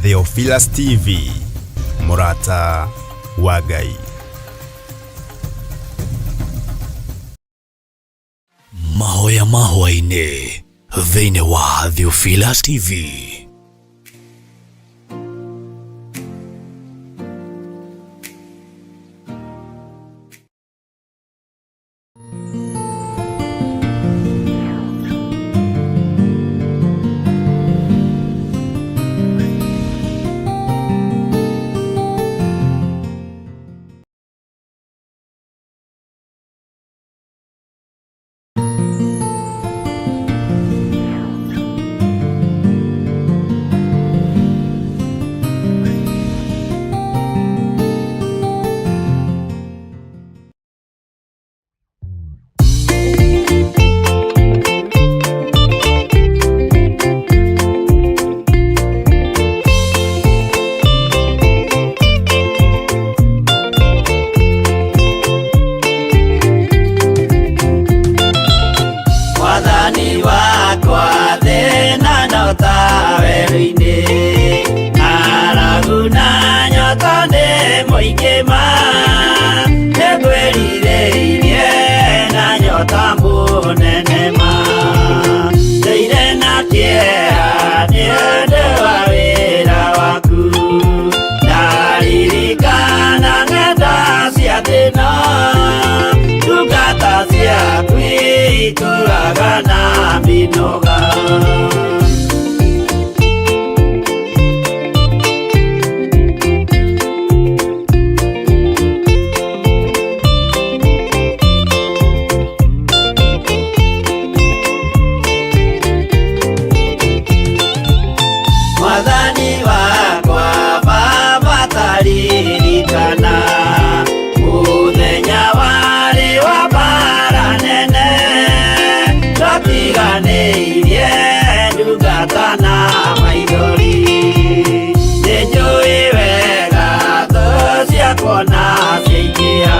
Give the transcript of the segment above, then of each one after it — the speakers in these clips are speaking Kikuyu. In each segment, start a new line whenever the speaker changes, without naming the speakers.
Theophilus TV, Murata wa Ngai.
Mahoya mahwainĩ thĩinĩ wa Theophilus TV.
Mwathani wakwa thĩna no ta werũ-inĩ, ng'aragu na nyota nĩ mũingĩ ma, nĩngwĩrirĩirie na nyota mũnene ma, ndũire na kĩeha nĩ ũndũ wa wĩra waku, ndaririkana ng'enda cia thĩna, ndungata ciaku itũraga na mĩnoga. Mwathani wakwa Baba taririkana mũthenya warĩ wa mbara nene, twatiganĩirie ndungata na maithori, nĩnjũĩ wega thũ ciakwa na ciaingĩha,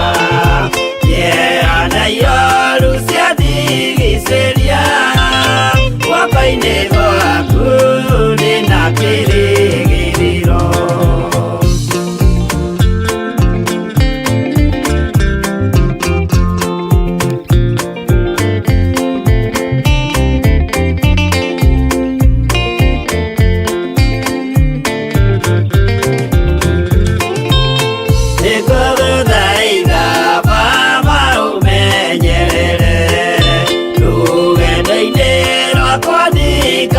kĩeha na ioru ciandigicĩria, guoko-inĩ gwaku ndĩna kĩrĩgĩrĩro. Nĩngũgũthaitha Baba ũmenyerere rũgendo-inĩ rwakwa ndikagũe.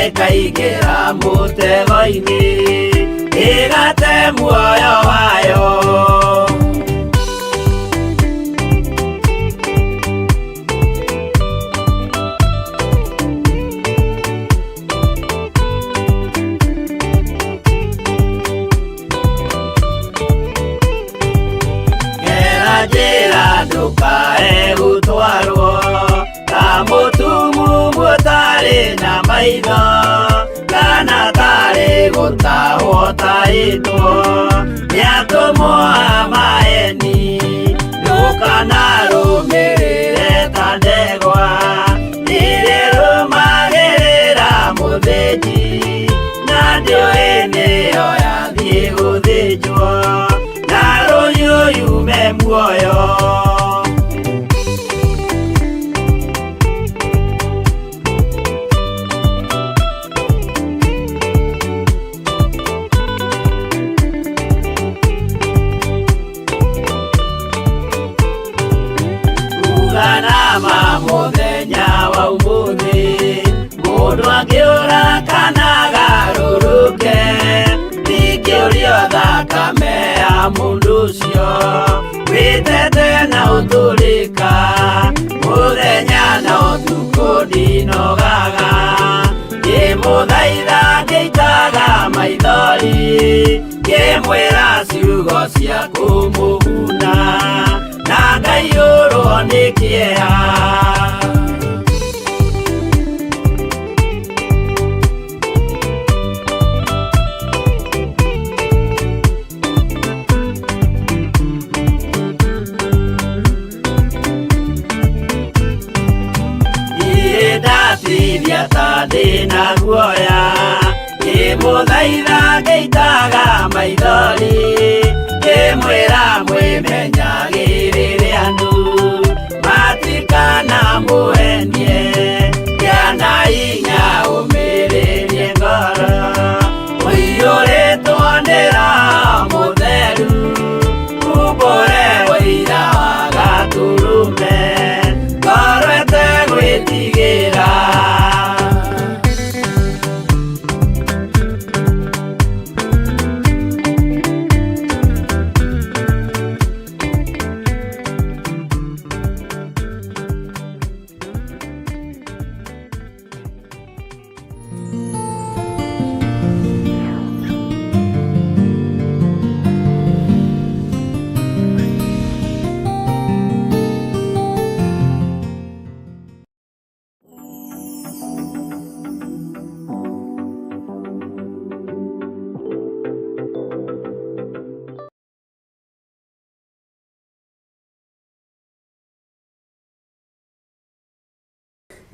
Ĩkaingĩra mũtego-inĩ ĩgate muoyo wayo. Njĩra ndũkae gũtwarwo ta mũtumumu ũtarĩ na maitho kana tarĩ gũtahwo tahĩtwo nĩ atũmwo a maeni. Ndũkanarũmĩrĩre ta ndegwa nĩrĩrũmagĩrĩra mũthĩnji na ndĩũĩ nĩyo yathiĩ gũthĩnjwo na rũhiũ yume muoyo. Uganama mũthenya wa ũmũthĩ mũndũ angĩũra kana agarũrũke ndingĩũrio thakame ya mũndũ ũcio wĩtete na ũtũrĩka mũthenya na ũtukũ ndinogaga ngĩmũthaitha ngĩitaga maithori ngĩmwĩra ciugo cia kũmũguna na ngaiyũrwo nĩ kĩeha. Ndatithia ta ndĩna guoya ngĩmũthaitha ngĩitaga maithori ngĩmwĩra mwĩmenyagĩrĩre andũ matikanamũhenie kĩana hinya ũmĩrĩrie ngoro ũiyũrĩtwo nĩ Roho Mũtheru umbũre ũira wa Gatũrũme ngoro ĩtegwĩtigĩra.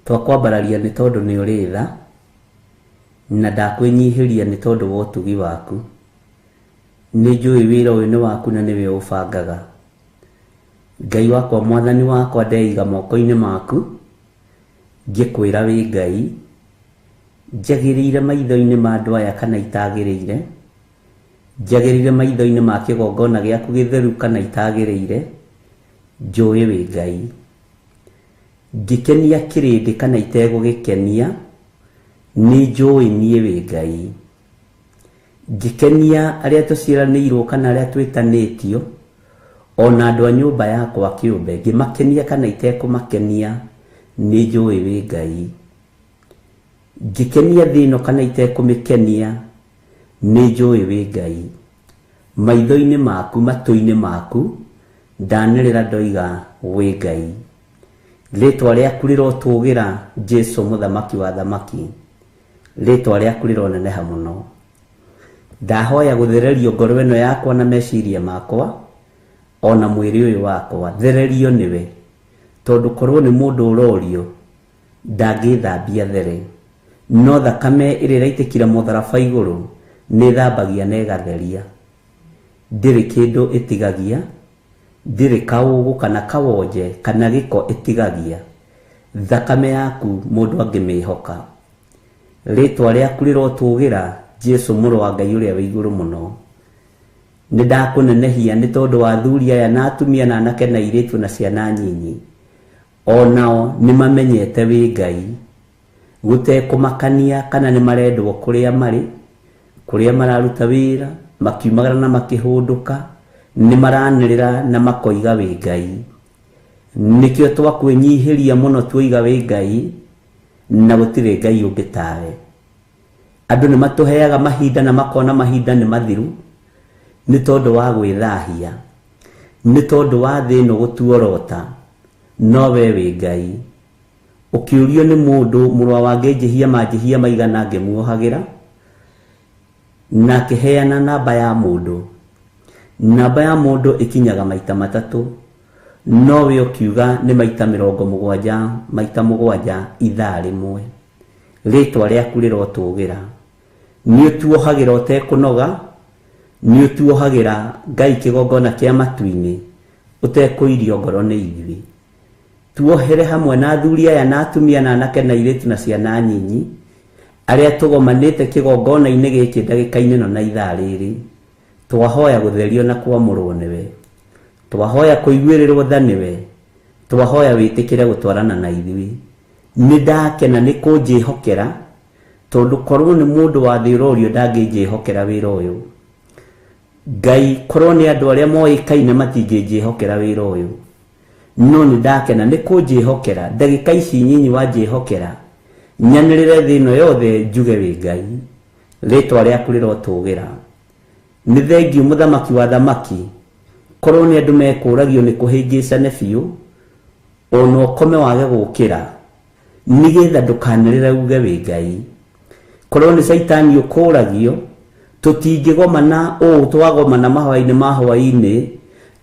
Twakwambararia nĩ tondũ nĩ ũrĩ tha na ndakwĩnyihĩria nĩ tondũ wa ũtugi waku. Nĩ njũĩ wĩra ũyũ nĩ waku na nĩwe ũbangaga. Ngai wakwa mwathani wakwa ndeiga moko-inĩ maku ngĩkwĩra wĩ Ngai njagĩrĩire maitho-inĩ ma andũ aya kana itagĩrĩire, njagĩrĩire maitho-inĩ ma kĩgongona gĩaku gĩtheru kana itagĩrĩire, njũĩ wĩ Ngai. Ngĩkenia kĩrĩndĩ kana itegũgĩkenia, nĩ njũĩ niĩ wĩ Ngai. Ngĩkenia arĩa tũciaranĩirwo kana arĩa twĩtanĩtio, ona andũ a nyũmba yakwa kĩũmbe, ngĩmakenia kana itekũmakenia, nĩ njũĩ wĩ Ngai. Ngĩkenia thĩ ĩno kana itekũmĩkenia, nĩ njũĩ wĩ Ngai. Maitho-inĩ maku, matũ-inĩ maku, ndanĩrĩra ndoiga wĩ Ngai. Rĩtwa rĩaku rĩrotũgĩra Jesũ mũthamaki wa thamaki. Rĩtwa rĩaku rĩroneneha mũno. Ndahoya gũthererio ngoro ĩno yakwa na meciria makwa ona mwĩrĩ ũyũ wakwa thererio nĩwe, tondũ korwo nĩ mũndũ ũrorio ndangĩthambia there, no thakame ĩrĩa ĩraitĩkire mũtharaba igũrũ nĩ thambagia na ĩgatheria. Ndĩrĩ kĩndũ ĩtigagia, ndĩrĩ kaũgũ kana kawonje kana gĩko ĩtigagia. Thakame yaku mũndũ angĩmĩhoka. Rĩtwa rĩaku rĩrotũgĩra Jesũ mũrũ wa Ngai ũrĩa wĩ igũrũ mũno. Nĩ ndakũnenehia nĩ tondũ wa athuri aya na atumia na anake na airĩtu na ciana nyinyi, onao nĩ mamenyete wĩ Ngai. Gũtekũmakania kana nĩ marendwo kũrĩa marĩ, kũrĩa mararuta wĩra, makiumagara na makĩhũndũka, nĩ maranĩrĩra na makoiga wĩ Ngai. Nĩkĩo twakwĩnyihĩria mũno tuoiga wĩ Ngai, na gũtirĩ Ngai ũngĩ tawe. Andũ nĩ matũheaga mahinda na makona mahinda nĩ mathiru, nĩ tondũ wa gwĩthahia, nĩ tondũ wa thĩ ĩno gũtuorota, no we wĩ Ngai. Ũkĩũrio nĩ mũndũ mũrũ wa angĩnjĩhia manjĩhia maigana ngĩmuohagĩra, na akĩheana namba ya mũndũ. Namba ya mũndũ ĩkinyaga maita matatũ, no we ũkiuga nĩ maita 70 maita 7 ithaa rĩmwe. Rĩtwa rĩaku rĩrotũgĩra. Nĩ ũtuohagĩra ũtekũnoga, nĩ ũtuohagĩra Ngai kĩgongona kĩa matu-inĩ, ũtekũirio ngoro nĩ ithuĩ. Tuohere hamwe na athuri aya na atumia na anake na airĩtu na ciana nyinyi, arĩa tũgomanĩte kĩgongona-inĩ gĩkĩ ndagĩka-inĩ ĩno na ithaa rĩrĩ. Twahoya gũtherio na kwamũrwo nĩwe, twahoya kũiguĩrĩrwo tha nĩwe, twahoya wĩtĩkĩre gũtwarana na ithuĩ. Nĩ ndakena nĩ kũnjĩhokera, tondũ korwo nĩ mũndũ wa thĩ ũrorio ndangĩnjĩhokera wĩra ũyũ. Ngai, korwo nĩ andũ arĩa moĩkaine matingĩnjĩhokera wĩra ũyũ, no nĩ ndakena nĩ kũnjĩhokera. Ndagĩka ici nyinyi wanjĩhokera, nyanĩrĩre thĩ ĩno yothe njuge wĩ Ngai. Rĩtwa rĩaku rĩrotũgĩra. Nĩ thengiũ mũthamaki wa thamaki, korwo nĩ andũ mekũragio nĩ kũhĩngĩcane biũ, ona ũkome wage gũkĩra, nĩgetha ndũkanĩrĩre uge wĩ Ngai. Korwo nĩ caitani ũkũragio, tũtingĩgomana ũũ twagomana mahoya-inĩ ma hwaĩ-inĩ,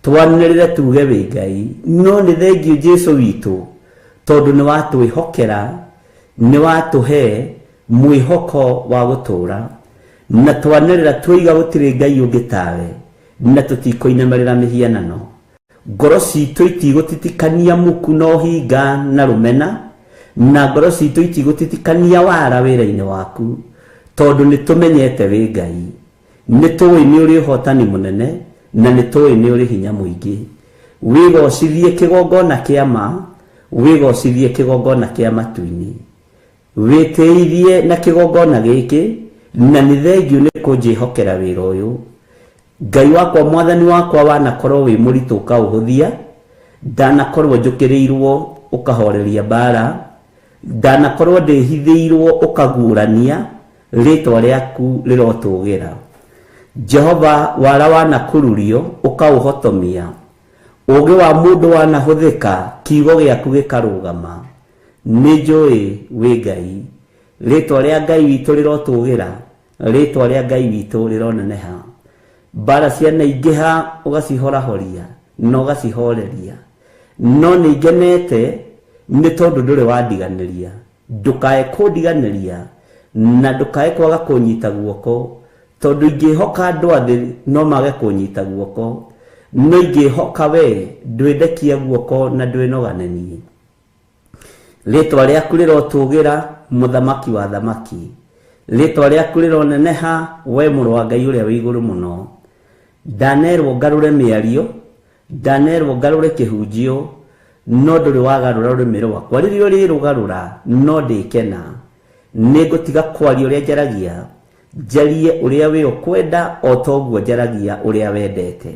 twanĩrĩre tuge wĩ Ngai. No nĩ thengiũ Jesũ witũ, tondũ nĩ watwĩhokera, nĩ watũhe mwĩhoko wa gũtũũra, na twanĩrĩra tuoiga gũtirĩ Ngai ũngĩ tawe, na tũtikũinamĩrĩra mĩhianano. Ngoro citũ itigũtitikania muku na ũhinga na rũmena, na ngoro citũ itigũtitikania wara wĩra-inĩ waku, tondũ nĩ tũmenyete wĩ Ngai. Nĩ tũĩ nĩ ũrĩ ũhotani mũnene, na nĩ tũĩ nĩ ũrĩ hinya mũingĩ. Wĩgocithie kĩgongona kĩa ma, wĩgocithie kĩgongona kĩa matu-inĩ. Wĩtĩithie na kĩgongona gĩkĩ, na nĩ thengiũ nĩ kũnjĩhokera wĩra ũyũ. Ngai wakwa, mwathani wakwa, wanakorwo wĩ mũritũ ũkaũhũthia, ndanakorwo njũkĩrĩirwo ũkahoreria mbara, ndanakorwo ndĩhithĩirwo ũkaguũrania, rĩtwa rĩaku rĩrotũgĩra. Jehova, wara wanakururio ũkaũhotomia, ũũgĩ wa mũndũ wanahũthĩka, kiugo gĩaku gĩkarũgama. Nĩ njũĩ wĩ Ngai. Rĩtwa rĩa Ngai witũ rĩrotũgĩra, rĩtwa rĩa Ngai witũ rĩroneneha. Mbara cianaingĩha ũgacihorahoria na ũgacihoreria, no nĩ ngenete nĩ tondũ ndũrĩ wandiganĩria. Ndũkae kũndiganĩria na ndũkae kwaga kũnyita guoko, tondũ ingĩhoka andũ a thĩ no mage kũnyita guoko, no ingĩhoka we ndwĩndekia guoko na ndwĩnogane niĩ. Rĩtwa rĩaku rĩrotũgĩra, mũthamaki wa thamaki. Rĩtwa rĩaku rĩroneneha, we mũrũ wa Ngai ũrĩa wĩ igũrũ mũno. Ndanerwo ngarũre mĩario, ndanerwo ngarũre kĩhunjio, no ndũrĩ wagarũra rũrĩmĩ rwakwa. Rĩrĩa ũrĩrũgarũra, no ndĩkena. Nĩngũtiga kwaria ũrĩa njaragia, njarie ũrĩa we ũkwenda, o ta ũguo njaragia ũrĩa wendete.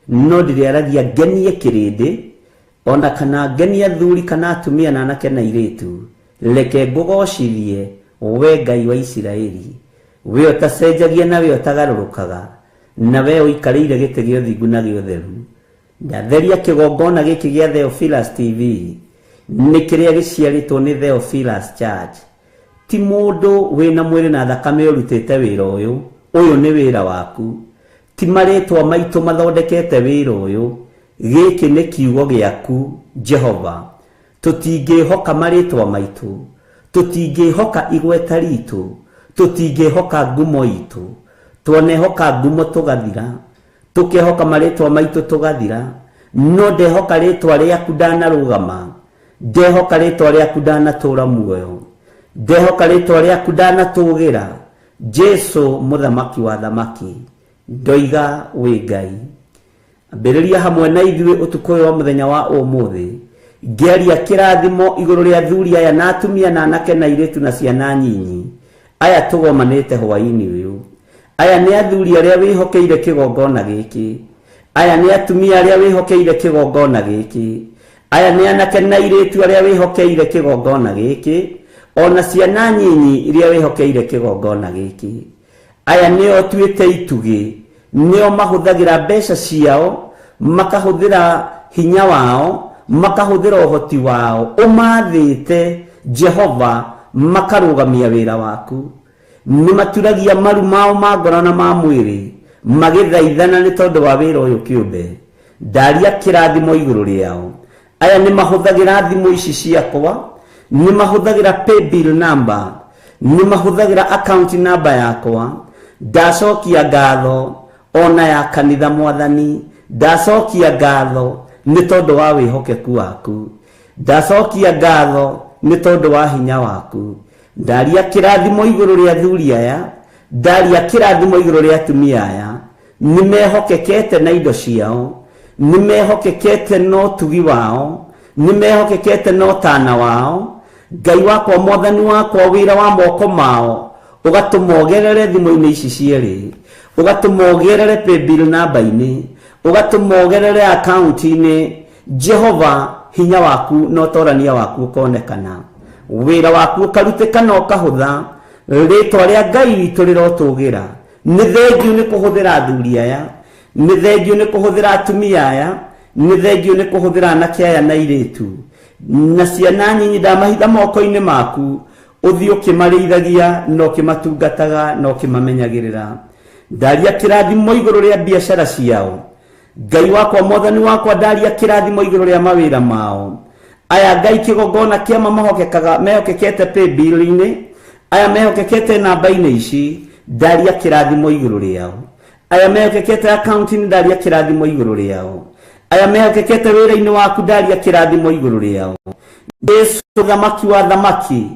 No ndĩrĩaragia ngenie kĩrĩndĩ, ona kana ngenie athuri kana atumia na anake na airĩtu. Reke ngũgocithie, we Ngai wa Isiraeli, we ũtacenjagia na we ũtagarũrũkaga, na we ũikarĩire gĩtĩ gĩa ũthingu na gĩa ũtheru. Ndatheria kĩgongona gĩkĩ gĩa Theophilus TV, nĩ kĩrĩa gĩciarĩtwo nĩ Theophilus Church. Ti mũndũ wĩna mwĩrĩ na thakame ũrutĩte wĩra ũyũ, ũyũ nĩ wĩra waku. Ti marĩtwa maitũ mathondekete wĩra ũyũ, gĩkĩ nĩ kiugo gĩaku, Jehova. Tũtingĩhoka marĩtwa maitũ, tũtingĩhoka igweta ritũ, tũtingĩhoka ngumo itũ. Twanehoka ngumo tũgathira, tũkehoka marĩtwa maitũ tũgathira, no ndehoka rĩtwa rĩaku ndanarũgama, ndehoka rĩtwa rĩaku ndanatũra muoyo, ndehoka rĩtwa rĩaku ndanatũgĩra. Jesu mũthamaki wa thamaki, ndoiga wĩ Ngai. Ambĩrĩria hamwe na ithuĩ ũtukũ ũyũ wa mũthenya wa ũmũthĩ. Ngĩaria kĩrathimo igũrũ rĩa athuri aya na atumia na anake na airĩtu na ciana nyinyi aya tũgomanĩte hwaĩ-inĩ ũyũ. Aya nĩ athuri arĩa wĩhokeire kĩgongona gĩkĩ, aya nĩ atumia arĩa wĩhokeire kĩgongona gĩkĩ, aya nĩ anake na airĩtu arĩa wĩhokeire kĩgongona gĩkĩ, ona ciana nyinyi iria wĩhokeire kĩgongona gĩkĩ. Aya nĩo tuĩte itugĩ, nĩo mahũthagĩra mbeca ciao, makahũthĩra hinya wao, makahũthĩra ũhoti wao, ũmathĩte Jehova, makarũgamia wĩra waku. Nĩ maturagia maru mao ma ngoro na ma mwĩrĩ magĩthaithana nĩ tondũ wa wĩra ũyũ kĩũmbe. Ndaria kĩrathimo igũrũ rĩao. Aya nĩ mahũthagĩra thimũ ici ciakwa, nĩ mahũthagĩra paybill number, nĩ mahũthagĩra account number yakwa. Ndacokia ngatho ona ya kanitha Mwathani, ndacokia ngatho nĩ tondũ wa wĩhokeku waku, ndacokia ngatho nĩ tondũ wa hinya waku. Ndaria kĩrathimo igũrũ rĩa athuri aya, ndaria kĩrathimo igũrũ rĩa atumia aya. Nĩ mehokekete na indo ciao, nĩ mehokekete na ũtugi wao, nĩ mehokekete na ũtana wao. Ngai wakwa, Mwathani wakwa, wĩra wa moko mao ũgatũma ũgerere thimũ-inĩ ici cierĩ, ũgatũma ũgerere paybill namba-inĩ, ũgatũma ũgerere account-inĩ. Jehova, hinya waku na ũtorania waku ũkonekana, wĩra waku ũkarutĩka na ũkahũtha. Rĩtwa rĩa Ngai witũ rĩrotũgĩra. Nĩ thengiũ nĩ kũhũthĩra athuri aya, nĩ thengiũ nĩ kũhũthĩra atumia aya, nĩ thengiũ nĩ kũhũthĩra anake aya na airĩtu na ciana nyinyi. Ndamahitha moko-inĩ maku, ũthiĩ ũkĩmarĩithagia na ũkĩmatungataga na ũkĩmamenyagĩrĩra. Ndaria kĩrathimo igũrũ rĩa biacara ciao. Ngai wakwa, Mwathani wakwa, ndaria kĩrathimo igũrũ rĩa mawĩra mao. Aya Ngai kĩgongona kĩama mahokekaga, mehokekete paybill-inĩ, aya mehokekete namba-inĩ ici, ndaria kĩrathimo igũrũ rĩao. Aya mehokekete account-inĩ, ndaria kĩrathimo igũrũ rĩao. Aya mehokekete wĩra-inĩ waku, ndaria kĩrathimo igũrũ rĩao. Jesu, thamaki wa thamaki,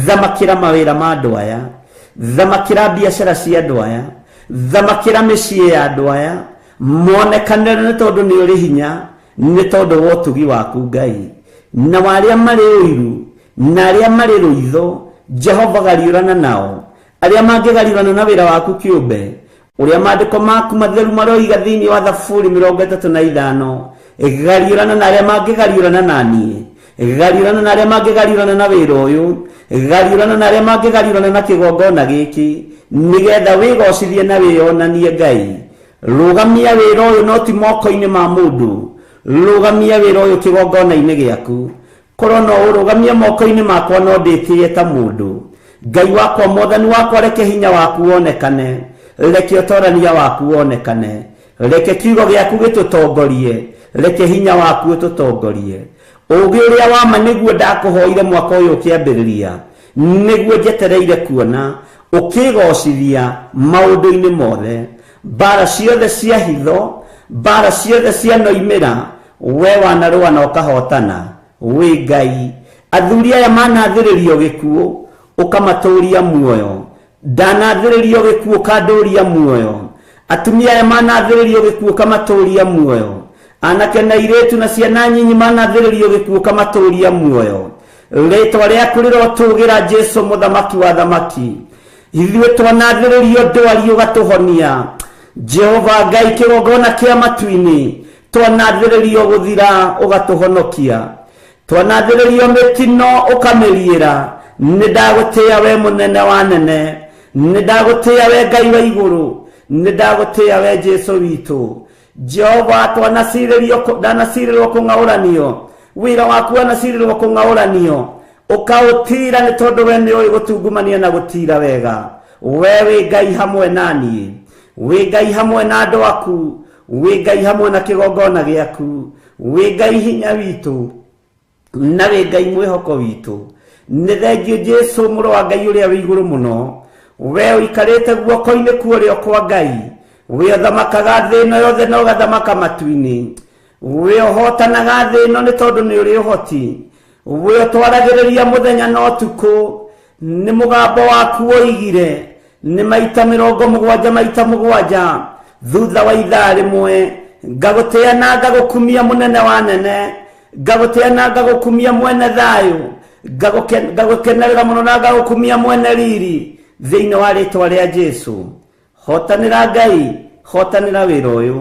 thamakĩra mawĩra ma andũ aya, thamakĩra biacara cia andũ aya, thamakĩra mĩciĩ ya andũ aya, monekanĩre nĩ tondũ nĩ ũrĩ hinya, nĩ tondũ wa ũtugi waku Ngai. Na arĩa marĩ ũiru na arĩa marĩ rũitho, Jehova gariũrana nao. Arĩa mangĩgariũrana na wĩra waku kĩũmbe, ũrĩa maandĩko maku matheru maroiga thĩinĩ wa Thaburi 35, gariũrana na arĩa mangĩgariũrana na niĩ, gariũrana na arĩa mangĩgariũrana na wĩra ũyũ, gariũrana na arĩa mangĩgariũrana na kĩgongona gĩkĩ, nĩgetha wĩgocithie na wĩyonanie Ngai. Rũgamia wĩra ũyũ no ti moko-inĩ ma mũndũ, rũgamia wĩra ũyũ kĩgongona-inĩ gĩaku. Korwo no ũrũgamie moko-inĩ makwa no ndĩtĩe ta mũndũ. Ngai wakwa, Mwathani wakwa, reke hinya waku wonekane, reke ũtorania waku wonekane, reke kiugo gĩaku gĩtũtongorie, reke hinya waku ũtũtongorie. Ũũgĩ ũrĩa wa ma nĩguo ndakũhoire mwaka ũyũ ũkĩambĩrĩria, nĩguo njetereire kuona ũkĩgocithia maũndũ-inĩ mothe. Mbara ciothe cia hitho, mbara ciothe cia noimĩra, we wanarũa na ũkahotana. Wĩ Ngai. Athuri aya manathĩrĩrio gĩkuũ, ũkamatũria muoyo. Ndanathĩrĩrio gĩkuũ, ũkandũria muoyo. Atumia aya manathĩrĩrio gĩkuũ, ũkamatũria muoyo. Anake na airĩtu na ciana nyinyi manathĩrĩrio gĩkuũ, ũkamatũria muoyo. Rĩtwa rĩaku rĩrotũgĩra, Jesu mũthamaki wa thamaki. Ithuĩ twanathĩrĩrio ndwari, ũgatũhonia. Jehova Ngai, kĩgongona kĩa matu-inĩ, twanathĩrĩrio gũthira, ũgatũhonokia. Twanathĩrĩrio mĩtino, ũkamĩriĩra. Nĩ ndagũtĩĩa we mũnene wa nene, nĩ ndagũtĩĩa we Ngai wa igũrũ, nĩ ndagũtĩĩa we Jesu witũ. Jehova, twanacirĩrio, ndanacirĩrwo kũng'aũranio, wĩra waku wanacirĩrwo kũng'aũranio, ũkaũtira nĩ tondũ we nĩ ũĩ gũtungumania na gũtira wega. We wĩ Ngai hamwe na niĩ, wĩ Ngai hamwe na andũ aku, wĩ Ngai hamwe na kĩgongona gĩaku, wĩ Ngai hinya witũ na wĩ Ngai mwĩhoko witũ. Nĩ thengiũ Jesu mũrũ wa Ngai ũrĩa wĩ igũrũ mũno, we ũikarĩte guoko-inĩ kuorĩo kwa Ngai, we ũthamakaga thĩ ĩno yothe na ũgathamaka matu-inĩ, we ũhotanaga thĩ ĩno nĩ tondũ nĩ ũrĩ ũhoti, we ũtwaragĩrĩria mũthenya na ũtukũ. Nĩ mũgambo waku woigire nĩ maita 70 maita 7 thutha wa ithaa rĩmwe. Ngagũtĩa na ngagũkumia mũnene wa nene. Ngagũtĩa na ngagũkumia mwene thayũ, ngagũkenerera mũno na ngagũkumia mwene riri thĩinĩ wa rĩtwa rĩa Jesũ. Hotanĩra Ngai, hotanĩra wĩra ũyũ,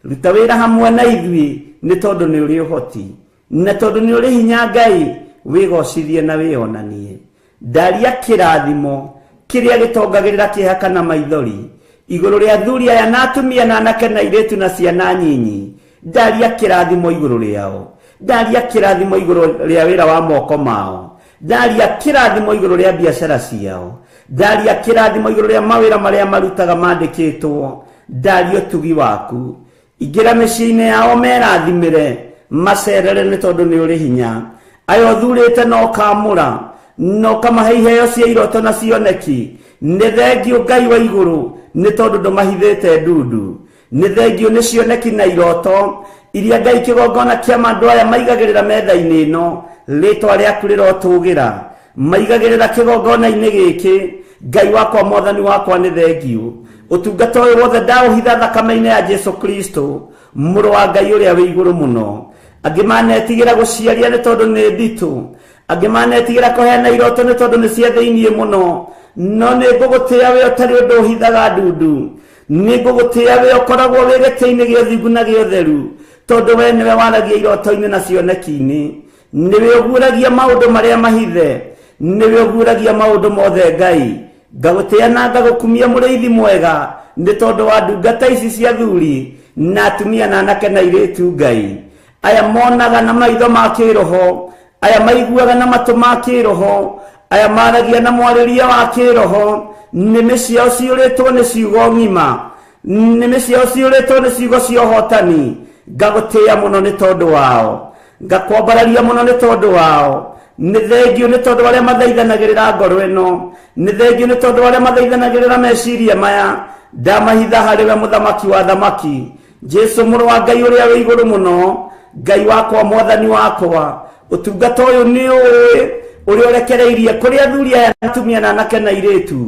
ruta wĩra hamwe na ithuĩ nĩ tondũ nĩ ũrĩ ũhoti na tondũ nĩ ũrĩ hinya. Ngai, wĩgocithie na wĩonanie. Ndaria kĩrathimo kĩrĩa gĩtongagĩrĩra kĩeha kana maithori igũrũ rĩa athuri aya na atumia na anake na airĩtu na ciana nyinyi. Ndaria kĩrathimo igũrũ rĩao, ndaria kĩrathimo igũrũ rĩa wĩra wa moko mao, ndaria kĩrathimo igũrũ rĩa biacara ciao, ndaria kĩrathimo igũrũ rĩa mawĩra marĩa marutaga mandĩkĩtwo. Ndaria ũtugi waku, ingĩra mĩciĩ-inĩ yao merathimĩre, macerere nĩ tondũ nĩ ũrĩ hinya. Aya ũthurĩte na ũkamũra na ũkamahe iheo cia iroto na cioneki, nĩ thengio Ngai wa igũrũ nĩ tondũ ndũmahithĩte ndundu. Nĩ thengio nĩ cioneki na iroto iria Ngai kĩgongona kĩa andũ aya maigagĩrĩra metha-inĩ ĩno, rĩtwa rĩaku rĩrotũgĩra. Maigagĩrĩra kĩgongona-inĩ gĩkĩ, Ngai wakwa, mwathani wakwa, nĩ thengio. Ũtungata ũyũ wothe ndaũhitha thakame-inĩ ya Jesu Kristo, mũrũ wa Ngai ũrĩa wĩ igũrũ mũno. Angĩ manetigĩra gũciaria nĩ tondũ nĩ nditũ, angĩ manetigĩra kũheana iroto nĩ tondũ nĩ cia thĩiniĩ mũno, no nĩ ngũgũtĩa we ũtarĩ ũndũ ũhithaga ndundu. Nĩ ngũgũtĩa we ũkoragwo wĩ gĩtĩ-inĩ gĩa ũthingu na gĩa ũtheru, tondũ we nĩwe waragia iroto-inĩ na cioneki-inĩ. Nĩwe ũguũragia maũndũ marĩa mahithe, nĩwe ũguũragia maũndũ mothe. Ngai, ngagũtĩa na ngagũkumia mũrĩithi mwega nĩ tondũ wa ndungata ici cia thuri na atumia na anake na airĩtu. Ngai, aya monaga na maitho ma kĩroho, aya maiguaga na matũ ma kĩroho, aya maragia na mwarĩrie wa kĩroho, nĩmĩ ciao ciũrĩtwo nĩ ciugo ng'ima, nĩmĩ ciao ciũrĩtwo nĩ ciugo cia ũhotani. Ngagũtĩa mũno nĩ tondũ wao, ngakwambararia mũno nĩ tondũ wao. Nĩ thengio nĩ tondũ arĩa mathaithanagĩrĩra ngoro ĩno, nĩ thengio nĩ tondũ arĩa mathaithanagĩrĩra meciria maya. Ndamahitha harĩ we mũthamaki wa thamaki, Jesu mũrũ wa Ngai ũrĩa wĩ igũrũ mũno. Ngai wakwa, mwathani wakwa, ũtungata ũyũ nĩ ũĩ ũrĩa ũrekereirie kũrĩ athuri aya na atumia na anake na airĩtu,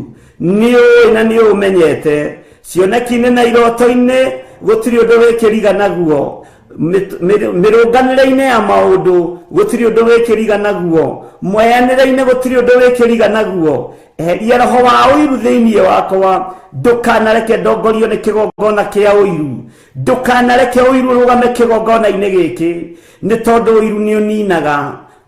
nĩ ũĩ na nĩ ũmenyete. Cioneki-inĩ na iroto-inĩ gũtirĩ ũndũ wĩkĩriga naguo, mĩrũnganĩre-inĩ ya maũndũ gũtirĩ ũndũ wĩkĩriga naguo, mweanĩre-inĩ gũtirĩ ũndũ wĩkĩriga naguo. Eheria roho wa ũiru thĩinĩ wakwa, ndũkanareke ndongorio nĩ kĩgongona kĩa ũiru, ndũkanareke ũiru ũrũgame kĩgongona-inĩ gĩkĩ, nĩ tondũ ũiru nĩ ũninaga,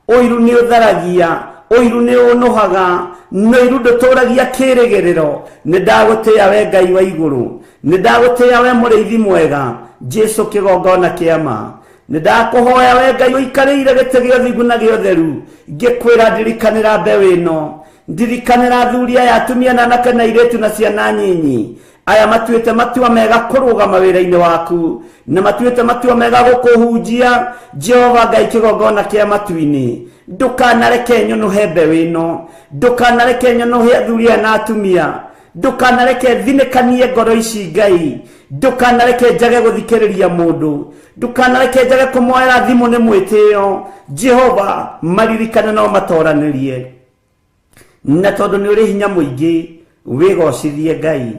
ũiru nĩ ũtharagia, ũiru nĩ ũnũhaga, na ũiru ndũtũragia kĩrĩgĩrĩro. Nĩ ndagũtĩa we Ngai wa igũrũ, nĩ ndagũtĩa we mũrĩithi mwega, Jesu kĩgongona kĩa ma. Nĩ ndakũhoya we Ngai ũikarĩire gĩtĩ gĩa ũthingu na gĩa ũtheru, ngĩkwĩra ndirikanĩra mbeũ ĩno, ndirikanĩra athuri aya, atumia na anake na airĩtu na ciana nyinyi, aya matuĩte matua mega kũrũgama wĩra-inĩ waku na matuĩte matua mega gũkũhunjia. Jehova Ngai kĩgongona kĩa matu-inĩ, ndũkanareke nyũnũhe mbeũ ĩno, ndũkanareke nyũnũhe athuri aya na atumia, ndũkanareke thinĩkanie ngoro ici. Ngai, ndũkanareke njage gũthikĩrĩria mũndũ, ndũkanareke njage kũmoera thimũ nĩ mwĩtĩo. Jehova, maririkane no matoranĩrie, na tondũ nĩ ũrĩ hinya mũingĩ, wĩgocithie. Ngai,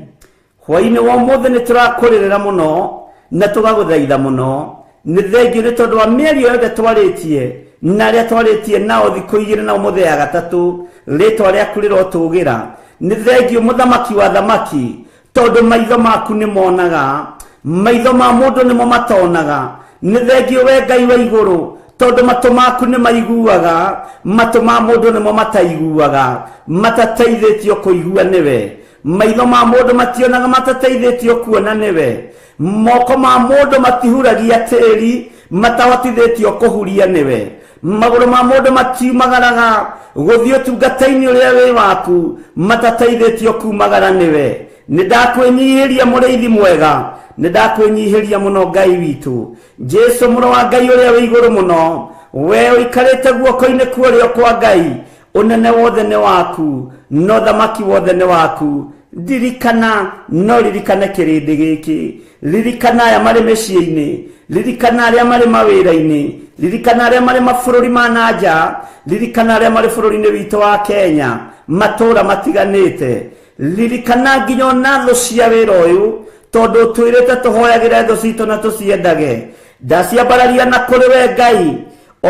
hwainĩ wa ũmũthĩ nĩ tũrakũrĩrĩra mũno na tũgagũthaitha mũno. Nĩ thengio nĩ tondũ wa mĩario yothe twarĩtie na arĩa twarĩtie nao thikũ igĩrĩ na ũmũthĩ ya gatatũ, rĩtwa rĩaku rĩrotũgĩra. Nĩ thengio mũthamaki wa thamaki, tondũ maitho maku nĩ monaga, maitho ma mũndũ nĩmo matonaga. Nĩ thengio we Ngai wa igũrũ, tondũ matũ maku nĩ maiguaga, matũ ma mũndũ nĩmo mataiguaga, matateithĩtio kũigua nĩwe. Maitho ma mũndũ mationaga, matateithĩtio kuona nĩwe. Moko ma mũndũ matihuragia tĩri, matahotithĩtio kũhuria nĩwe. Magũrũ ma mũndũ matiumagaraga gũthiĩ ũtungata-inĩ ũrĩa wĩ waku, matateithĩtio kumagara nĩwe. Nĩ ndakwĩnyihĩria mũrĩithi mwega, nĩ ndakwĩnyihĩria mũno Ngai witũ, Jesu mũrũ wa Ngai ũrĩa wĩ igũrũ mũno. We ũikarĩte guoko-inĩ kwa ũrĩo kwa Ngai, ũnene wothe nĩ waku no thamaki wothe nĩ waku. Ndirikana, no ririkane kĩrĩndĩ gĩkĩ, ririkana aya marĩ mĩciĩ-inĩ, ririkana arĩa marĩ mawĩra-inĩ, ririkana arĩa marĩ mabũrũri ma na nja, ririkana arĩa marĩ bũrũri-inĩ witũ wa Kenya matũũra matiganĩte, ririkana nginya ona thũ cia wĩra ũyũ, tondũ ũtwĩrĩte tũhoyagĩre thũ citũ na tũciendage. Ndaciambararia na kũrĩ we Ngai,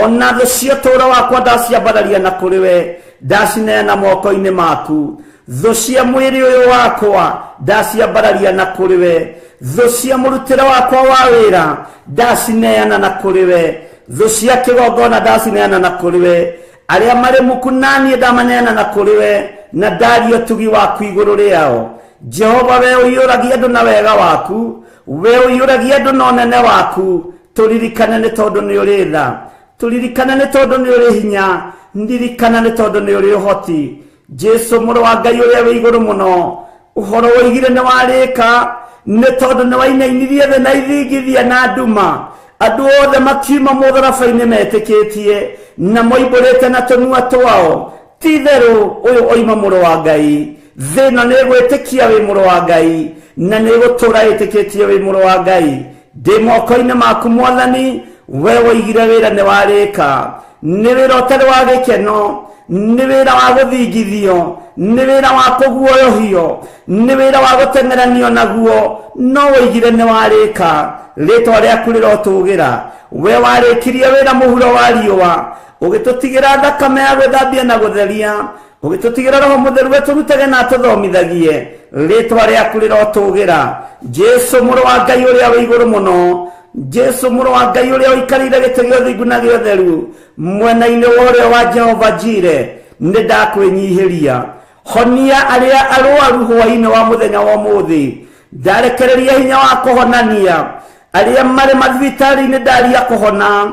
Ona thũ cia ũtũũro wakwa ndaciambararia na kũrĩ we, ndacineana moko-inĩ maku. Thũ cia mwĩrĩ ũyũ wakwa ndaciambararia na kũrĩ we. Thũ cia mũrutĩre wakwa wa wĩra ndacineana na kũrĩ we. Thũ cia kĩgongona ndacineana na kũrĩ we. Arĩa marĩ muku naniĩ ndamaneana na kũrĩ we, na ndaria ũtugi waku igũrũ rĩao. Jehova, we ũiyũragia andũ na wega waku, we ũiyũragia andũ na ũnene waku. Tũririkane nĩ tondũ nĩ ũrĩ tha, tũririkane nĩ tondũ nĩ ũrĩ hinya, ndirikana nĩ tondũ nĩ ũrĩ ũhoti. Jesu mũrũ wa Ngai ũrĩa wĩ igũrũ mũno, ũhoro woigire nĩ warĩka, nĩ tondũ nĩ wainainirie thĩ na ithingithia na nduma. Andũ othe makiuma mũtharaba-inĩ metĩkĩtie na moimbũrĩte na tũnua twao, ti itherũ ũyũ oima mũrũ wa Ngai. Thĩ ĩno nĩ ĩgwĩtĩkia wĩ mũrũ wa Ngai, na nĩ ĩgũtũũra ĩtĩkĩtie wĩ mũrũ wa Ngai. Ndĩ moko-inĩ maku Mwathani, we woigire wĩra nĩ warĩka. Nĩ wĩra ũtarĩ wa gĩkeno, nĩ wĩra wa gũthingithio, nĩ wĩra wa kũguoyohio, nĩ wĩra wa gũteng'eranio naguo, no woigire nĩ warĩka. Rĩtwa rĩaku rĩrotũgĩra. We warĩkirie wĩra mũhuro wa riũa, ũgĩtũtigĩra thakame ya gwĩthambia na gũtheria, ũgĩtũtigĩra Roho Mũtheru we tũrutage na atũthomithagie. Rĩtwa rĩaku rĩrotũgĩra. Jesu mũrũ wa Ngai ũrĩa wĩ igũrũ mũno, Jesu mũrũ wa Ngai ũrĩa ũikarĩire gĩtĩ gĩa ũthingu na gĩa ũtheru, mwena-inĩ wa ũrĩo wa Jehova Jire, nĩ ndakwĩnyihĩria. Honia arĩa arwaru hwaĩ-inĩ wa mũthenya wa ũmũthĩ. Ndarekereria hinya wa kũhonania arĩa marĩ mathibitarĩ-inĩ, ndaria kũhona.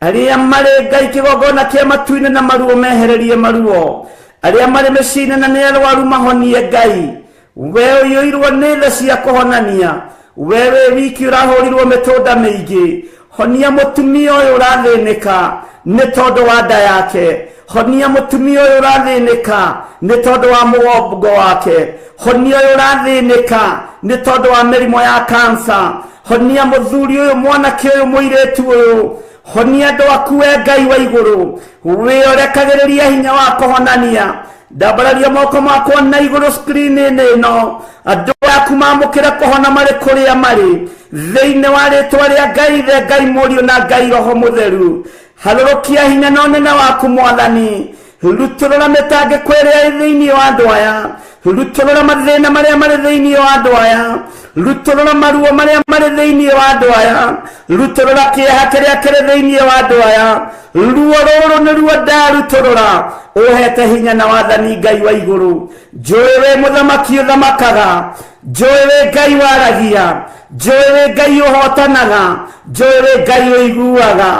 Arĩa marĩ Ngai kĩgongona kĩa matu-inĩ na maruo, mehererie maruo. Arĩa marĩ mĩciĩ-inĩ na nĩ arwaru, mahonie Ngai. We ũiyũirwo nĩ tha cia kũhonania, we wĩ wiki ũrahũrirwo mĩtũnda mĩingĩ. Honia mũtumia ũyũ ũrathĩnĩka nĩ tondũ wa nda yake. Honia mũtumia ũyũ ũrathĩnĩka nĩ tondũ wa mũgongo wake. Honia ũyũ ũrathĩnĩka nĩ tondũ wa mĩrimũ ya kansa. Honia mũthuri ũyũ, mwanake ũyũ, mũirĩtu ũyũ. Honia andũ aku, we Ngai wa igũrũ, wĩorekagĩrĩria hinya wa kũhonania. Ndambararia moko makwa na igũrũ screen-inĩ ĩno, andũ aku mamũkĩre kũhona marĩ kũrĩa marĩ, thĩinĩ wa rĩtwa rĩa Ngai Ithe, Ngai Mũriũ na Ngai Roho Mũtheru. Harũrũkia hinya na ũnene waku Mwathani. Rutũrũra mĩtangĩko ĩrĩa ĩ thĩinĩ wa andũ aya, rutũrũra mathĩna marĩa marĩ thĩinĩ wa andũ aya, rutũrũra maruo marĩa marĩ thĩinĩ wa andũ aya, rutũrũra kĩeha kĩrĩa kĩrĩ thĩinĩ wa andũ aya. Ruo rũrũ nĩ ruo ndarutũrũra, ũhete hinya na wathani Ngai wa igũrũ. Njũĩ wĩ mũthamaki ũthamakaga, njũĩ wĩ Ngai waragia, njũĩ wĩ Ngai ũhotanaga, njũĩ wĩ Ngai ũiguaga.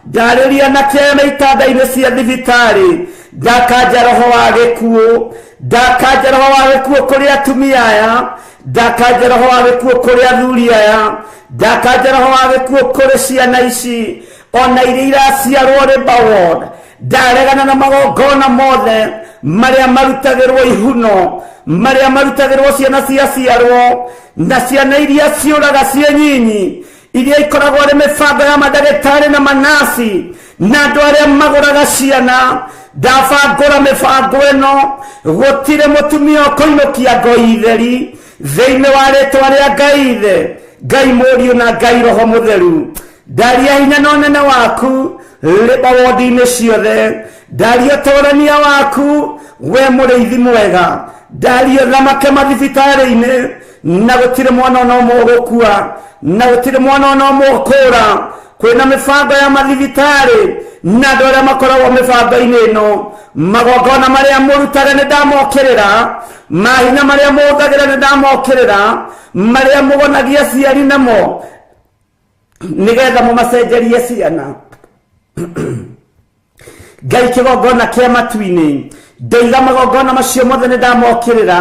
Ndarĩria na kĩama itanda-inĩ cia thibitarĩ, ndakanja roho wa gĩkuũ, ndakanja roho wa gĩkuũ kũrĩ atumia aya, ndakanja roho wa gĩkuũ kũrĩ athuri aya, ndakanja roho wa gĩkuũ kũrĩ ciana ici ona iria iraciarwo labour ward. Ndaregana na magongona mothe marĩa marutagĩrwo ihuno, marĩa marutagĩrwo ciana ciaciarwo, na ciana iria ciũraga ciĩ nyinyi, iria ikoragwo arĩ mĩbango ya mandagĩtarĩ na manasi na andũ arĩa magũraga ciana. Ndabangũra mĩbango ĩno, gũtirĩ mũtumia ũkũinũkia ngoi theri, thĩinĩ wa rĩtwa rĩa Ngai Ithe, Ngai Mũriũ na Ngai Roho Mũtheru. Ndaria hinya na ũnene waku rĩba wondi-inĩ ciothe. Ndaria ũtũrania waku, we mũrĩithi mwega. Ndaria thamake mathibitarĩ-inĩ, na gũtirĩ mwana ona ũmwe ũgũkua, na gũtirĩ mwana ona ũmwe ũkũra. Kwĩna mĩbango ya mathibitarĩ na andũ arĩa makoragwo mĩbango-inĩ ĩno, magongona marĩa mũrutaga nĩ ndamokĩrĩra, mahinya marĩa mũhũthagĩra nĩ ndamokĩrĩra, marĩa mũgonagia ciari namo nĩgetha mũmacenjerie ciana. Ngai kĩgongona kĩa matu-inĩ, ndoiga magongona macio mothe nĩ ndamokĩrĩra,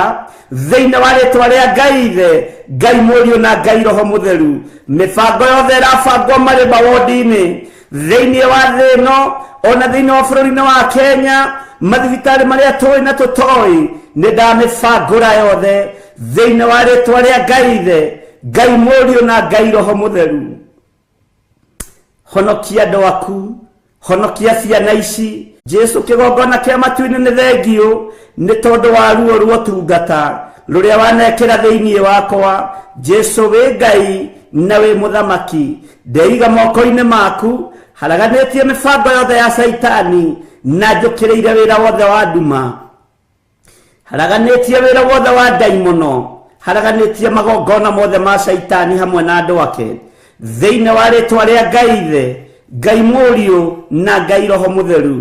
thĩinĩ wa rĩtwa rĩa Ngai Ithe, Ngai Mũriũ na Ngai Roho Mũtheru. Mĩbango yothe ĩrabangwo marĩ mawondi-inĩ thĩinĩ wa thĩ ĩno, ona thĩinĩ wa bũrũri-inĩ wa Kenya, mathibitarĩ marĩa tũĩ na tũtoĩ, nĩ ndamĩbangũra yothe thĩinĩ wa rĩtwa rĩa Ngai Ithe, Ngai Mũriũ na Ngai Roho Mũtheru. Honokia andũ aku, honokia ciana ici. Jesu kĩgongona kĩa matu-inĩ, nĩ thengiũ nĩ tondũ wa ruo rwa ũtungata rũrĩa wanekĩra thĩinĩ wakwa. Jesu, wĩ Ngai na wĩ mũthamaki, ndeiga moko-inĩ maku. Haraganĩtie mĩbango yothe ya Caitani na njũkĩrĩire wĩra wothe wa nduma. Haraganĩtie wĩra wothe wa ndaimono, haraganĩtie magongona mothe ma Caitani hamwe na andũ ake. Thĩinĩ wa rĩtwa rĩa Ngai Ithe, Ngai Mũriũ na Ngai Roho Mũtheru,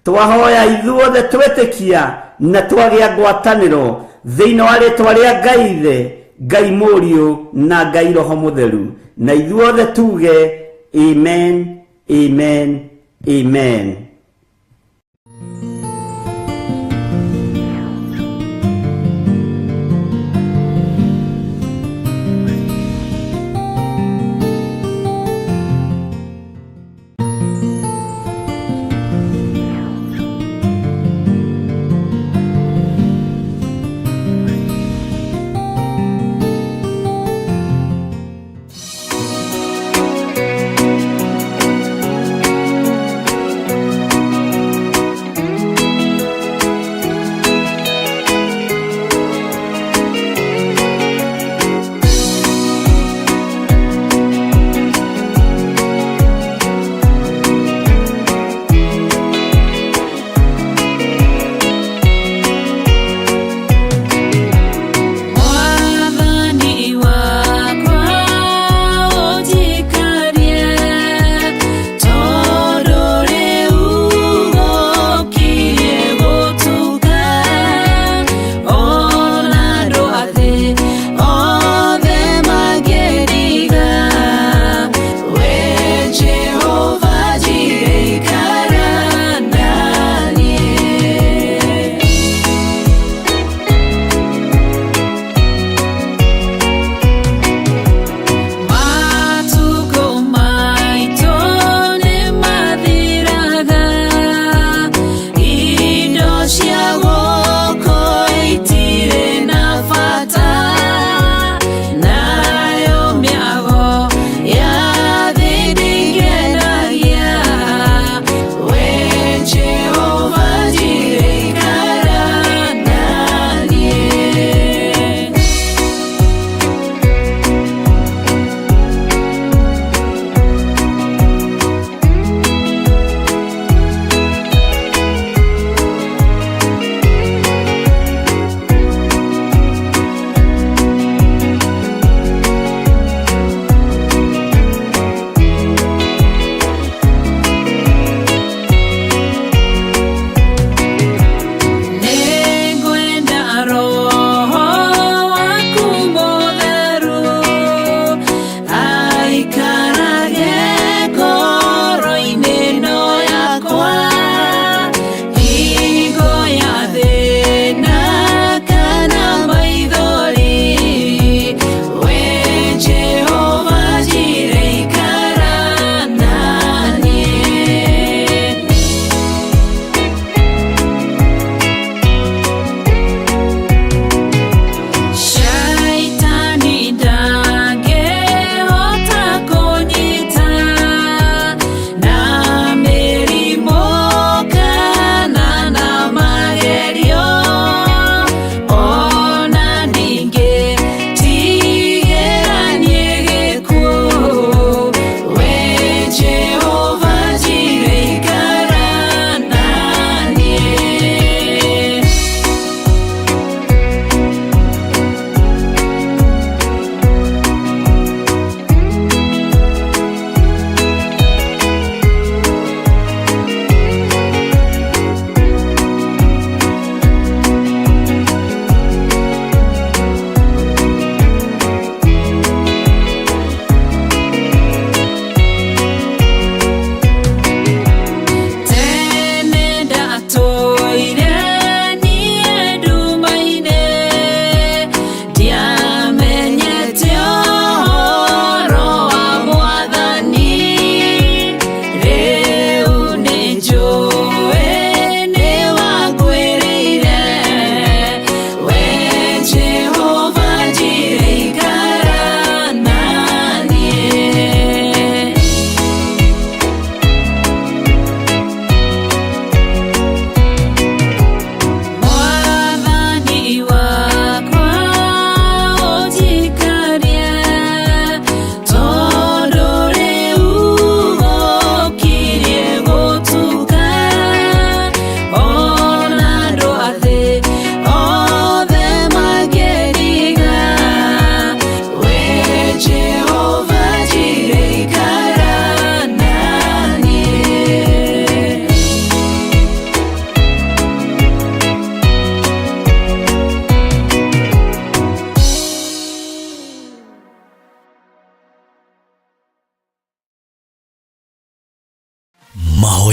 twahoya ithuothe twetĩkia na twagĩa ngwatanĩro thĩinĩ wa rĩtwa rĩa Ngai Ithe, Ngai Mũriũ na Ngai Roho Mũtheru, na ithuothe tuge amen, amen, amen.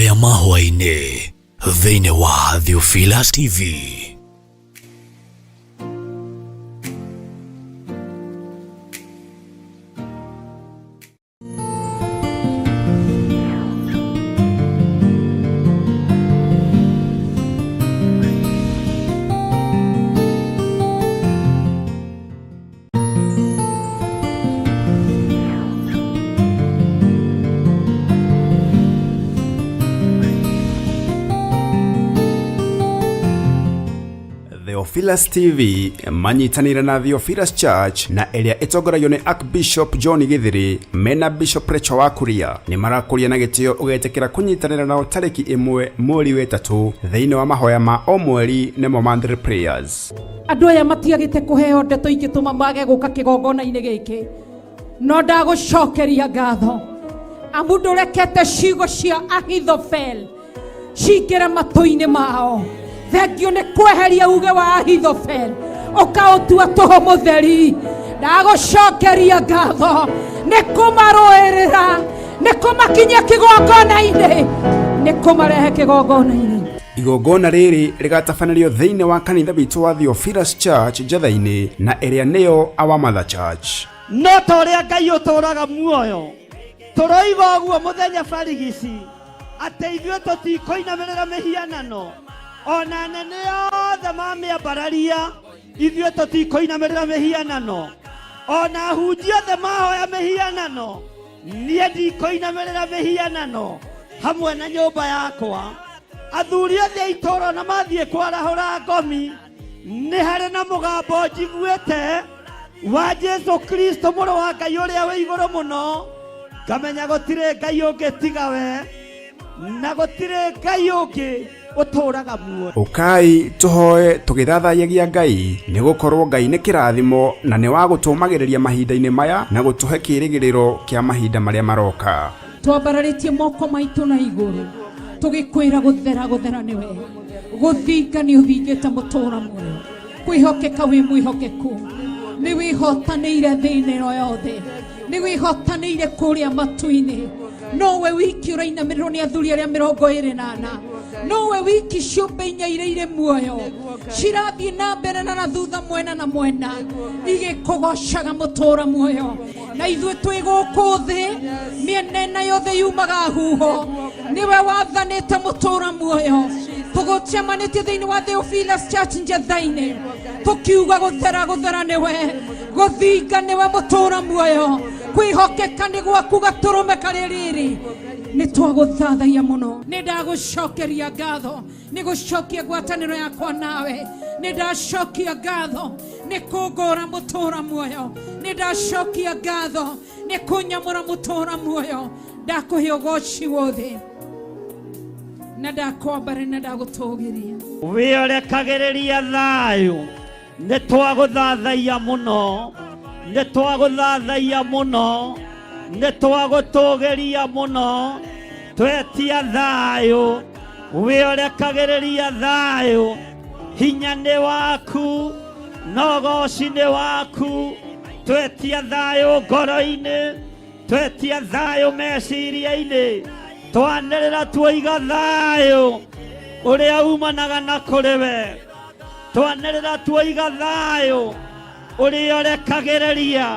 Mahoya mahwa-inĩ thĩinĩ wa Theophilus TV.
Theophilus TV manyitanĩire na Theophilus Church na ĩrĩa ĩtongoragio nĩ Archbishop John Githiri mena Bishop Rachel wa Kuria nĩ marakũria na gĩtĩo ũgetĩkĩra kũnyitanĩra nao tarĩki 1 mweri wa 3 thĩinĩ wa mahoya ma o mweri nĩmo monthly prayers.
Andũ aya matiagĩte kũheo ndeto ingĩtũma mage gũka kĩgongona-inĩ gĩkĩ, no ndagũcokeria ngatho amu ndũrekete ciugo cia Ahithofel cingĩre matũ-inĩ mao. Thengio nĩ kweheria uge wa Ahithofel ũkaũtua tũhũ mũtheri. Ndagũcokeria ngatho nĩ kũmarũĩrĩra, nĩ kũmakinyia kĩgongona-inĩ, nĩ kũmarehe kĩgongona-inĩ.
Igongona rĩrĩ rĩgatabanĩrio thĩinĩ wa kanitha witũ wa Theophilus Church Njatha-inĩ na ĩrĩa nĩyo Our Mother Church.
No ta ũrĩa Ngai ũtũũraga muoyo, tũroiga ũguo mũthenya barigici atĩ ithuĩ tũtikũinamĩrĩra mĩhianano, ona anene othe mamĩambararia, ithuĩ tũtikũinamĩrĩra mĩhianano, ona ahunjia othe mahoya mĩhianano, niĩ ndikũinamĩrĩra mĩhianano hamwe na nyũmba yakwa. Athuri othe a itũũra ona mathiĩ kwarahũra ngomi, nĩ harĩ na mũgambo njiguĩte wa Jesu Kristo mũrũ wa Ngai ũrĩa wĩ igũrũ mũno, ngamenya gũtirĩ Ngai ũngĩ tiga we, na gũtirĩ Ngai ũngĩ ũtũũraga muoyo.
Ũkai tũhoe tũgĩthathaiyagia Ngai, nĩ gũkorwo Ngai nĩ kĩrathimo na nĩ wa gũtũũmagĩrĩria mahinda-inĩ maya na gũtũhe kĩĩrĩgĩrĩro kĩa mahinda marĩa maroka.
Twambararĩtie moko maitũ na igũrũ tũgĩkwĩra gũthera gũthera nĩwe, gũthinga nĩ ũthingĩte mũtũũra muoyo, kwĩhokeka wĩ mwĩhokeku, nĩ wĩhotanĩire thĩinĩ ĩno yothe, nĩ wĩhotanĩire kũrĩa matu-inĩ. Nowe wiki ũrainamĩrĩrwo nĩ athuri arĩa 24, nowe wiki ciũmbe inya iria irĩ muoyo cirathiĩ na mbere na thutha mwena na mwena igĩkũgocaga mũtũũra muoyo. Na ithuĩ twĩ gũkũ thĩ mĩena ĩna yothe yumaga huho, nĩwe wathanĩte mũtũũra muoyo. Tũgũcemanĩtie thĩinĩ wa Theophilus Church Njatha-inĩ tũkiuga gũthera gũthera nĩwe, gũthinga nĩwe mũtũũra muoyo, kwĩhokeka nĩ gwaku gatũrũme karĩ rĩrĩ. Nĩ twagũthathaia mũno, nĩ ndagũcokeria ngatho nĩ gũcokia ngwatanĩro yakwa nawe, nĩ ndacokia ngatho nĩ kũngũra mũtũũra muoyo, nĩ ndacokia ngatho nĩ kũnyamũra mũtũũra muoyo. Ndakũhe ũgoci wothe na ndakwambara na ndagũtũgĩria.
Wĩorekagĩrĩria thayũ, nĩ twagũthathaia mũno, nĩ twagũthathaia mũno, nĩ twagũtũgĩria mũno, twetia thayũ, wĩorekagĩrĩria thayũ, hinya nĩ waku, na ũgoci nĩ waku, twetia thayũ ngoro-inĩ, twetia thayũ meciria-inĩ, twanĩrĩra tuoiga thayũ ũrĩa umanaga na kũrĩ we, twanĩrĩra tuoiga thayũ ũrĩa ũrekagĩrĩria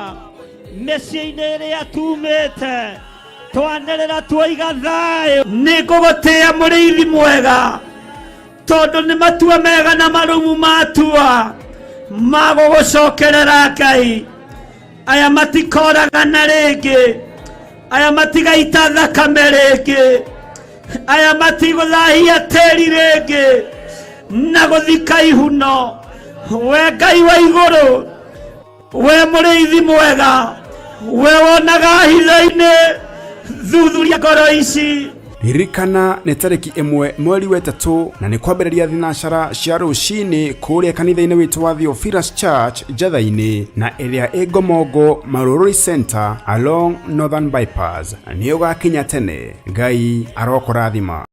mĩciĩ-inĩ ĩrĩa tumĩte, twanĩrĩra tuoiga thayũ. Nĩ ngũgũtĩĩa mũrĩithi mwega, tondũ nĩ matua mega na marumu matua ma gũgũcokerera Ngai. Aya matikoragana rĩngĩ, aya matigaita thakame rĩngĩ, aya matigũthahia tĩri rĩngĩ na gũthika ihuno. We Ngai wa igũrũ, we mũrĩithi mwega, we wonaga hitho-inĩ, thuthuria ngoro ici.
Ririkana nĩ tarĩki 1 mweri wa 3 na nĩ kwambĩrĩria thinacara cia rũcinĩ kũrĩa kanitha-inĩ witũ wa Theophilus Church Njatha-inĩ na ĩrĩa ĩ Ngomongo Marururi Center along Northern Bypass. Nĩ ũgakinya tene. Ngai arokũrathima.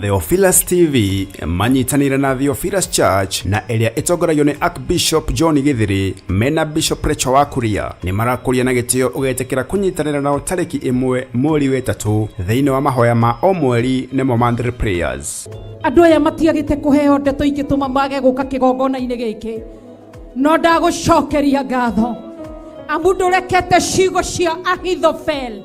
Theophilus TV manyitanĩire na Theophilus Church na ĩrĩa ĩtongoragio nĩ Archbishop John Gĩthĩrĩ mena Bishop Rachel wa Kuria nĩ marakũria na gĩtĩo ũgetĩkĩra kũnyitanĩra nao tarĩki 1 mweri wa 3 thĩinĩ wa mahoya ma o mweri nĩmo monthly prayers.
Andũ aya matiagĩte kũheo ndeto ingĩtũma mage gũka kĩgongona-inĩ gĩkĩ, no ndagũcokeria ngatho amu ndũrekete ciugo cia Ahithofel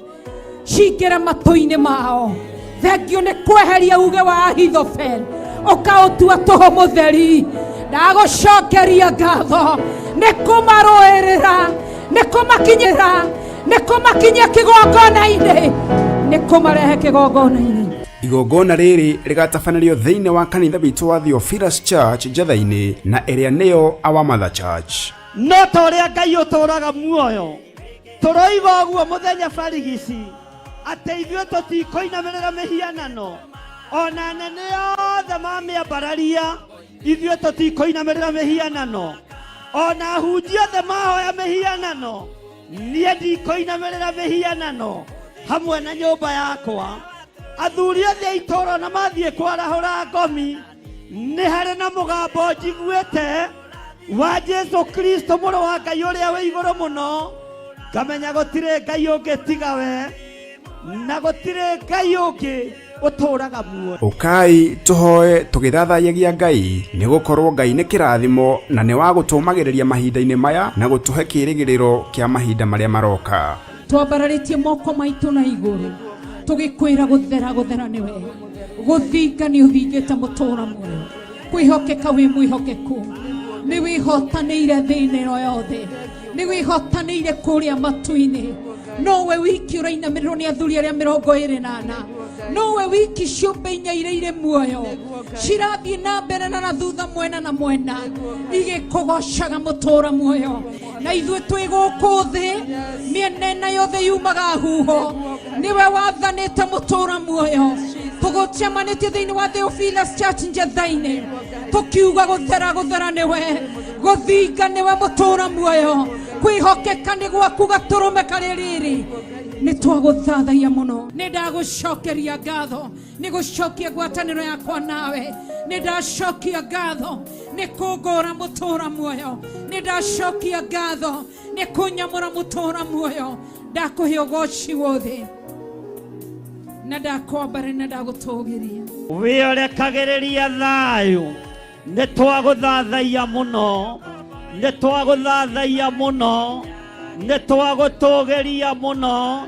cingĩre matũ-inĩ mao. Thengio nĩ kweheria uge wa Ahithofel ũkaũtua tũhũ mũtheri. Ndagũcokeria ngatho nĩ kũmarũĩrĩra, nĩ kũmakinyĩra, nĩ kũmakinyia kĩgongona-inĩ, nĩ kũmarehe kĩgongona-inĩ.
Igongona rĩrĩ rĩgatabanĩrio thĩinĩ wa kanitha witũ wa Theophilus Church Njetha-inĩ na ĩrĩa nĩyo Our Mother Church.
No ta ũrĩa Ngai ũtũũraga muoyo, tũroiga ũguo mũthenya barigici atĩ ithuĩ tũtikũinamĩrĩra mĩhianano, ona anene othe mamĩambararia, ithuĩ tũtikũinamĩrĩra mĩhianano, ona ahunjia othe mahoya mĩhianano, niĩ ndikũinamĩrĩra mĩhianano hamwe na nyũmba yakwa. Athuri othe a itũũra na mathiĩ kwarahũra ngomi, nĩ harĩ na mũgambo njiguĩte wa Jesu Kristo mũrũ wa Ngai ũrĩa wĩ igũrũ mũno, ngamenya gũtirĩ Ngai ũngĩ tiga we, na gũtirĩ Ngai ũngĩ ũtũũraga muoyo.
Ũkai tũhoe tũgĩthathayagia Ngai, nĩ gũkorwo Ngai nĩ kĩrathimo na nĩ wa gũtũũmagĩrĩria mahinda-inĩ maya na gũtũhe kĩĩrĩgĩrĩro kĩa mahinda marĩa maroka.
Twambararĩtie moko maitũ na igũrũ tũgĩkwĩra gũthera gũthera nĩwe, gũthinga nĩ ũthingĩte mũtũũra muoyo, kwĩhokeka wĩ mwĩhokeku, nĩ wĩhotanĩire thĩ ĩno yothe, nĩ wĩhotanĩire kũrĩa matu-inĩ. Nowe wiki ũrainamĩrĩrwo nĩ athuri arĩa 24, nowe wiki ciũmbe inya iria irĩ muoyo cirathiĩ na mbere na thutha mwena na mwena igĩkũgocaga mũtũũra muoyo. Na ithuĩ twĩ gũkũ thĩ mĩena ĩna yothe yumaga huho, nĩwe wathanĩte mũtũũra muoyo. Tũgũcemanĩtie thĩinĩ wa Theophilus Church Njetha-inĩ tũkiuga gũthera gũthera nĩwe, gũthinga nĩwe mũtũũra muoyo, kwĩhokeka nĩ gwaku gatũrũme karĩ rĩrĩ. Nĩ twagũthathaia mũno, nĩ ndagũcokeria ngatho nĩ gũcokia ngwatanĩro yakwa nawe, nĩ ndacokia ngatho nĩ kũngũra mũtũũra muoyo, nĩ ndacokia ngatho nĩ kũnyamũra mũtũũra muoyo. Ndakũhe ũgoci wothe na ndakwambara na ndagũtũgĩria.
Wĩorekagĩrĩria thayũ, nĩ twagũthathaia mũno, nĩ twagũthathaia mũno, nĩ twagũtũgĩria mũno,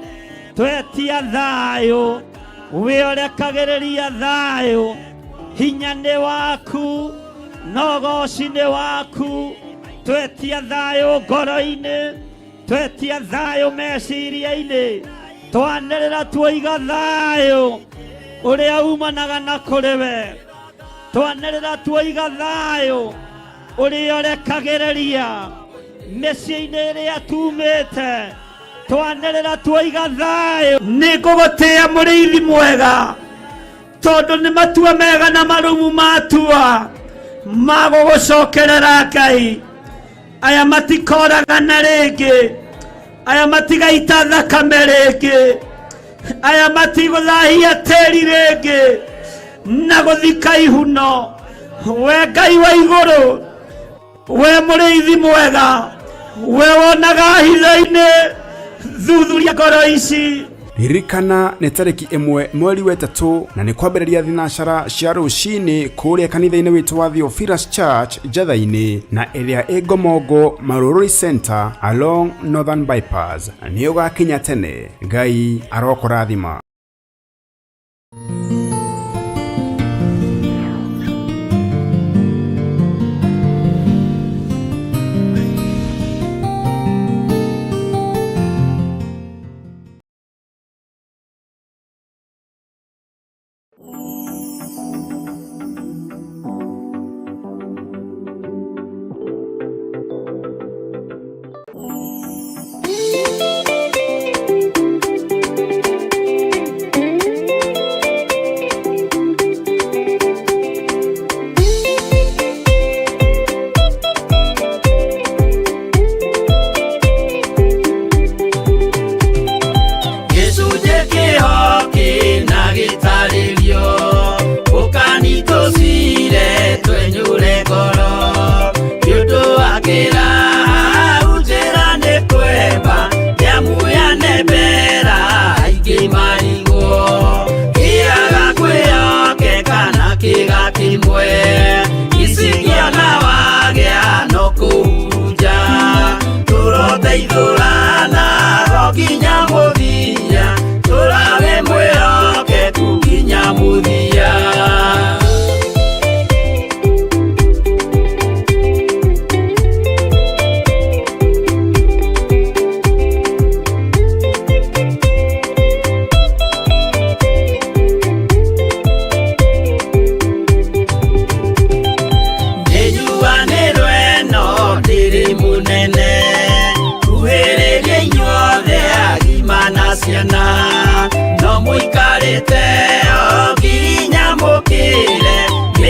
twetia thayũ, wĩorekagĩrĩria thayũ, hinya nĩ waku, na ũgoci nĩ waku, twetia thayũ ngoro-inĩ, twetia thayũ meciria-inĩ, twanĩrĩra tuoiga thayũ ũrĩa umanaga na kũrĩ we, twanĩrĩra tuoiga thayũ ũrĩa ũrekagĩrĩria mĩciĩ-inĩ ĩrĩa tumĩte, twanĩrĩra tuoiga thayũ. Nĩ ngũgũtĩĩa mũrĩithi mwega, tondũ nĩ matua mega na marumu matua ma gũgũcokerera Ngai. Aya matikoragana rĩngĩ, aya matigaita thakame rĩngĩ, aya matigũthahia tĩri rĩngĩ na gũthika ihuno. We Ngai wa igũrũ, we mũrĩithi mwega, we wonaga hitho-inĩ, thuthuria ngoro ici.
Ririkana nĩ tarĩki 1 mweri wa 3 na nĩ kwambĩrĩria thinacara cia rũcinĩ kũrĩa kanitha-inĩ witũ wa Theophilus Church Njetha-inĩ na ĩrĩa ĩ Ngomongo Marururi Center along Northern Bypass. Nĩ ũgakinya tene. Ngai arokũrathima.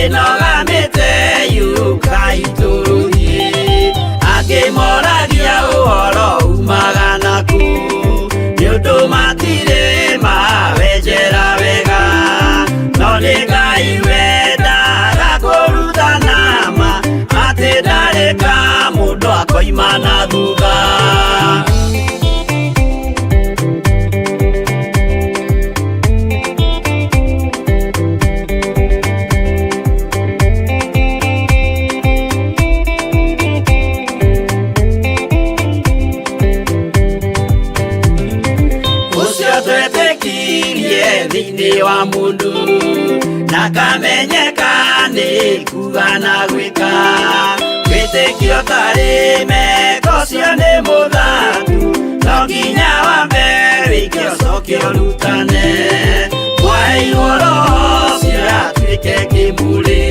Twakĩnoga mĩtĩ yuka itũrũrie angĩ moragia ũhoro umaga naku nĩ ũndũ matirĩ mawenjera wega no nĩ Ngai wendaga kũrutana ma atĩ ndarĩ ka mũndũ akoima na thutha. Ũcio twetĩkirie thĩinĩ wa mũndũ na kamenyeka nĩ kuga na gwĩka wĩtĩkio tarĩ meko ũcio nĩ mũthatu no nginya wambe wĩke ũcoke ũrutane mwaheirwo roho ũcio atuĩke kĩmũrĩ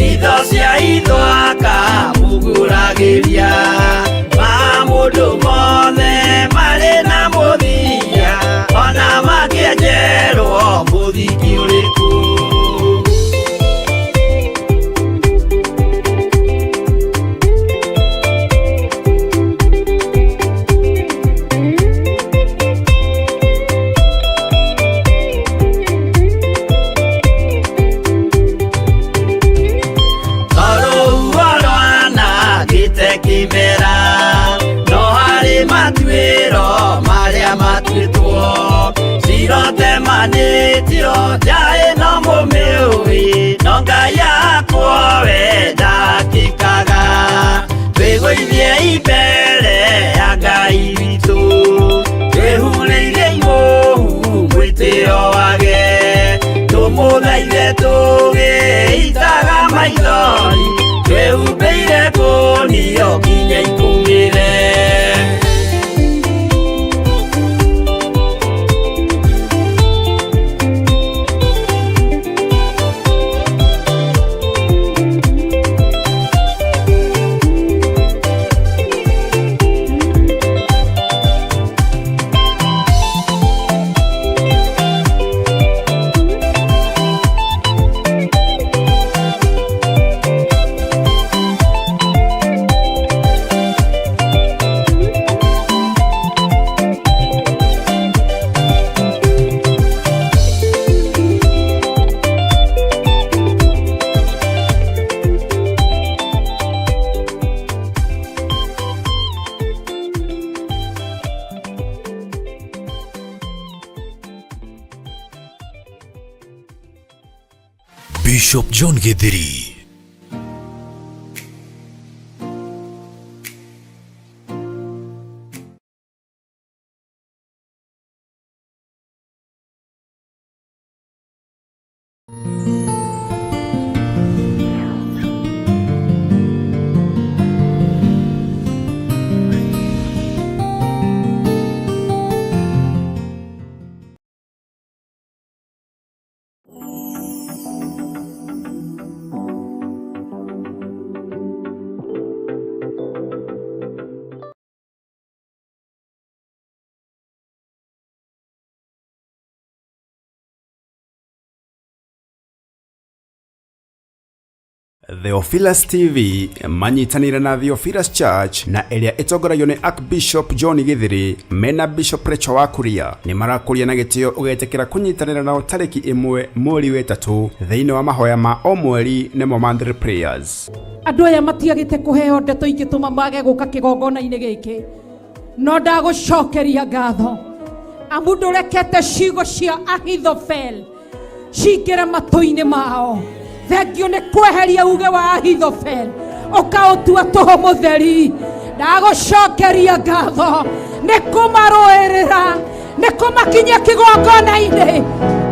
itho cia itho akamũgũragĩria ma mũndũ mothe marĩ na mũthia ona makĩenjerwo mũthingi ũrĩkũ. Tondũ rwanangĩte kĩmera no harĩ matuĩro marĩa matuĩtwo cirotemanĩtio nja ĩno mũmĩũĩ no Ngai akwo we ndakĩkaga twĩgũithie mbere ya Ngai witũ twĩhurĩire imũhu mwĩtĩo wage tũmũthaithe tũgĩitaga maithori twĩhumbĩire kũnio nginya ikũmĩre.
Bishop John Githiri.
Theophilus TV manyitanĩire na Theophilus Church na ĩrĩa ĩtongoragio nĩ Archbishop John Githiri mena Bishop Rachel wa Kuria nĩ marakũria na gĩtĩo ũgetĩkĩra kũnyitanĩra nao tarĩki 1 mweri wa 3 thĩinĩ wa mahoya ma o mweri nĩmo monthly prayers.
Andũ aya matiagĩte kũheo ndeto ingĩtũma mage gũka kĩgongona-inĩ gĩkĩ no ndagũcokeria ngatho amu ndũrekete ciugo cia Ahithofel cingĩre matũ-inĩ mao. Thengio nĩ kweheria uge wa Ahithofel ũkaũtua tũhũ mũtheri. Ndagũcokeria ngatho nĩ kũmarũĩrĩra nĩ kũmakinyia kĩgongona-inĩ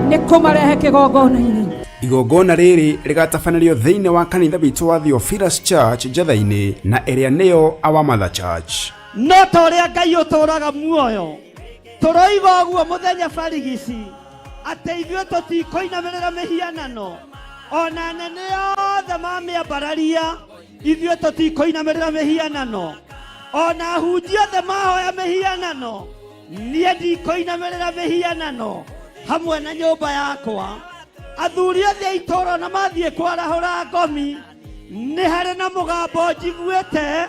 nĩ kũmarehe kĩgongona-inĩ.
Igongona rĩrĩ rĩgatabanĩrio thĩinĩ wa kanitha witũ wa Theophilus Church Njetha-inĩ na ĩrĩa nĩyo Our Mother Church.
No ta ũrĩa Ngai ũtũũraga muoyo tũroiga ũguo mũthenya barigici atĩ ithuĩ tũtikũinamĩrĩra mĩhianano ona anene othe mamĩambararia ithuĩ tũtikũinamĩrĩra mĩhianano ona ahunjia othe mahoya mĩhianano niĩ ndikũinamĩrĩra mĩhianano hamwe na nyũmba yakwa. Athuri othe a itũũra na mathiĩ kwarahũra ngomi, nĩ harĩ na mũgambo njiguĩte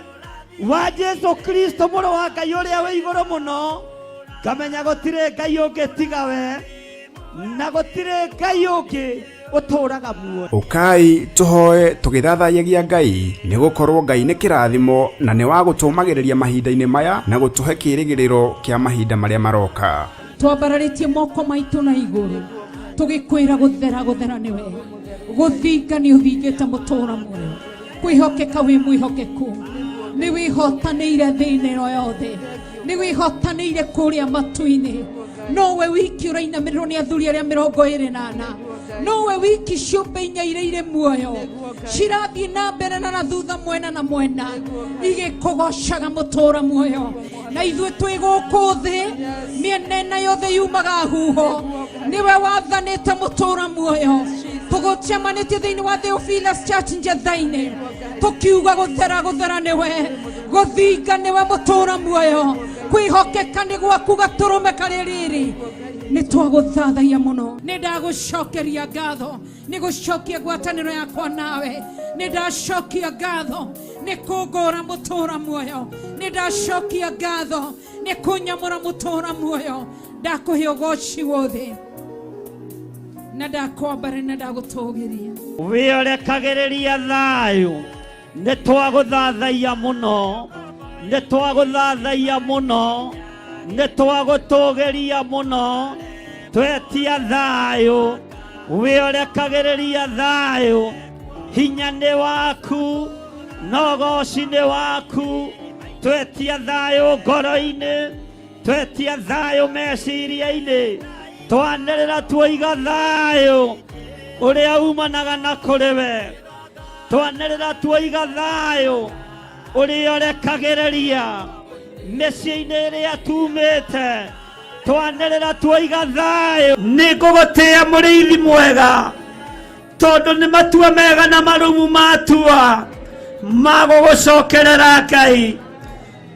wa Jesu Kristo mũrũ wa Ngai ũrĩa wĩ igũrũ mũno, ngamenya gũtirĩ Ngai ũngĩ tiga we, na gũtirĩ Ngai ũngĩ ũtũũraga muoyo.
Ũkai tũhoe tũgĩthathaiyagia Ngai, nĩ gũkorwo Ngai nĩ kĩrathimo na nĩ wa gũtũũmagĩrĩria mahinda-inĩ maya na gũtũhe kĩĩrĩgĩrĩro kĩa mahinda marĩa maroka.
Twambararĩtie moko maitũ na igũrũ tũgĩkwĩra gũthera gũthera nĩwe, gũthinga nĩ ũthingĩte mũtũũra muoyo, kwĩhokeka wĩ mwĩhokeku, nĩ wĩhotanĩire thĩ-inĩ ĩno yothe, nĩ wĩhotanĩire kũrĩa matu-inĩ. Nowe wiki ũrainamĩrĩrwo nĩ athuri arĩa 24, nowe wiki ciũmbe inya iria irĩ muoyo cirathiĩ na mbere na na thutha, mwena na mwena, igĩkũgocaga mũtũũra muoyo. Na ithuĩ twĩ gũkũ thĩ, mĩena ĩna yothe yumaga huho, nĩwe wathanĩte mũtũũra muoyo. Tũgũcemanĩtie thĩinĩ wa Theophilus Church Njetha-inĩ, tũkiuga gũthera gũthera nĩwe, gũthinga nĩwe mũtũũra muoyo, kwĩhokeka nĩ gwaku gatũrũme karĩ rĩrĩ. Nĩ twagũthathaia mũno, nĩ ndagũcokeria ngatho nĩ gũcokia ngwatanĩro yakwa nawe, nĩ ndacokia ngatho nĩ kũngũra mũtũũra muoyo, nĩ ndacokia ngatho nĩ kũnyamũra mũtũũra muoyo. Ndakũhe ũgoci wothe na ndakwambara na ndagũtũgĩria.
Wĩorekagĩrĩria thayũ, nĩ twagũthathaiya mũno, nĩ twagũthathaiya mũno, nĩ twagũtũgĩria mũno. Twetia thayũ, wĩorekagĩrĩria thayũ, hinya nĩ waku na ũgoci nĩ waku. Twetia thayũ ngoro-inĩ, twetia thayũ meciria-inĩ, twanĩrĩra tuoiga thayũ ũrĩa umanaga na kũrĩ we, twanĩrĩra tuoiga thayũ ũrĩa ũrekagĩrĩria mĩciĩ-inĩ ĩrĩa tumĩte, twanĩrĩra tuoiga thayũ. Nĩ ngũgũtĩĩa mũrĩithi mwega, tondũ nĩ matua mega na marumu matua ma gũgũcokerera Ngai.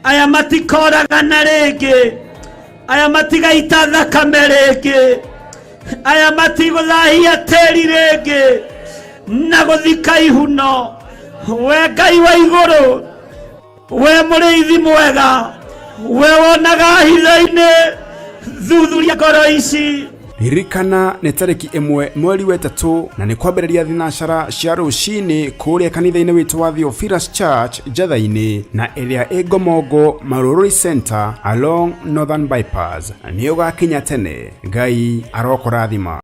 Aya matikoragana rĩngĩ, aya matigaita thakame rĩngĩ, aya matigũthahia tĩri rĩngĩ na gũthika ihuno. We Ngai wa igũrũ, we mũrĩithi mwega, we wonaga hitho-inĩ, thuthuria ngoro ici.
Ririkana nĩ tarĩki 1 mweri wa 3 na nĩ kwambĩrĩria thinacara cia rũcinĩ kũrĩa kanitha-inĩ witũ wa Theophilus Church Njetha-inĩ na ĩrĩa ĩ Ngomongo Marururi Center along Northern Bypass. Nĩ ũgakinya tene. Ngai arokũrathima.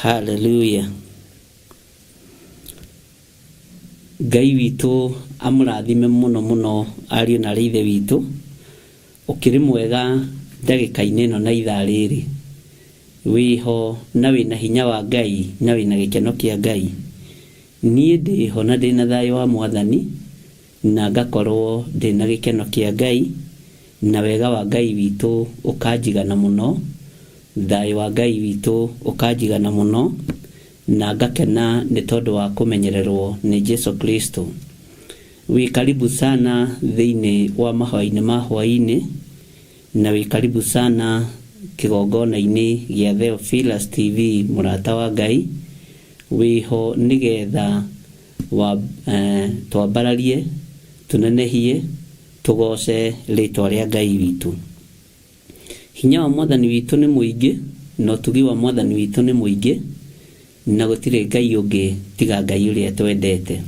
Haleluya. Ngai witũ amũrathime mũno mũno ariũ na arĩ ithe witũ. Ũkĩrĩ mwega ndagĩka-inĩ ĩno na ithaa rĩrĩ. Wĩho na wĩna hinya wa Ngai na wĩna gĩkeno kĩa Ngai. Niĩ ndĩho na ndĩna thayũ wa Mwathani na ngakorwo ndĩna gĩkeno kĩa Ngai na wega wa Ngai witũ ũkanjigana mũno, thayũ wa Ngai witũ ũkanjigana mũno na ngakena nĩ tondũ wa kũmenyererwo nĩ Jesu Kristo. Wĩ karibu sana thĩinĩ wa mahoya-inĩ ma hwaĩ-inĩ, na wĩ karibu sana kĩgongona-inĩ gĩa Theophilus TV mũrata wa Ngai, wĩho nĩgetha wa, twambararie, tũnenehie, Tũgooce rĩtwa rĩa Ngai witũ. Hinya wa Mwathani witũ nĩ mũingĩ, na ũtugi wa Mwathani witũ nĩ mũingĩ, na gũtirĩ Ngai ũngĩ tiga Ngai ũrĩa twendete.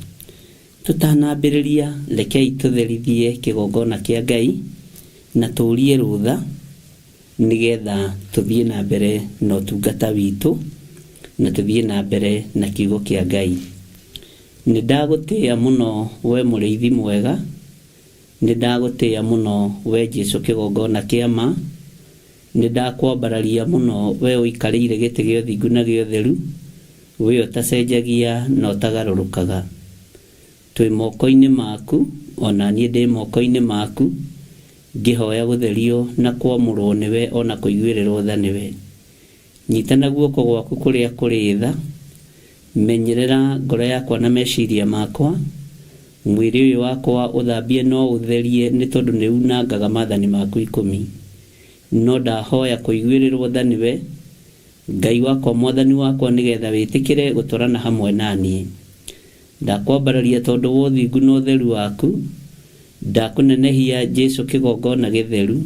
Tũtanambĩrĩria, rekei tũtherithie kĩgongona kĩa Ngai na tũrie rũtha nĩgetha tũthiĩ na mbere na ũtungata witũ na tũthiĩ na mbere na kiugo kĩa Ngai. Nĩ ndagũtĩĩa mũno we mũrĩithi mwega, nĩ ndagũtĩĩa mũno we Jesu kĩgongona kĩa ma, nĩ ndakwambararia mũno we ũikarĩire gĩtĩ gĩa ũthingu na gĩa ũtheru, we ũtacenjagia na ũtagarũrũkaga. Twĩ moko-inĩ maku, o na niĩ ndĩ moko-inĩ maku, ngĩhoya gũtherio na kwamũrwo nĩwe o na kũiguĩrĩrwo tha nĩwe. Nyita na guoko gwaku kũrĩa kũrĩ tha, menyerera ngoro yakwa na meciria makwa, mwĩrĩ ũyũ wakwa ũthambie no ũtherie nĩ tondũ nĩ unangaga maathani maku ikũmi. No ndahoya kũiguĩrĩrwo tha nĩwe, Ngai wakwa Mwathani wakwa nĩgetha wĩtĩkĩre gũtwarana hamwe na niĩ. Ndakwambararia tondũ wa ũthingu na ũtheru waku, ndakũnenehia Jesu kĩgongona gĩtheru,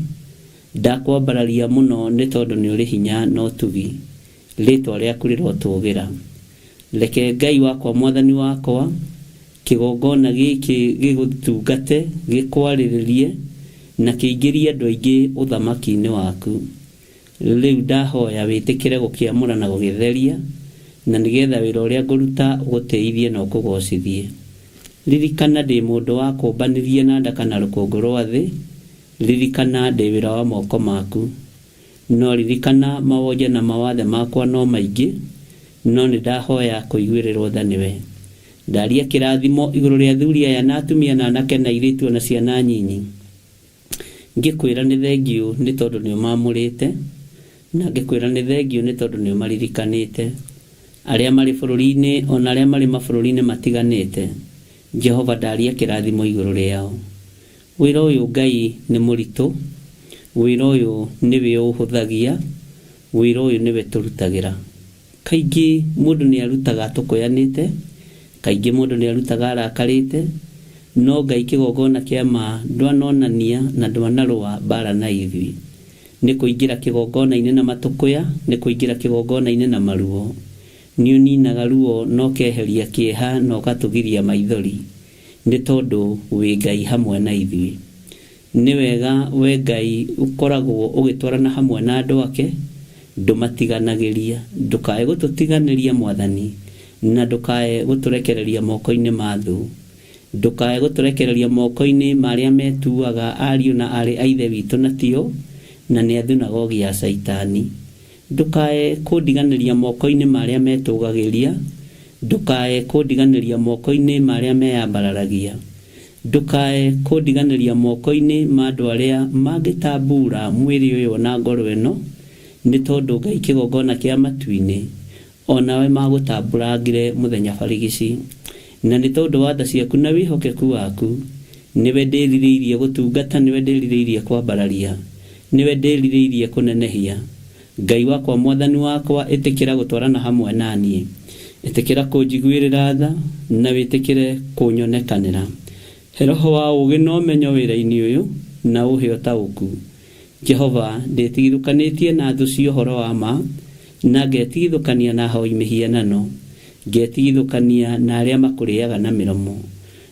ndakwambararia mũno nĩ tondũ nĩ ũrĩ hinya na ũtugi, rĩtwa rĩaku rĩrotũgĩra. Reke Ngai wakwa Mwathani wakwa, kĩgongona gĩkĩ gĩgũtungate, gĩkwarĩrĩrie, na kĩingĩrie andũ aingĩ ũthamaki-inĩ waku. Rĩu ndahoya wĩtĩkĩre gũkĩamũra na gũgĩtheria, na nĩgetha wĩra ũrĩa ngũruta ũgũtĩithie na ũkũgoocithie. Ririkana ndĩ mũndũ wakũmbanirie na ndaka na rũkũngũ rwa thĩ, ririkana ndĩ wĩra wa moko maku. No ririkana mawonje na mawathe makwa no maingĩ, no nĩ ndahoya kũiguĩrĩrwo tha nĩwe. Ndaria kĩrathimo igũrũ rĩa athuri aya na atumia na anake na airĩtu o na ciana nyinyi. Ngĩkwĩra nĩ thengiũ nĩ tondũ nĩ ũmamũrĩte, na ngĩkwĩra nĩ thengiũ nĩ tondũ nĩ ũmaririkanĩte. Arĩa marĩ bũrũri-inĩ o na arĩa marĩ mabũrũri-inĩ matiganĩte, Jehova ndaria kĩrathimo igũrũ rĩao. Wĩra ũyũ Ngai nĩ mũritũ, wĩra ũyũ nĩwe ũhũthagia, wĩra ũyũ nĩwe tũrutagĩra. Kaingĩ mũndũ nĩ arutaga atũkũyanĩte, kaingĩ mũndũ nĩ arutaga arakarĩte, no Ngai kĩgongona kĩa ma ndwanonania na ndwanarũa mbara na ithuĩ. Nĩ kũingĩra kĩgongona-inĩ na matũkũya, nĩ kũingĩra kĩgongona-inĩ na maruo. Nĩ ũninaga ruo na ũkeheria kĩeha na ũgatũgiria maithori, nĩ tondũ wĩ Ngai hamwe na ithuĩ. Nĩ wega we Ngai ũkoragwo ũgĩtwarana hamwe na andũ ake, ndũmatiganagĩria. Ndũkae gũtũtiganĩria Mwathani, na ndũkae gũtũrekereria moko-inĩ ma thũ. Ndũkae gũtũrekereria moko-inĩ ma arĩa metuaga ariũ na aarĩ a Ithe witũ na tio, na nĩ a thunagogi ya Caitani. Ndũkae kũndiganĩria moko-inĩ ma arĩa metũũgagĩria, ndũkae kũndiganĩria moko-inĩ ma arĩa meyambararagia. Ndũkae kũndiganĩria moko-inĩ ma andũ arĩa mangĩtambuura mwĩrĩ ũyũ o na ngoro ĩno, nĩ tondũ Ngai kĩgongona kĩa matu-inĩ, o nawe maagũtambuurangire mũthenya barigici. Na nĩ tondũ wa tha ciaku na wĩhokeku waku, nĩwe ndĩĩrirĩirie gũtungata, nĩwe ndĩĩrirĩirie kwambararia, nĩwe ndĩĩrirĩirie kũnenehia. Ngai wakwa, Mwathani wakwa, ĩtĩkĩra gũtwarana hamwe na niĩ. Ĩtĩkĩra kũnjiguĩrĩra tha, na wĩtĩkĩre kũnyonekanĩra. He roho wa ũũgĩ na ũmenyo wĩra-inĩ ũyũ, na ũhe ũtaũku. Jehova, ndĩtigithũkanĩtie na thũ cia ũhoro wa ma, na ngetigithũkania na ahoi mĩhianano, ngetigithũkania na arĩa makũrĩaga na mĩromo,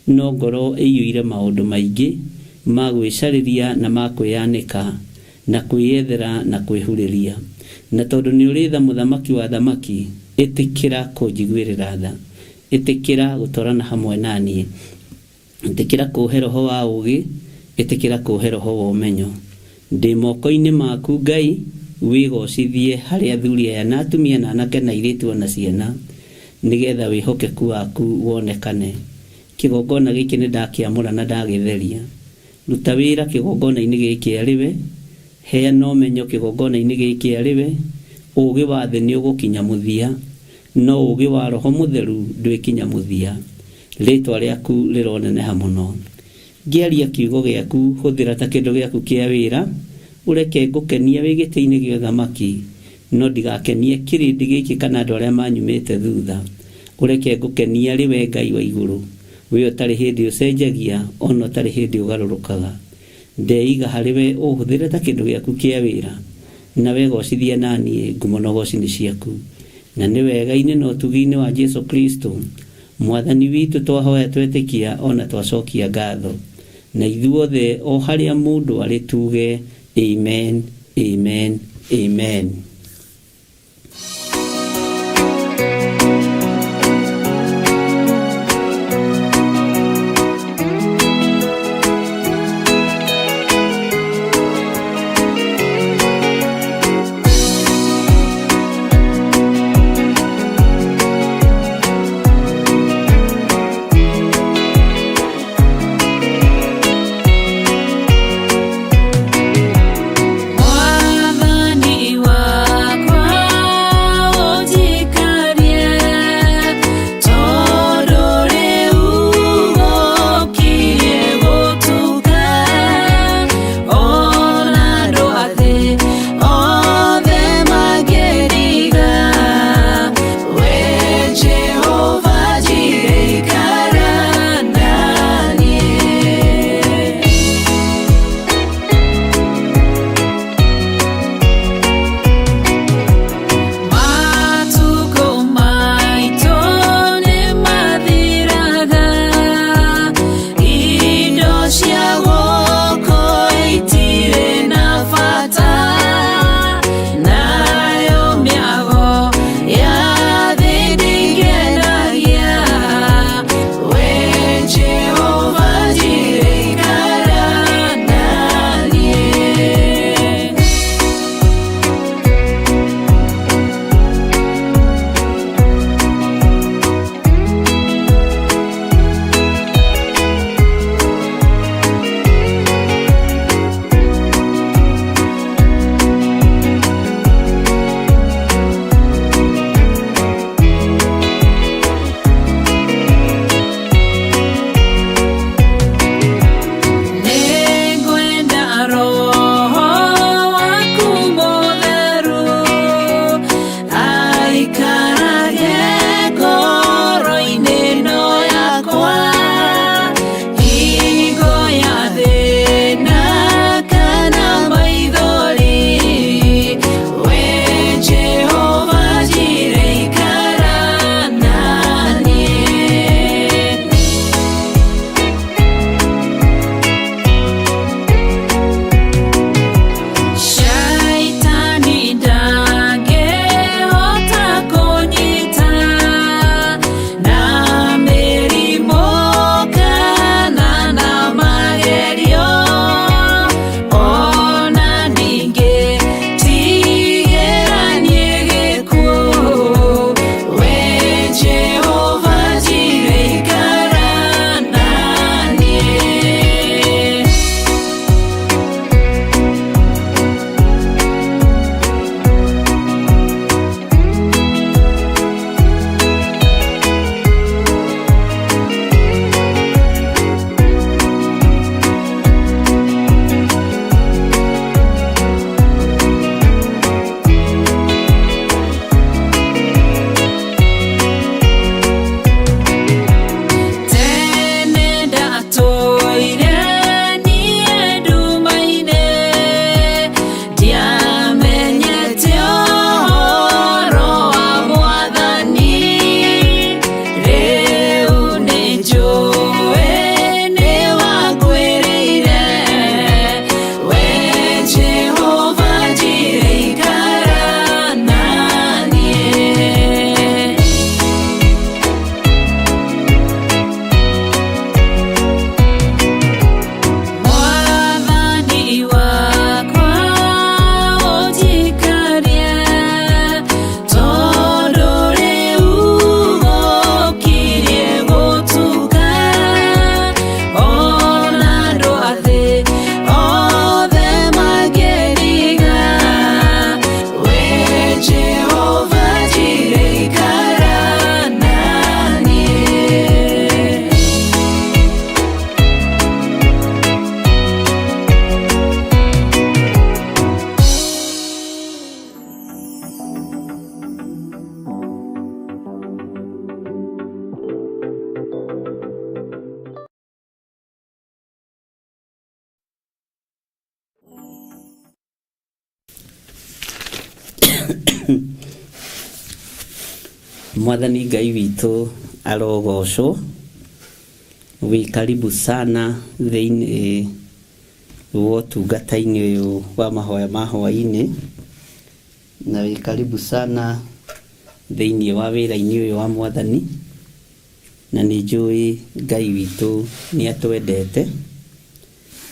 no ngoro ĩiyũire maũndũ maingĩ ma gwĩcarĩria na ma kwĩyanĩka, na kwĩyethera na kwĩhurĩria. Na tondũ nĩ ũrĩ tha Mũthamaki wa athamaki, ĩtĩkĩra kũnjiguĩrĩra tha. Ĩtĩkĩra gũtwarana hamwe na niĩ. Ĩtĩkĩra kũũhe roho wa ũũgĩ, ĩtĩkĩra kũũhe roho wa ũmenyo. Ndĩ moko-inĩ maku Ngai, wĩgocithie harĩ athuri aya na atumia na anake na airĩtu o na ciana, nĩgetha wĩhokeku waku wonekane. Kĩgongona gĩkĩ nĩndakĩamũra na ndagĩtheria. Ruta wĩra kĩgongona-inĩ gĩkĩ arĩ we, heana ũmenyo kĩgongona-inĩ gĩkĩ arĩ we, ũũgĩ wa thĩ nĩũgũkinya mũthia, no ũũgĩ wa Roho Mũtheru ndwĩkinya mũthia. Rĩĩtwa rĩaku rĩroneneha mũno. Ngĩaria kiugo gĩaku, hũthĩra ta kĩndũ gĩaku kĩa wĩra, ũreke ngũkenie wĩ gĩtĩ-inĩ gĩa ũthamaki, no ndigakenie kĩrĩndĩ gĩkĩ kana andũ arĩa manyumĩte thutha. Ũreke ngũkenie arĩ we Ngai wa igũrũ, we ũtarĩ hĩndĩ ũcenjagia, o na ũtarĩ hĩndĩ ũgarũrũkaga. Ndeiga harĩ we ũhũthĩre ta kĩndũ gĩaku kĩa wĩra, na wegocithie na niĩ, ngumo na ũgoci nĩ ciaku. Na nĩ wega-inĩ na ũtugi-inĩ wa Jesu Kristo Mwathani witũ twahoya twetĩkia ona twacokia ngatho. Na ithuothe o harĩa mũndũ arĩ tuge amen, amen, amen.
Mwathani wa
Mwathani Ngai witũ arogocwo. Wĩ karibu sana thĩinĩ wa ũtungata-inĩ ũyũ wa mahoya ma hwaĩ-inĩ, na wĩ karibu sana thĩinĩ wa wĩra-inĩ ũyũ wa Mwathani, na nĩ njũĩ Ngai witũ nĩ atwendete.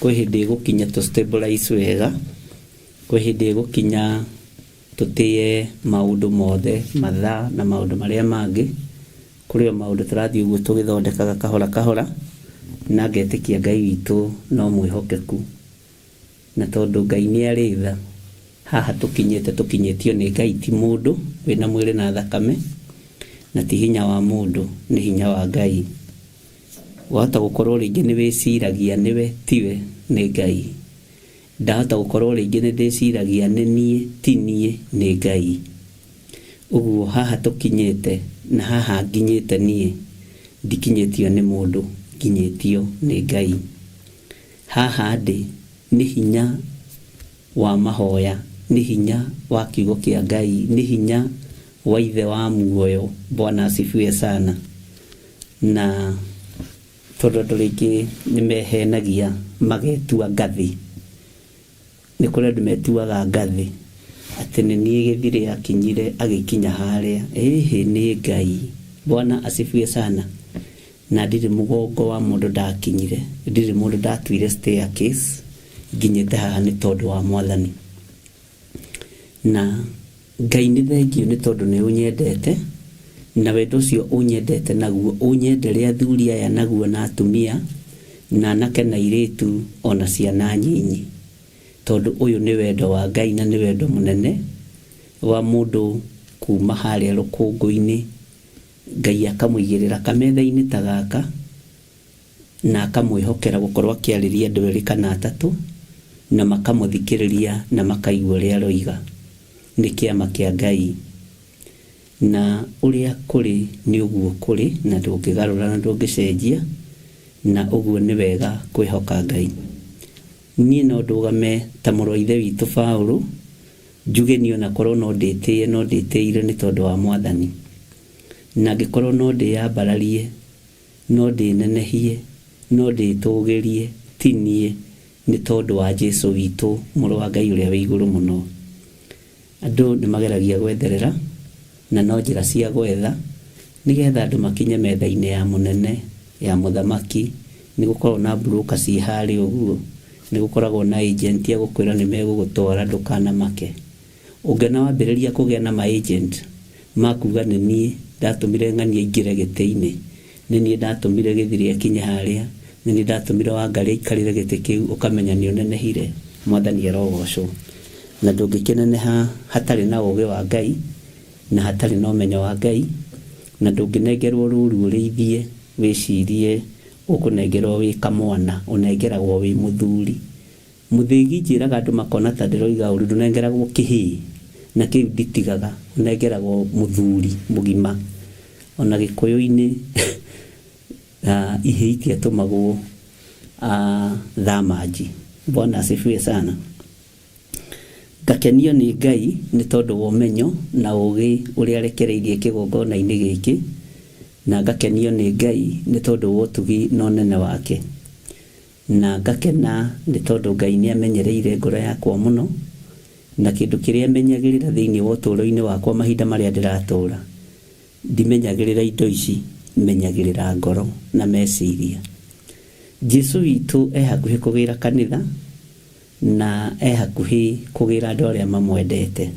Kwĩ hĩndĩ ĩgũkinya tũ stabilize wega, kwĩ hĩndĩ ĩgũkinya tũtĩe maũndũ mothe, mathaa na maũndũ marĩa mangĩ. Kũrĩ o maũndũ tũrathiĩ ũguo tũgĩthondekaga kahora kahora, na ngetĩkia Ngai witũ no mwĩhokeku. Na tondũ Ngai nĩ arĩ tha, haha tũkinyĩte tũkinyĩtio nĩ Ngai ti mũndũ wĩna mwĩrĩ na thakame, na ti hinya wa mũndũ, nĩ hinya wa Ngai. Wahota gũkorwo rĩngĩ nĩ wĩciragia nĩwe, tiwe, nĩ Ngai. Ndahota gũkorwo rĩngĩ nĩ ndĩciragia nĩ niĩ, ti niĩ, nĩ Ngai. Ũguo haha tũkinyĩte na haha nginyĩte niĩ, ndikinyĩtio nĩ mũndũ, nginyĩtio nĩ Ngai. Haha ndĩ nĩ hinya wa mahoya, nĩ hinya wa kiugo kĩa Ngai, nĩ hinya wa Ithe wa muoyo. Bwana asifiwe sana. Na tondũ andũ rĩngĩ nĩ mehenagia magetua ngathĩ. Nĩ kũrĩ andũ metuaga ngathĩ atĩ nĩ niĩ Gĩthirĩ akinyire agĩkinya harĩa. Ĩhĩ nĩ Ngai. Bwana asifiwe sana. Na ndirĩ mũgongo wa mũndũ ndakinyire, ndirĩ mũndũ ndatuire staircase, nginyĩte haha nĩ tondũ wa Mwathani. Na Ngai nĩ thengiũ nĩ tondũ nĩ ũnyendete, na wendo ũcio ũnyendete naguo ũnyendere athuri aya naguo na atumia, na anake na airĩtu ona ciana nyinyi. Tondũ ũyũ nĩ wendo wa Ngai na nĩ wendo mũnene wa mũndũ kuma harĩa rũkũngũ-inĩ, Ngai akamũigĩrĩra kametha-inĩ ta gaka, na akamwĩhokera gũkorwo akĩarĩria andũ erĩ kana atatũ, na makamũthikĩrĩria na makaigua ũrĩa aroiga. Nĩ kĩama kĩa Ngai. Na ũrĩa kũrĩ nĩ ũguo kũrĩ, na ndũngĩgarũra na ndũngĩcenjia, na ũguo nĩ wega kwĩhoka Ngai. Niĩ no ndũgame ta mũrũ wa Ithe witũ Paũlũ, njuge niĩ ona korwo no ndĩtĩĩe no ndĩtĩĩire nĩ tondũ wa Mwathani. Na angĩkorwo no ndĩyambararie, no ndĩnenehie, no ndĩĩtũũgĩrie, ti niĩ, nĩ tondũ wa Jesũ witũ, Mũrũ wa Ngai ũrĩa wĩ igũrũ mũno. Andũ nĩ mageragia gwetherera, na no njĩra cia gwetha, nĩ getha andũ makinye metha-inĩ ya mũnene, ya mũthamaki, nĩ gũkoragwo na broker ciĩ harĩa ũguo, nĩ gũkoragwo na agent a gũkwĩra nĩ megũgũtwara ndũkanamake. Ũngĩona wambĩrĩria kũgĩa na ma agent ma kuga nĩ niĩ ndatũmire ng'ania aingĩre gĩtĩ-inĩ, nĩ niĩ ndatũmire Gĩthiri akinye harĩa, nĩ niĩ ndatũmire Wangarĩ aikarĩre gĩtĩ kĩu, ũkamenya nĩ ũnenehire. Mwathani arogocwo. Na ndũngĩkĩneneha hatarĩ na ũgĩ wa Ngai, na hatarĩ na ũmenyo wa Ngai, na ndũngĩnengerwo rũru ũrĩithie wĩcirie ũkũnengerwo wĩ kamwana, ũnengeragwo wĩ mũthuri. Mũthĩgi njĩraga andũ makona ta ndĩroiga ũru, ndũnengeragwo kĩhĩĩ, na kĩu nditigaga, ũnengeragwo mũthuri mũgima. Ona gĩkũyũ-inĩ ihĩĩ itiatũmagwo thamanji. Bwana asifiwe sana. Ngakenio nĩ Ngai nĩ tondũ wa ũmenyo na ũgĩ ũrĩa arekereirie kĩgongona-inĩ gĩkĩ, na ngakenio nĩ Ngai nĩ tondũ wa ũtugi na ũnene wake. Na ngakena nĩ tondũ Ngai nĩ amenyereire ngoro yakwa mũno, na kĩndũ kĩrĩa menyagĩrĩra thĩinĩ wa ũtũũro-inĩ wakwa mahinda marĩa ndĩratũũra, ndimenyagĩrĩra indo ici, menyagĩrĩra ngoro na meciria. Jesu witũ e hakuhĩ kũgĩra kanitha, na e hakuhĩ kũgĩra andũ arĩa mamwendete.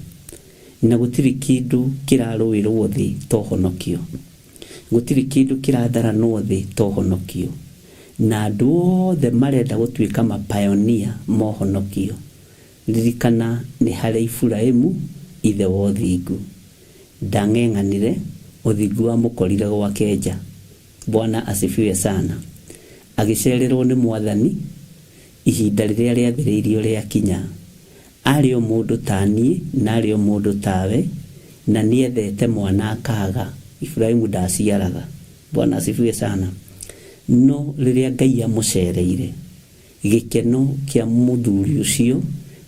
Na gũtirĩ kĩndũ kĩrarũĩrwo thĩ ta ũhonokio. Gũtirĩ kĩndũ kĩratharanwo thĩ ta ũhonokio. Na andũ othe marenda gũtuĩka ma pioneer ma ũhonokio. Ririkana nĩ harĩ Iburahimu ithe wa ũthingu. Ndang'eng'anire, ũthingu wamũkorire gwake nja. Bwana asifiwe sana. Agĩcererwo nĩ Mwathani ihinda rĩrĩa rĩathĩrĩirio rĩakinya. Arĩ o mũndũ ta niĩ, na arĩ o mũndũ tawe, na nĩethete mwana akaaga. Iburahimu ndaciaraga. Bwana asifiwe sana. No rĩrĩa Ngai amũcereire, gĩkeno kĩa mũthuri ũcio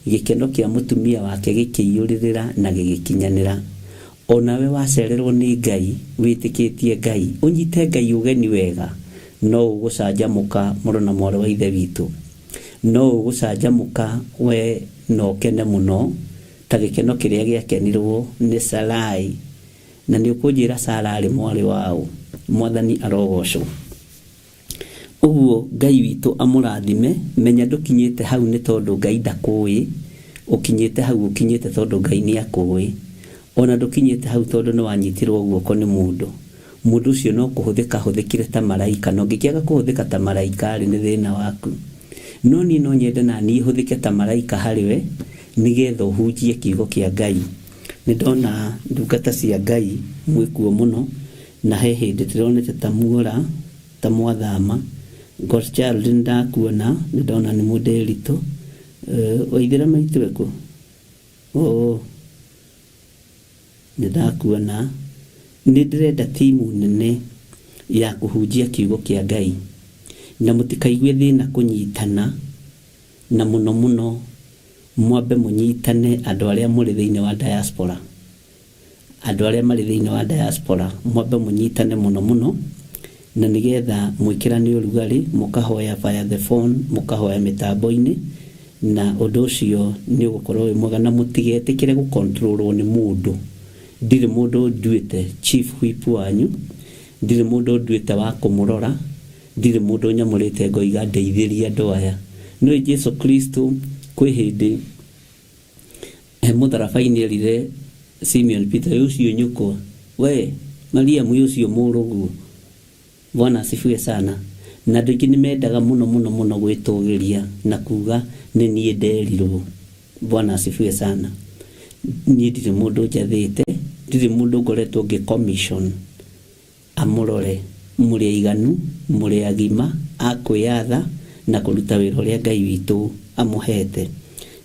Gĩkeno kĩa mũtumia wake gĩkĩiyũrĩrĩra na gĩgĩkinyanĩra. O nawe wacererwo nĩ Ngai, wĩtĩkĩtie Ngai, ũnyite Ngai ũgeni wega, no ũgũcanjamũka mũrũ na mwarĩ wa Ithe witũ. No ũgũcanjamũka we na ũkene mũno ta gĩkeno kĩrĩa gĩakenirwo nĩ Sarai. Na nĩ ũkũnjĩra Sara arĩ mwarĩ wa ũ? Mwathani arogocwo. Ũguo Ngai witũ amũrathime, menya ndũkinyĩte hau nĩ tondũ Ngai ndakũĩ, ũkinyĩte hau ũkinyĩte tondũ Ngai nĩ akũĩ. Ona ndũkinyĩte hau tondũ nĩ wanyitirwo guoko nĩ mũndũ. Mũndũ ũcio no kũhũthĩka ahũthĩkire ta maraika, na ũngĩkĩaga kũhũthĩka ta maraika rĩ, nĩ thĩna waku. No niĩ no nyende na niĩ hũthĩke ta maraika harĩ we, nĩgetha ũhunjie kiugo kĩa Ngai. Nĩ ndona ndungata cia Ngai mwĩkuo mũno, na he hĩndĩ ndĩronete ta muora, ta mwathama. Godchild nĩ ndakuona, nĩ ndona nĩ mũndĩritũ. Waithĩra maitũ ekũ? Oo, nĩ ndakuona. Nĩ ndĩrenda timu nene ya kũhunjia kiugo kĩa Ngai. Na mũtikaigue thĩna kũnyitana, na mũno mũno mwambe mũnyitane andũ arĩa mũrĩ thĩinĩ wa diaspora. Andũ arĩa marĩ thĩinĩ wa diaspora, mwambe mũnyitane mũno mũno, na nĩgetha mwĩkĩrane ũrugarĩ, mũkahoya via the phone, mũkahoya mĩtambo-inĩ, na ũndũ ũcio nĩ ũgũkorwo wĩ mwega, na mũtigetĩkĩre gũ control wo nĩ mũndũ. Ndirĩ mũndũ nduĩte chief whip wanyu, ndirĩ mũndũ nduĩte wa kũmũrora, ndirĩ mũndũ nyamũrĩte ngoiga ndeithĩria andũ aya. Nĩũĩ Jesu Kristo kwĩ hĩndĩ He mũtharaba-inĩ erire Simeon Peter, ĩ ũcio nyũkwa, we Mariamu, ĩ ũcio mũrũguo. Bwana asifiwe sana. Na andũ aingĩ nĩ mendaga mũno mũno mũno gwĩtũgĩria na kuga nĩ niĩ nderirwo. Bwana asifiwe sana. Niĩ ndirĩ mũndũ njathĩte, ndirĩ mũndũ ngoretwo ngĩ commission. Amũrore mũrĩ aiganu, mũrĩ agima a kwĩyatha na kũruta wĩra ũrĩa Ngai witũ amũheete.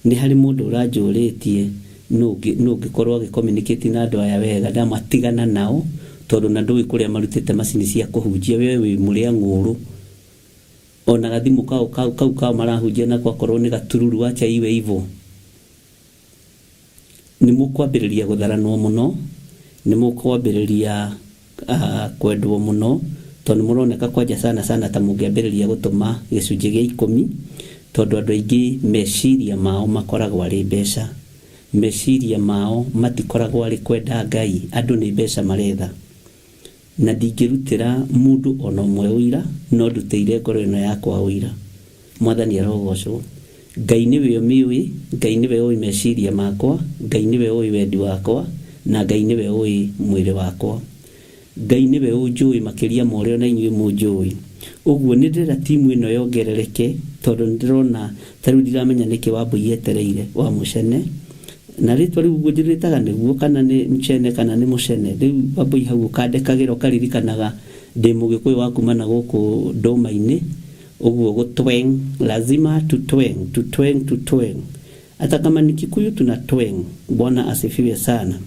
Nĩ harĩ mũndũ ũranjũrĩtie nũ ũngĩkorwo agĩ communicate na andũ aya wega, ndamwĩra tigana nao tondũ ona ndũĩ kũrĩa marutĩte macini cia kũhunjia, we wĩ mũrĩa ng'ũũrũ. Ona gathimũ kau kau kao marahunjia nako akorwo nĩ gatururu acha iwe hivyo. Nĩ mũkwambĩrĩria gũtharanwo mũno, nĩ mũkwambĩrĩria kwendwo mũno, tondũ nĩ mũroneka kwanja sana sana ta mũngĩambĩrĩria gũtũma gĩcunjĩ gĩa ikũmi, tondũ andũ aingĩ meciria mao makoragwo arĩ mbeca. Meciria mao matikoragwo arĩ kwenda Ngai, andũ nĩ mbeca maretha. Na ndingĩrutĩra mũndũ o na ũmwe ũira, no ndutĩire ngoro ĩno yakwa ũira. Mwathani arogocwo. Ngai nĩwe ũmĩũĩ, Ngai nĩwe ũĩ meciria makwa, Ngai nĩwe ũĩ wendi wakwa, na Ngai nĩwe ũĩ mwĩrĩ wakwa. Ngai nĩwe ũnjũĩ makĩria ma ũrĩa o na inyuĩ mũnjũĩ. Ũguo, nĩ ndĩrenda timu ĩno yongerereke, tondũ nĩ ndĩrona, ta rĩu ndiramenya nĩkĩ Wambũi etereire, wa Mũcene, na rĩtwa rĩu ũguo ndĩrĩtaga nĩguo kana nĩ Mchene kana nĩ Mũcene, rĩu Wambũi hau ũkandekagĩra ũkaririkanaga ndĩ Mũgĩkũyũ wa kuma na gũkũ ndũma-inĩ, ũguo gũ twang, lazima tu twang, tu twang, tu twang. Hata kama ni Kikuyu tuna twang. Bwana asifiwe sana.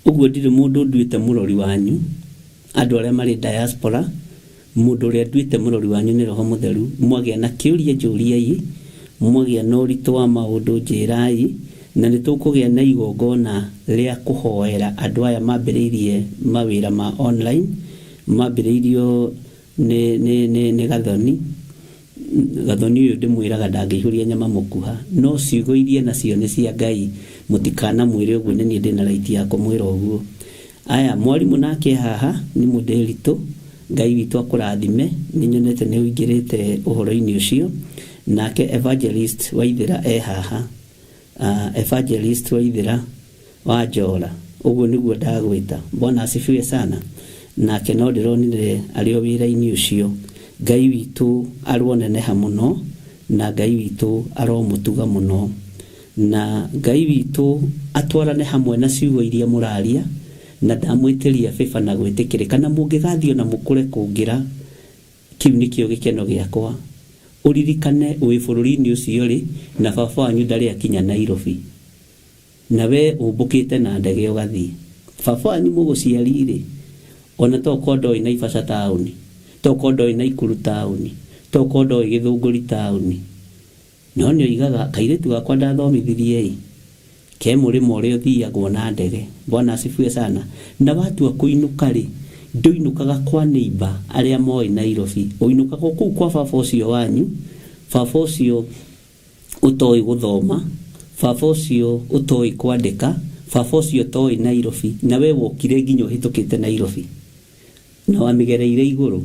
Ũguo ndirĩ mũndũ nduĩte mũrori wanyu, andũ arĩa marĩ diaspora, mũndũ ũrĩa nduĩte mũrori wanyu nĩ Roho Mũtheru. Mwagĩa na kĩũria njũriai, mwagĩa na ũritũ wa maũndũ njĩrai, na nĩ tũkũgĩa na igongona rĩa kũhoera andũ aya mambĩrĩirie mawĩra ma online, mambĩrĩirio Nĩ, nĩ, nĩ, nĩ Gathoni. Gathoni ũyũ ndĩmwĩraga ndangĩihũria nyama mũkuha. No ciugo iria nacio nĩ cia Ngai, mũtikanamwĩre ũguo nĩ niĩ ndĩna right ya kũmwĩra ũguo. Aya, mwarimũ nake e haha, nĩ mũndĩritũ. Ngai witũ akũrathime, nĩ nyonete nĩ ũingĩrĩte ũhoro-inĩ ũcio. Nake Evangelist Waithĩra e haha. Evangelist Waithĩra wa Njoora, ũguo nĩguo ndagwĩta. Bwana asifiwe sana. Nake no ndĩronire arĩ o wĩra-inĩ ũcio. Ngai witũ aroneneha mũno, na Ngai witũ aromũtuga mũno. Na Ngai witũ atwarane hamwe na ciugo iria mũraria, na ndamwĩtĩria favor na gwĩtĩkĩrĩka. Na mũngĩgathiĩ o na mũkũre kũngĩra, Kĩu nĩkĩo gĩkeno gĩakwa. Ũririkane wĩ bũrũri-inĩ ũcio-rĩ, na baba wanyu ndarĩ akinya Nairobi. Na wee ũmbũkĩte na ndege ũgathiĩ. Baba wanyu mũgũciari-rĩ, o na to ũkorwo ndoĩ Naivasha taũni, to ũkorwo ndoĩ Naikuru taũni, to ũkorwo ndoĩ Gĩthũngũri taũni. No nĩ oigaga kairĩtu gakwa ndathomithirie ĩ ke mũrĩmo ũrĩa ũthiagwo na ndege. Bwana asifiwe sana. Na watua kũinũka rĩ, ndũinũkaga kwa neighbor arĩa moĩ Nairobi, ũinũkaga o kũu kwa baba ũcio wanyu, baba ũcio ũtoĩ gũthoma, baba ũcio ũtoĩ kwandĩka, baba ũcio ũtoĩ Nairobi, na we wokire nginya ũhĩtũkĩte Nairobi na wamĩgereire igũrũ.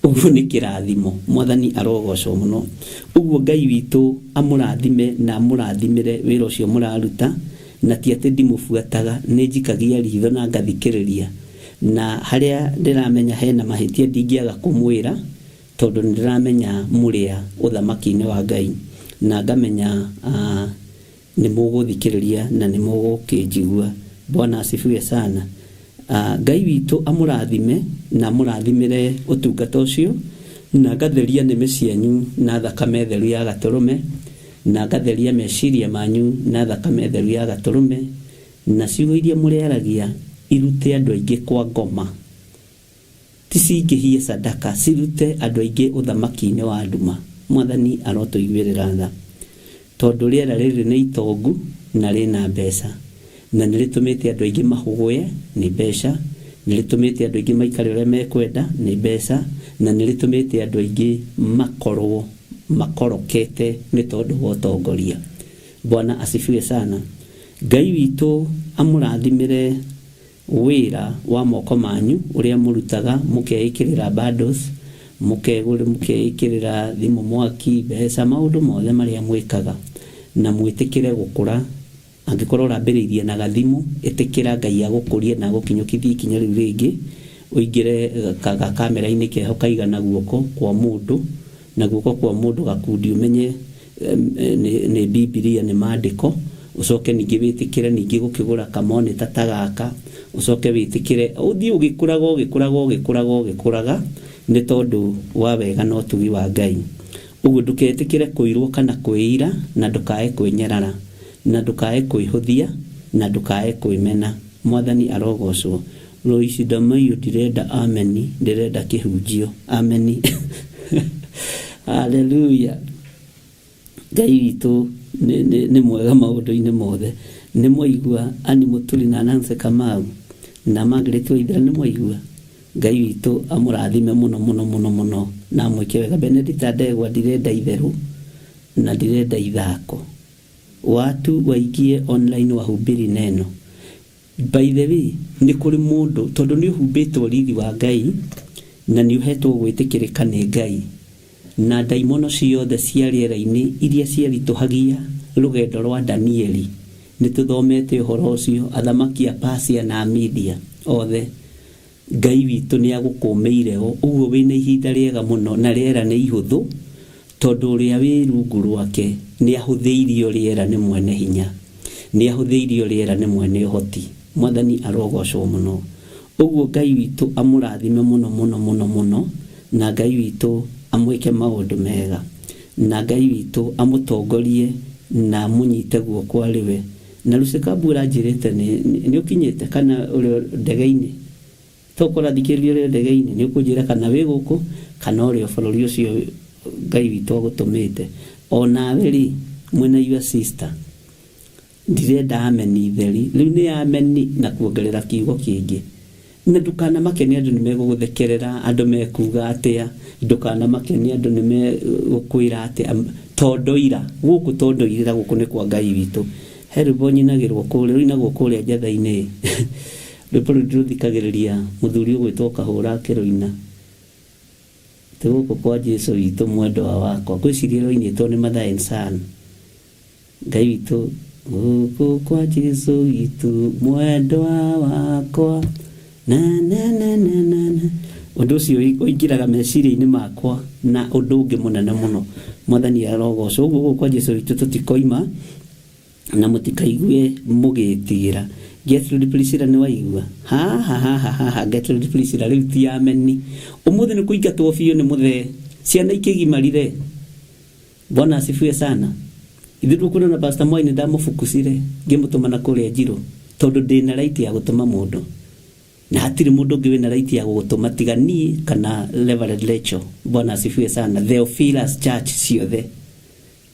Ũguo nĩ kĩrathimo. Mwathani arogocwo mũno. Ũguo Ngai witũ amũrathime na amũrathimĩre wĩra ũcio mũraruta, na ti atĩ ndimũbuataga, nĩ njikagia ritho na ngathikĩrĩria, na harĩa ndĩramenya hena mahĩtia ndingĩaga kũmwĩra, tondũ nĩ ndĩramenya mũrĩa ũthamaki-inĩ wa Ngai, na ngamenya nĩ mũgũthikĩrĩria na nĩ mũgũkĩnjigua. Bwana asifiwe sana. Ngai witũ amũrathime na amũrathimĩre ũtungata ũcio, na ngatheria nĩmĩ cianyu na thakame theru ya gatũrũme, na ngatheria meciria manyu na thakame theru ya gatũrũme, na ciugo iria mũrĩaragia irute andũ aingĩ kwa ngoma, ti cingĩhie sadaka, cirute andũ aingĩ ũthamaki-inĩ wa nduma. Mwathani arotũiguĩrĩra tha, tondũ rĩera rĩrĩ nĩ itongu na rĩna mbeca, na nĩ rĩtũmĩte andũ aingĩ mahũgũye nĩ mbeca, nĩ rĩtũmĩte andũ aingĩ maikare ũrĩa mekwenda nĩ mbeca, na nĩ rĩtũmĩte andũ aingĩ makorwo makorokete nĩ tondũ wa ũtongoria. Bwana asifiwe sana. Ngai witũ amũrathimĩre wĩra wa moko manyu ũrĩa mũrutaga, mũkeĩkĩrĩra bundles, mũkeĩkĩrĩra thimũ mwaki, mbeca, maũndũ mothe marĩa mwĩkaga, na mwĩtĩkĩre gũkũra. Angĩkorwo ũrambĩrĩirie na gathimũ, ĩtĩkĩra Ngai agũkũrie na agũkinyũkithie ikinya rĩu rĩngĩ, ũingĩre gakamera-inĩ keho kaigana guoko kwa mũndũ, na guoko kwa mũndũ gakundi ũmenye nĩ Bibilia, nĩ maandĩko. Ũcoke ningĩ wĩtĩkĩre ningĩ gũkĩgũra kamonita ta gaka, ũcoke wĩtĩkĩre ũthiĩ ũgĩkũraga ũgĩkũraga ũgĩkũraga ũgĩkũraga, nĩ tondũ wa wega na ũtugi wa Ngai. Ũguo ndũketĩkĩre kũirwo kana kwĩira, na ndũkae kwĩnyarara, na ndũkae kwĩhũthia, na ndũkae kwĩmena. Mwathani arogocwo. Lois Damayo, ndirenda ameni, ndĩrenda kĩhunjio. Ameni. Haleluya. Ngai witũ nĩ mwega maũndũ-inĩ mothe. Nĩ mwaigua Annie Mũturi na Nancy Kamau na Margaret Waithera, nĩ mwaigua. Ngai witũ amũrathime mũno mũno mũno mũno na amwĩke wega. Benedicta Ndegwa, ndirenda itherũ na ndirenda ithako. Watu waingie online wahubiri neno. By the way, nĩ kũrĩ mũndũ, tondũ nĩ ũhumbĩtwo riri wa Ngai na nĩ ũhetwo gwĩtĩkĩrĩka nĩ Ngai, na ndaimono ciothe cia rĩera-inĩ iria ciaritũhagia rũgendo rwa Danieli, nĩ tũthomete ũhoro ũcio, athamaki a Persia na Media othe, Ngai witũ nĩ agũkũmĩire o ũguo. Wĩna ihinda rĩega mũno na rĩera nĩ ihũthũ, tondũ ũrĩa wĩ rungu rwake nĩ ahũthĩirio rĩera nĩ mwene hinya, nĩ ahũthĩirio rĩera nĩ mwene ũhoti. Mwathani arogocwo mũno. Ũguo Ngai witũ amũrathime mũno mũno mũno mũno, na Ngai witũ amwĩke maũndũ mega, na Ngai witũ amũtongorie na amũnyite guoko arĩ we. Na Lucy Kambu ũranjĩrĩte nĩ ũkinyĩte kana ũrĩ ndege-inĩ, tokora thikĩrĩria ũrĩ ndege-inĩ, nĩ ũkũnjĩra kana wĩ gũkũ kana ũrĩ o bũrũri ũcio Ngai witũ agũtũmĩte. Onawe rĩ, mwĩna your sister, ndirenda ameni theri, rĩu nĩ ameni na kuongerera kiugo kĩngĩ. Na ndũkanamake nĩ andũ nĩ megũgũthekerera, andũ mekuga atĩa, ndũkanamake nĩ andũ nĩ megũkwĩra atĩa, tondoira gũkũ, tondoirĩra gũkũ nĩ kwa Ngai witũ. He rwĩmbo nyinagĩrwo kũrĩa, rũinagwo kũrĩa njatha-inĩ, rwĩmbo rũu ndĩrũthikagĩrĩria mũthuri ũgwĩtwo Kahũra akĩrũina, ti gũkũ kwa Jesu witũ mwendwa wakwa. Ngwĩciria rũinĩtwo nĩ Mother and Son. Ngai witũ, gũkũ kwa Jesu witũ mwendwa wakwa, na na na na na na. Ũndũ ũcio ũingĩraga meciria-inĩ makwa na ũndũ ũngĩ mũnene mũno. Mwathani arogocwo. Ũguo gũkũ kwa Jesu witũ tũtikoima, na mũtikaigue mũgĩtigĩra. Gertrude Priscilla, nĩ waigua haha haha haha? Gertrude Priscilla, rĩu ti ameni ũmũthĩ, nĩ kũingatwo biũ nĩ mũthee, ciana ikĩgimarire. Bwana asifiwe sana. Ithuĩ tũkuona na Pastor Mwai nĩ ndamũbukucire ngĩmũtũma na kũrĩa Njirũ, tondũ ndĩna right ya gũtũma mũndũ, na hatirĩ mũndũ ũngĩ wĩna right ya gũgũtũma tiga niĩ kana Reverend Rachel. Bwana asifiwe sana. Theophilus Church ciothe.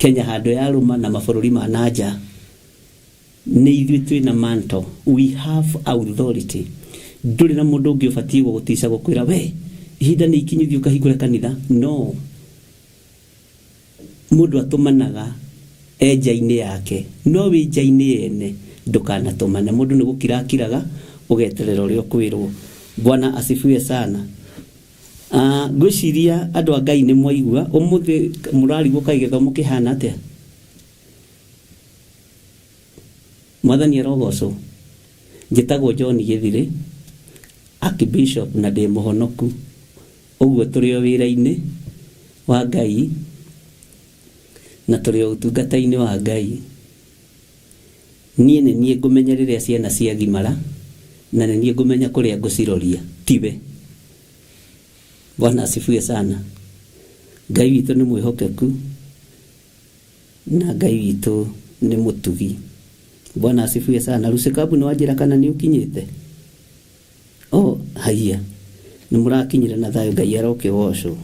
Kenya handũ yarũma na mabũrũri ma na nja. Nĩ ithuĩ twĩna mantle, we have authority. Ndũrĩ na mũndũ ũngĩ ũbatiĩ gũgũtica gũkwĩra we ihinda nĩ ikinyu thiĩ ũkahingũre kanitha. No mũndũ atũmanaga e nja-inĩ yake, no wĩ nja-inĩ yene ndũkanatũmane. Mũndũ nĩ gũkira akiraga ũgeterera ũrĩa ũkwĩrwo. Bwana asifiwe sana. Ah, ngwĩciria andũ a Ngai nĩ mwaigua ũmũthĩ mũrarigwo kaĩ gĩthomo kĩhana atĩa. Mwathani arogocwo. Njĩtagwo John Gĩthirĩ, Archbishop na ndĩ mũhonoku. Ũguo tũrĩ o wĩra-inĩ wa Ngai na tũrĩ o ũtungata-inĩ wa Ngai. Niĩ nĩ niĩ ngũmenya rĩrĩa ciana ciagimara na nĩ niĩ ngũmenya kũrĩa ngũciroria, tiwe. Bwana asifiwe sana. Ngai witũ nĩ mwĩhokeku na Ngai witũ nĩ mũtugi. Bwana asifiwe sana. Rusikabu nĩ wanjĩra kana nĩ ũkinyĩte? Oh, haiya. Nĩ mũrakinyire na thayũ, Ngai arokĩgocwo.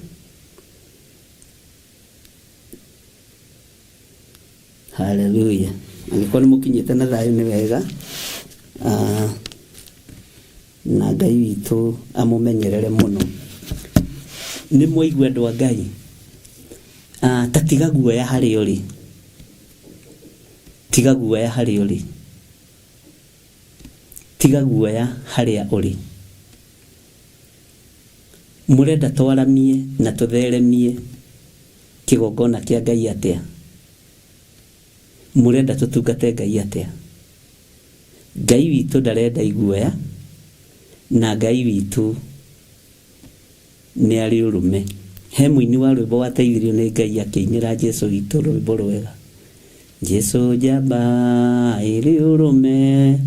Haleluya. Angĩkorwo nĩ mũkinyĩte na thayũ nĩ wega. Ah, na Ngai witũ amũmenyerere mũno. Nĩ mwaigua andũ a Ngai. Ah, ta tiga guoya harĩa ũrĩ. Tiga guoya harĩa ũrĩ. Tiga guoya harĩa ũrĩ. Mũrenda twaramie na tũtheremie kĩgongona kĩa Ngai atĩa? Mũrenda tũtungate Ngai atĩa? Ngai witũ ndarenda iguoya, na Ngai witũ nĩ arĩ ũrũme. He mũini wa rwĩmbo wateithirio nĩ Ngai akĩinĩra Jesu witũ rwĩmbo rwega. Jesu njamba ĩrĩ ũrũme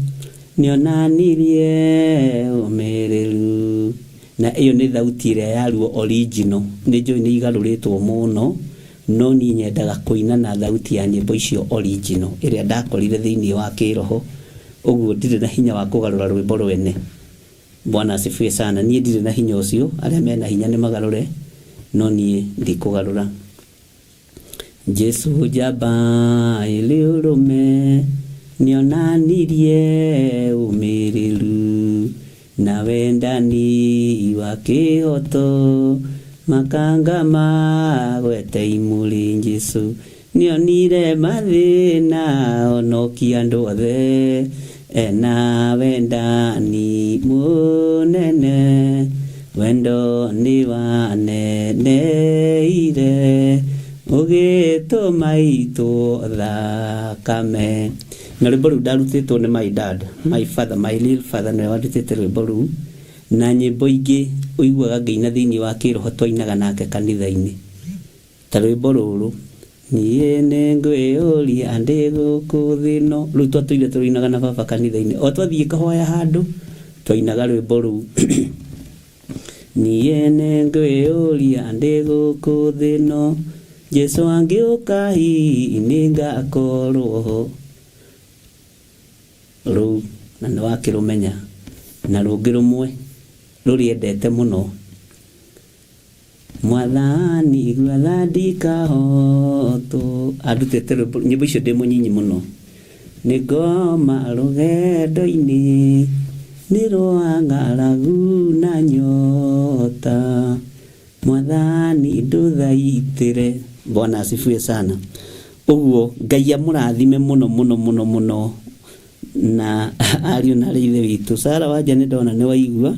nĩonanirie ũmĩrĩru. Na ĩyo nĩ thauti ĩrĩa yaruo original. Nĩ njũĩ nĩ igarũrĩtwo mũno, no niĩ nyendaga kũina na thauti ya nyĩmbo icio original ĩrĩa ndakorire thĩinĩ wa kĩroho. Ũguo ndirĩ na hinya wa kũgarũra rwĩmbo rwene. Bwana asifiwe sana. Niĩ ndirĩ na hinya ũcio, arĩa mena hinya nĩ magarũre, no niĩ ndikũgarũra. Jesu njamba ĩrĩ ũrũme nĩonanirie ũmĩrĩru na wendani wa kĩhoto makanga magwete imũrĩ. Jesu nĩonire mathĩna onokia andũ othe ena wendani mũnene wendo nĩ waneneire ũgĩtũma itwo thakame. Na rwĩmbo rũu ndarutĩtwo nĩ my dad, my father, my real father nĩwe wandutĩte rwĩmbo rũu na nyĩmbo ingĩ ũiguaga ngĩina thĩinĩ wa kĩroho twainaga nake kanitha-inĩ ta rwĩmbo rũrũ niĩ nĩngwĩyũria ndĩ gũkũ thĩ ĩno. Rũu twatũire tũrũinaga na baba kanitha-inĩ, o twathiĩ kahoya handũ twainaga rwĩmbo rũu. Niĩ nĩngwĩyũria ndĩ gũkũ thĩ ĩno, Jesu angĩũka hihi nĩngakorwo ho. Rũu na nĩ wakĩrũmenya. Na rũngĩ rũmwe rũrĩendete mũno, Mwathani igua tha ndikahotwo. Andutĩte rwĩmbo nyĩmbo icio ndĩ mũnyinyi mũno. Nĩ ngoma rũgendo-inĩ nĩ rwa ng'aragu na nyota, Mwathani ndũthaitĩre. Bwana asifiwe sana. Ũguo Ngai amũrathime mũno mũno mũno mũno na ariũ na arĩ ithe witũ. Sara Wanja nĩ ndona nĩ waigua.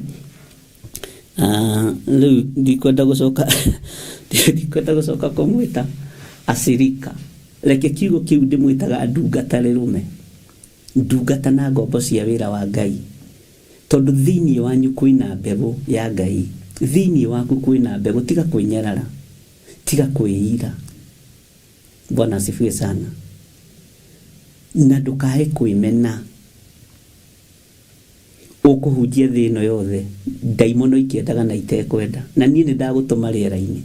Rĩu ndikwenda gũcoka ndikwenda gũcoka kũmwĩta acirika. Reke kiugo kĩu ndĩmwĩtaga ndungata rĩrũme. Ndungata na ngombo cia wĩra wa Ngai. Tondũ thĩinĩ wanyu kwĩna mbegũ ya Ngai. Thĩinĩ waku kwĩna mbegũ, tiga kwĩnyarara, tiga kwĩira. Bwana asifiwe sana. Na ndũkae kwĩmena. Ũkũhunjia thĩ ĩno yothe, ndaimono ikĩendaga na itekwenda. Na niĩ nĩ ndagũtũma rĩera-inĩ.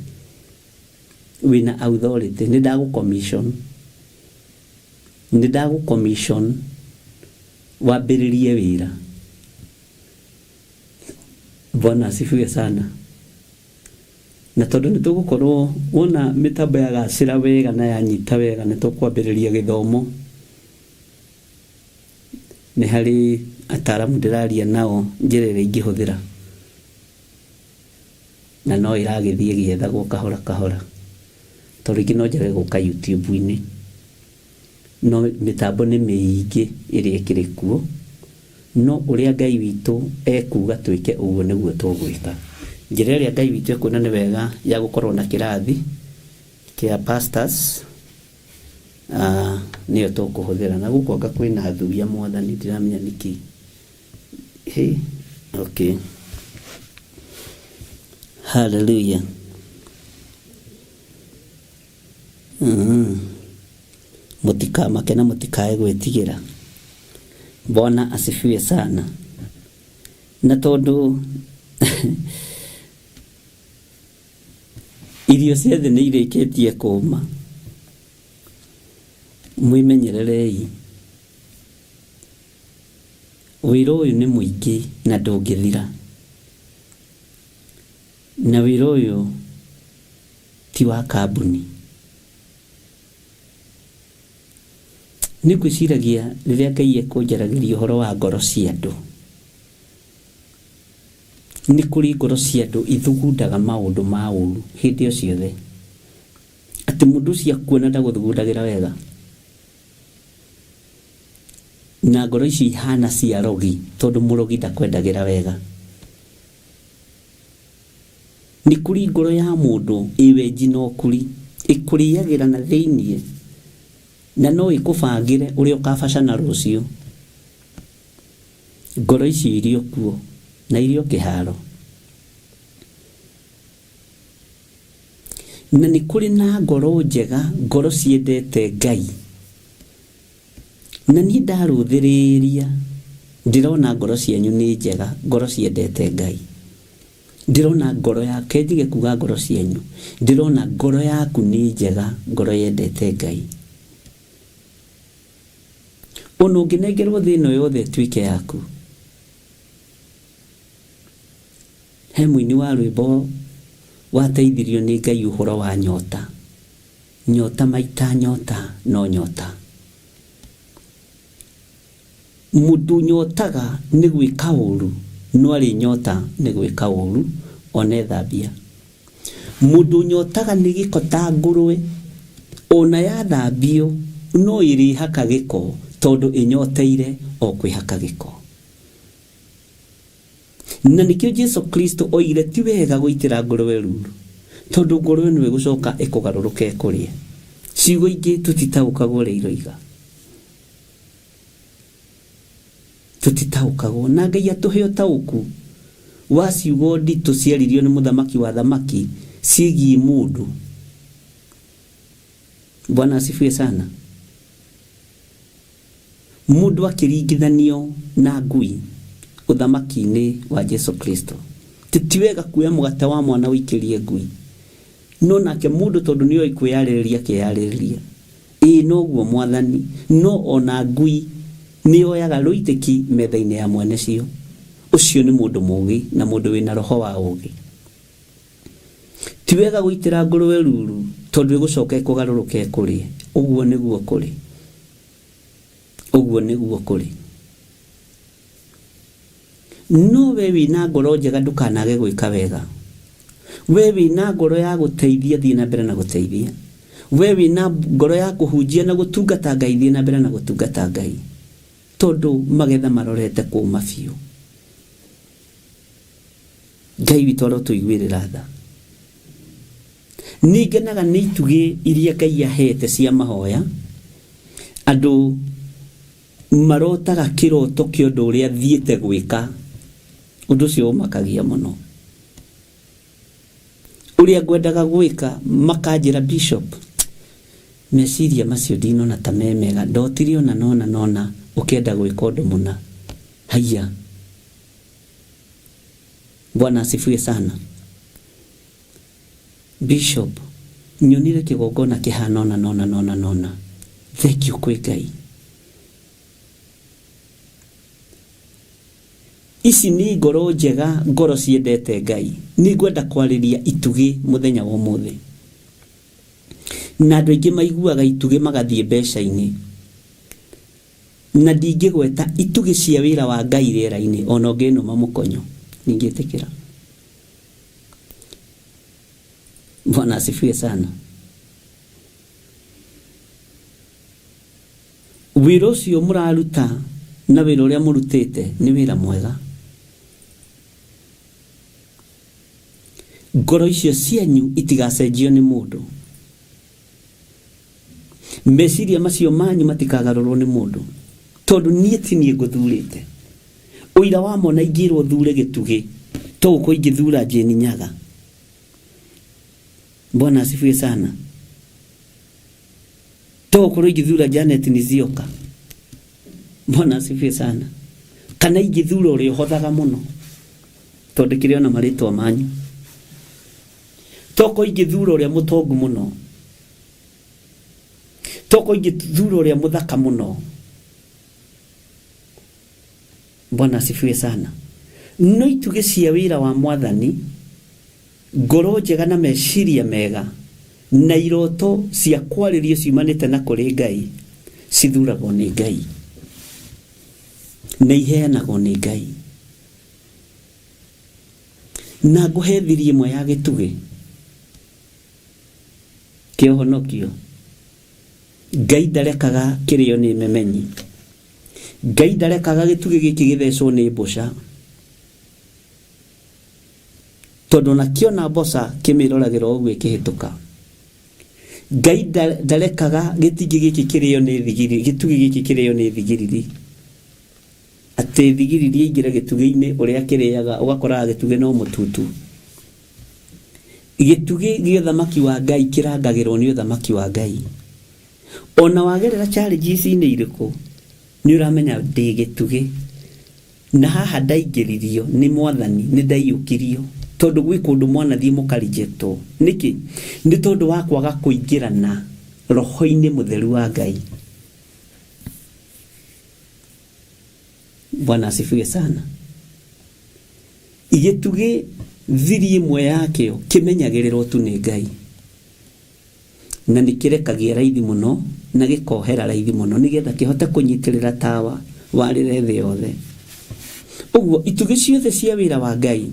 Wĩna authority, nĩ ndagũ commission. Nĩ ndagũ commission wambĩrĩrie wĩra. Bwana asifiwe sana. Na tondũ nĩ tũgũkorwo wona mĩtambo yagacĩra wega na yanyita wega, nĩ tũkwambĩrĩria gĩthomo. Nĩ harĩ ataaramu ndĩraria nao njĩra ĩrĩa ingĩhũthĩra, na no ĩragĩthiĩ ĩgĩethagwo kahora kahora. Tondũ rĩngĩ no njage gũka YouTube-inĩ, no mĩtambo nĩ mĩingĩ ĩrĩa ĩkĩrĩ kuo, no ũrĩa Ngai witũ ekuga twĩke ũguo nĩguo tũgwĩka. Njĩra ĩrĩa Ngai witũ ekuona nĩ wega ya gũkorwo na kĩrathi kĩa pastors, nĩyo tũkũhũthĩra. Na gũkũ anga kwĩna thuya mwathani, ndiramenya nĩkĩ. Hey, okay. Hallelujah. Mũtikamake na mũtikae gwĩtigĩra. Bwana asifiwe sana. Na tondũ irio cia thĩ nĩ irĩkĩtie kũma, mwĩmenyererei. Wĩra ũyũ nĩ mũingĩ na ndũngĩthira. Na wĩra ũyũ ti wa kambuni. Nĩ ngwĩciragia rĩrĩa Ngai ekũnjaragĩria ũhoro wa ngoro cia andũ, nĩ kũrĩ ngoro cia andũ ithugundaga maũndũ ma ũru hĩndĩ o ciothe. Atĩ mũndũ ũcio akuona ndagũthugundagĩra wega. Na ngoro icio ihana cia rogi, tondũ mũrogi ndakwendagĩra wega. Nĩ kũrĩ ngoro ya mũndũ ĩ wenji na ũkuri, ĩkũrĩagĩra na thĩiniĩ, na no ĩkũbangĩre ũrĩa ũkabacana rũciũ. Ngoro icio irĩ o kuo, na irĩ o kĩharo. Na nĩ kũrĩ na ngoro njega, ngoro ciendete Ngai. Na niĩ ndarũthĩrĩria, ndĩrona ngoro cianyu nĩ njega, ngoro ciendete Ngai. Ndĩrona ngoro yake, njige kuga ngoro cianyu, ndĩrona ngoro yaku nĩ njega, ngoro yendete Ngai. Ona ũngĩnengerwo thĩ ĩno yothe ĩtuĩke yaku. He mũini wa rwĩmbo wateithirio nĩ Ngai ũhoro wa nyota. Nyota maita nyota no nyota. Mũndũ nyotaga nĩ gwĩka ũru, no arĩ nyota nĩ gwĩka ũru, ona ethambia. Mũndũ nyotaga nĩ gĩko ta ngũrwe, ona yathambio no ĩrĩhaka gĩko, tondũ ĩnyoteire o kwĩhaka gĩko. Na nĩkĩo Jesu Kristo oigire ti wega gũitĩra ngũrwe ruru, tondũ ngũrwe nĩwe ĩgũcoka ĩkũgarũrũke ĩkũrĩe. Ciugo ingĩ tũtitaũkagwo ũrĩa iroiga. Tũtitaũkagwo. Na Ngai atũhe ũtaũku wa ciugo nditũ ciaririo nĩ mũthamaki wa thamaki ciĩgiĩ mũndũ. Bwana asifiwe sana. Mũndũ akĩringithanio na ngui ũthamaki-inĩ wa Jesu Kristo. Ti wega kuoya mũgate wa mwana ũikĩrie ngui. No nake mũndũ tondũ nĩoĩ kwĩyarĩrĩria akeyarĩrĩria. Ĩĩ noguo mwathani, no ona ngui nĩyoyaga rũitĩki metha-inĩ ya mwene cio. Ũcio nĩ mũndũ mũũgĩ na mũndũ wĩna roho wa ũũgĩ. Ti wega gũitĩra ngũrwe ruru tondũ ĩgũcoka ĩkũgarũrũke ĩkũrĩe. Ũguo nĩguo kũrĩ. Ũguo nĩguo kũrĩ. No we wĩna ngoro njega ndũkanage gwĩka wega. We wĩna ngoro ya gũteithia, thiĩ na mbere na gũteithia. We wĩna ngoro ya kũhunjia na gũtungata Ngai, thiĩ na mbere na gũtungata Ngai. Tondũ magetha marorete kũma biũ. Ngai witũ arotũiguĩrĩra tha. Nĩ ngenaga nĩ itugĩ iria Ngai ahete cia mahoya. Andũ marotaga kĩroto kĩa ũndũ ũrĩa thiĩte gwĩka. Ũndũ ũcio ũmakagia mũno. Ũrĩa ngwendaga gwĩka makanjĩra Bishop, meciria macio ndinona ta me mega, ndotire ona nona nona ũkĩenda gwĩka ũndũ mũna. Haiya. Bwana asifiwe sana. Bishop, nyonire kĩgongona kĩhana ona nona nona nona. Thank you kwĩ Ngai. Ici nĩ ngoro njega, ngoro ciendete Ngai. Nĩ ngwenda kwarĩria itugĩ mũthenya wa ũmũthĩ. Na andũ aingĩ maiguaga itugĩ magathiĩ mbeca-inĩ. Na ndingĩgweta itugĩ cia wĩra wa Ngai rĩera-inĩ ona ũngĩnũma mũkonyo ndingĩtĩkĩra. Bwana asifiwe sana. Wĩra ũcio mũraruta na wĩra ũrĩa mũrutĩte nĩ wĩra mwega. Ngoro icio cianyu itigacenjio nĩ mũndũ. Meciria macio manyu matikagarũrwo nĩ mũndũ. Tondũ niĩ ti niĩ ngũthurĩte. Ũira wa mona ingĩrwo thure gĩtugĩ to gũkorwo ingĩthura Jane Nyaga. Bwana asifiwe sana. To gũkorwo ingĩthura Janet Nzioka. Bwana asifiwe sana. Kana ingĩthura ũrĩa ũhothaga mũno. Tondũ kĩrĩ ona marĩtwa manyu. Toko ingĩthura ũrĩa mũtongu mũno. Toko ingĩthura ũrĩa mũthaka mũno. Bwana asifiwe sana. No itugĩ cia wĩra wa mwathani, ngoro njega na meciria mega na iroto cia kwarĩrio ciumanĩte na kũrĩ Ngai cithuragwo nĩ Ngai na iheanagwo nĩ Ngai. Na ngũhe thiri ĩmwe ya gĩtugĩ kĩa ũhonokio. Ngai ndarekaga kĩrĩo nĩ memenyi. Ngai ndarekaga gĩtugĩ gĩkĩ gĩthecwo nĩ mbũca. Tondũ ona kĩona mboca kĩmĩroragĩra ũguo ĩkĩhĩtũka. Ngai ndarekaga gĩtingĩ gĩkĩ kĩrĩo nĩ thigiriri, gĩtugĩ gĩkĩ kĩrĩo nĩ thigiriri. Atĩ thigiriri ĩingĩre gĩtugĩ-inĩ ũrĩa kĩrĩaga ũgakoraga gĩtugĩ no mũtutu. Gĩtugĩ gĩa ũthamaki wa Ngai kĩrangagĩrwo nĩ ũthamaki wa Ngai. Ona wagerera challenges-inĩ irĩkũ, nĩ ũramenya ndĩ gĩtugĩ. Na haha ndaingĩririo nĩ mwathani, nĩ ndaiyũkirio. Tondũ gwĩ kũndũ mwanathiĩ mũkarejectwo. Nĩkĩ? Nĩ tondũ wa kwaga kũingĩrana roho-inĩ mũtheru wa Ngai. Bwana asifiwe sana. Gĩtugĩ thiri ĩmwe yakĩo kĩmenyagĩrĩrwo tu nĩ Ngai. Na nĩ kĩrekagia raithi mũno na gĩkohera raithi mũno nĩgetha kĩhote kũnyitĩrĩra tawa warĩre thĩ yothe. Ũguo itugĩ ciothe cia wĩra wa Ngai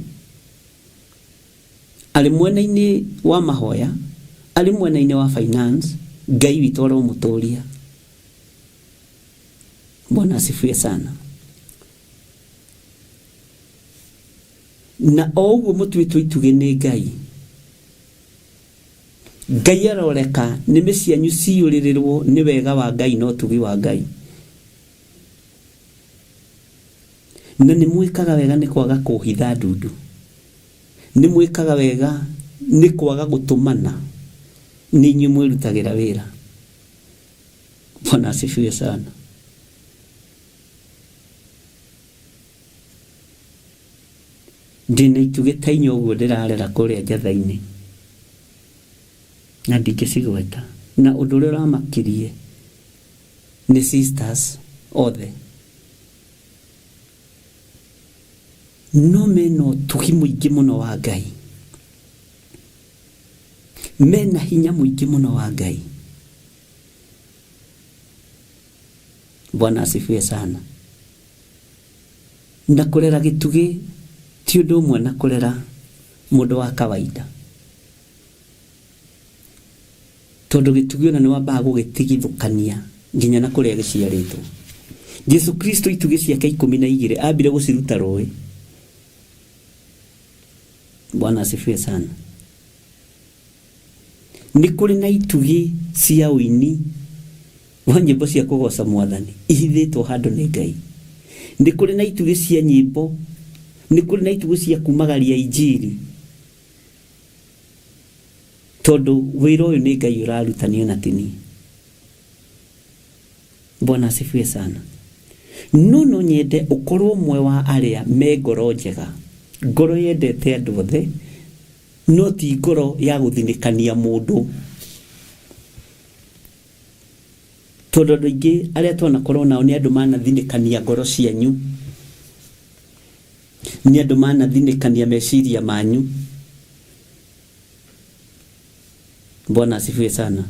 arĩ mwena-inĩ wa mahoya, arĩ mwena-inĩ wa finance, Ngai witũ aromũtũria. Bwana asifiwe sana. Na o ũguo mũtuĩtwo itugĩ nĩ Ngai, Ngai aroreka nĩmĩ cianyu ciyũrĩrĩrwo nĩ wega wa Ngai na ũtugi wa Ngai. Na nĩ mwĩkaga wega nĩ kwaga kũhitha ndundu. Nĩ mwĩkaga wega nĩ kwaga gũtũmana. Nĩ inyuĩ mwĩrutagĩra wĩra. Bwana asifiwe sana. Ndĩna itugĩ ta inya ũguo ndĩrarera kũrĩa njatha-inĩ na ndingĩcigweta. Na ũndũ ũrĩa ũramakirie nĩ sisters othe no mena ũtugi mũingĩ mũno wa Ngai, mena hinya mũingĩ mũno wa Ngai. Bwana asifiwe sana. Na kũrera gĩtugĩ ti ũndũ ũmwe na kũrera mũndũ wa kawaida. Tondũ gĩtugĩ ona nĩ wambaga gũgĩtigithũkania nginya na kũrĩa gĩciarĩtwo. Jesu Kristo itugĩ ciake 12 ambire gũciruta rũĩ. Bwana asifiwe sana. Nĩ kũrĩ na itugĩ cia ũini wa nyĩmbo cia kũgoca mwathani ihithĩtwo handũ nĩ Ngai. Nĩ kũrĩ na itugĩ cia nyĩmbo, nĩ kũrĩ na itugĩ cia kumagaria injiri, tondũ wĩra ũyũ nĩ Ngai ũraruta niĩ ona ti niĩ. Bwana asifiwe sana. No no nyende ũkorwo ũmwe wa arĩa me ngoro njega, ngoro yendete andũ othe, no ti ngoro ya gũthinĩkania mũndũ. Tondũ andũ aingĩ arĩa twanakorwo nao nĩ andũ manathinĩkania ngoro cianyu, nĩ andũ manathinĩkania meciria manyu. Bwana asifiwe sana.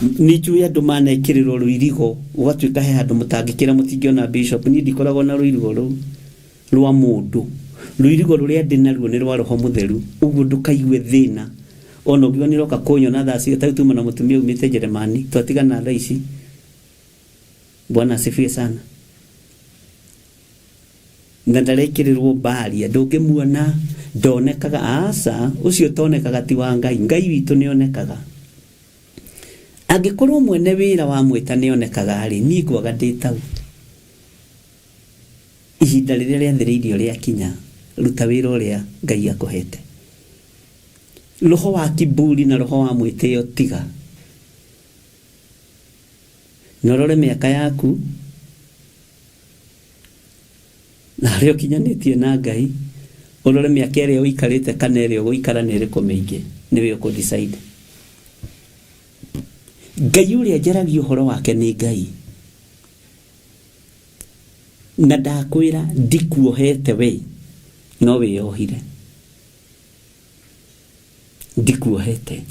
Nĩ njũĩ andũ manekĩrĩrwo rũirigo gũgatuĩka he handũ mũtangĩkĩra mũtingĩona bishop. Niĩ ndikoragwo na rũirigo rũu rwa mũndũ. Rũirigo rũrĩa ndĩ naruo nĩ rwa roho mũtheru, ũguo ndũkaigue thĩna ona ũngiuga nĩ ũroka kũnyona thaa ciothe. Ta rĩu tuma na mũtumia umĩte Jeremani, twatigana thaa ici. Bwana asifiwe sana. Na ndarekĩrĩrwo mbaria, ndũngĩmuona, ndonekaga. Aca, ũcio ũtonekaga ti wa Ngai. Ngai witũ nĩonekaga. Angĩkorwo mwene wĩra wa mwĩta nĩonekaga rĩ, niĩ ngwaga ndĩ tau. Ihinda rĩrĩa rĩathĩrĩirio rĩakinya, ruta wĩra ũrĩa Ngai akũhete. Roho wa kiburi na roho wa mwĩtĩo tiga. Na ũrore mĩaka yaku na harĩa ũkinyanĩtie na Ngai, ũrore mĩaka ĩrĩa ũikarĩte kana ĩrĩa ũgũikara nĩ ĩrĩkũ mĩingĩ, nĩwe ũkũ decide. Ngai ũrĩa njaragia ũhoro wake nĩ Ngai. Na ndakwĩra ndikuohete we, no wĩyohire. Ndikuohete.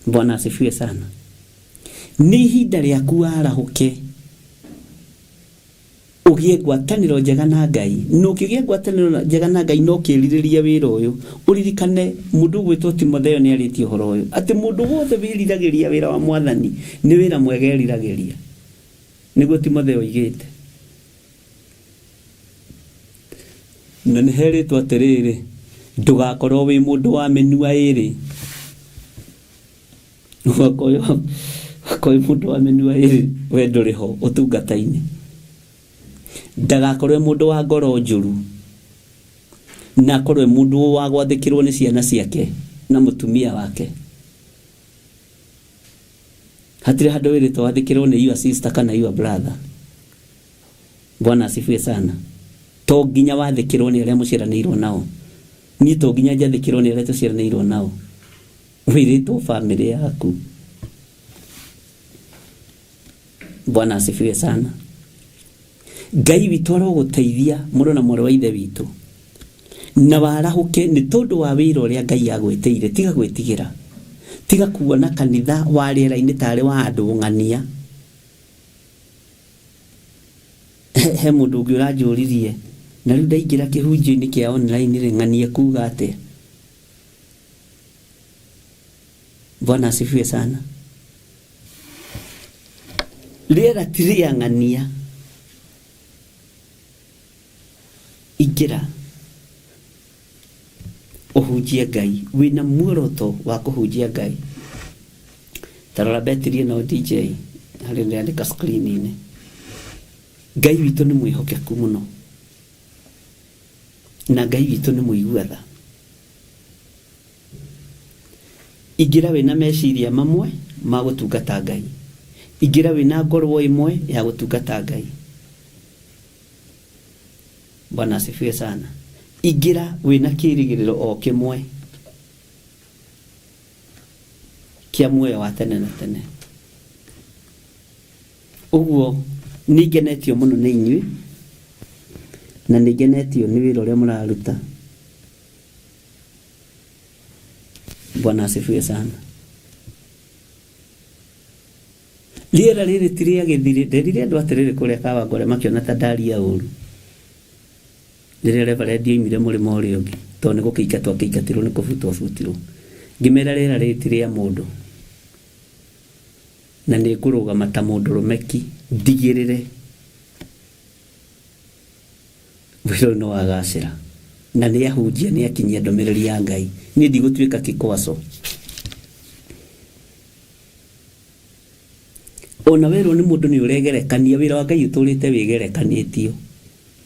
Bwana asifiwe sana. Nĩ ihinda rĩaku warahũke ũgĩe ngwatanĩro njega na Ngai. Na ũkĩgĩa ngwatanĩro njega na Ngai na ũkĩrirĩria wĩra ũyũ, ũririkane mũndũ ũgwĩtwo Timotheo nĩ arĩtie ũhoro ũyũ, atĩ mũndũ wothe wĩriragĩria wĩra wa Mwathani nĩ wĩra mwega eriragĩria. Nĩguo Timotheo oigĩte. Na nĩ herĩtwo atĩrĩrĩ, ndũgakorwo wĩ mũndũ wa mĩnua ĩrĩ. Ũgakorwo wĩ mũndũ wa mĩnua ĩrĩ, we ndũrĩ ho ũtungata-inĩ. Ndagakorwo mũndũ wa ngoro njũru, na akorwo mũndũ wa gwathĩkĩrwo nĩ ciana ciake na mũtumia wake. Hatirĩ handũ wĩrĩtwo wathĩkĩrwo nĩ your sister kana your brother. Bwana asifiwe sana. To nginya wathĩkĩrwo nĩ arĩa mũciaranĩirwo nao. Niĩ to nginya njathĩkĩrwo nĩ arĩa tũciaranĩirwo nao. Wĩrĩtwo famĩlĩ yaku. Bwana asifiwe sana. Ngai witũ arogũteithia mũrũ na mwarĩ wa ithe witũ, na warahũke nĩ tondũ wa wĩra ũrĩa Ngai agwĩtĩire. Tiga gwĩtigĩra, tiga kuona kanitha wa rĩera-inĩ tarĩ wa andũ ng'ania. He mũndũ ũngĩ ũranjũririe, na rĩu ndaingĩra kĩhunjio-inĩ kĩa online rĩ, ng'ania kuga atĩa? Bwana asifiwe sana. Rĩera ti rĩa ng'ania. Ingĩra ũhunjie Ngai, wĩna muoroto wa kũhunjia Ngai. Ta rora betiri ĩno DJ harĩa ndĩrandĩka screen-inĩ. Ngai witũ nĩ mwĩhokeku mũno, na Ngai witũ nĩ mũigua tha. Ingĩra wĩna meciria mamwe ma gũtungata Ngai. Ingĩra wĩna ngoro ĩmwe ya gũtungata Ngai. Bwana asifiwe sana. Ingĩra wĩna kĩrĩgĩrĩro o kĩmwe kĩa muoyo wa tene na tene. Ũguo nĩ ngenetio mũno nĩ inyuĩ, na nĩ ngenetio nĩ wĩra ũrĩa mũraruta. Bwana asifiwe sana. Rĩera rĩrĩ ti rĩa gĩthirĩ. Nderire andũ atĩrĩrĩ kũrĩa Kawangware makĩona ta ndaria ũru. Rĩrĩa reverend oimire mũrĩmo ũrĩa ũngĩ, tondũ nĩ gũkĩingatwo akĩingatirwo nĩ kũbutwo abutirwo. Ngĩmera rĩera rĩrĩ ti rĩa mũndũ. Na nĩ ngũrũgama ta mũndũrũme ki, ndigĩrĩre wĩra ũyũ nĩ wagacĩra. Na nĩ ahunjia, nĩ akinyia ndũmĩrĩri ya Ngai. Niĩ ndigũtuĩka kĩkwaco. Ona werwo nĩ mũndũ nĩ ũregerekania, wĩra wa Ngai ũtũrĩte wĩgerekanĩtio.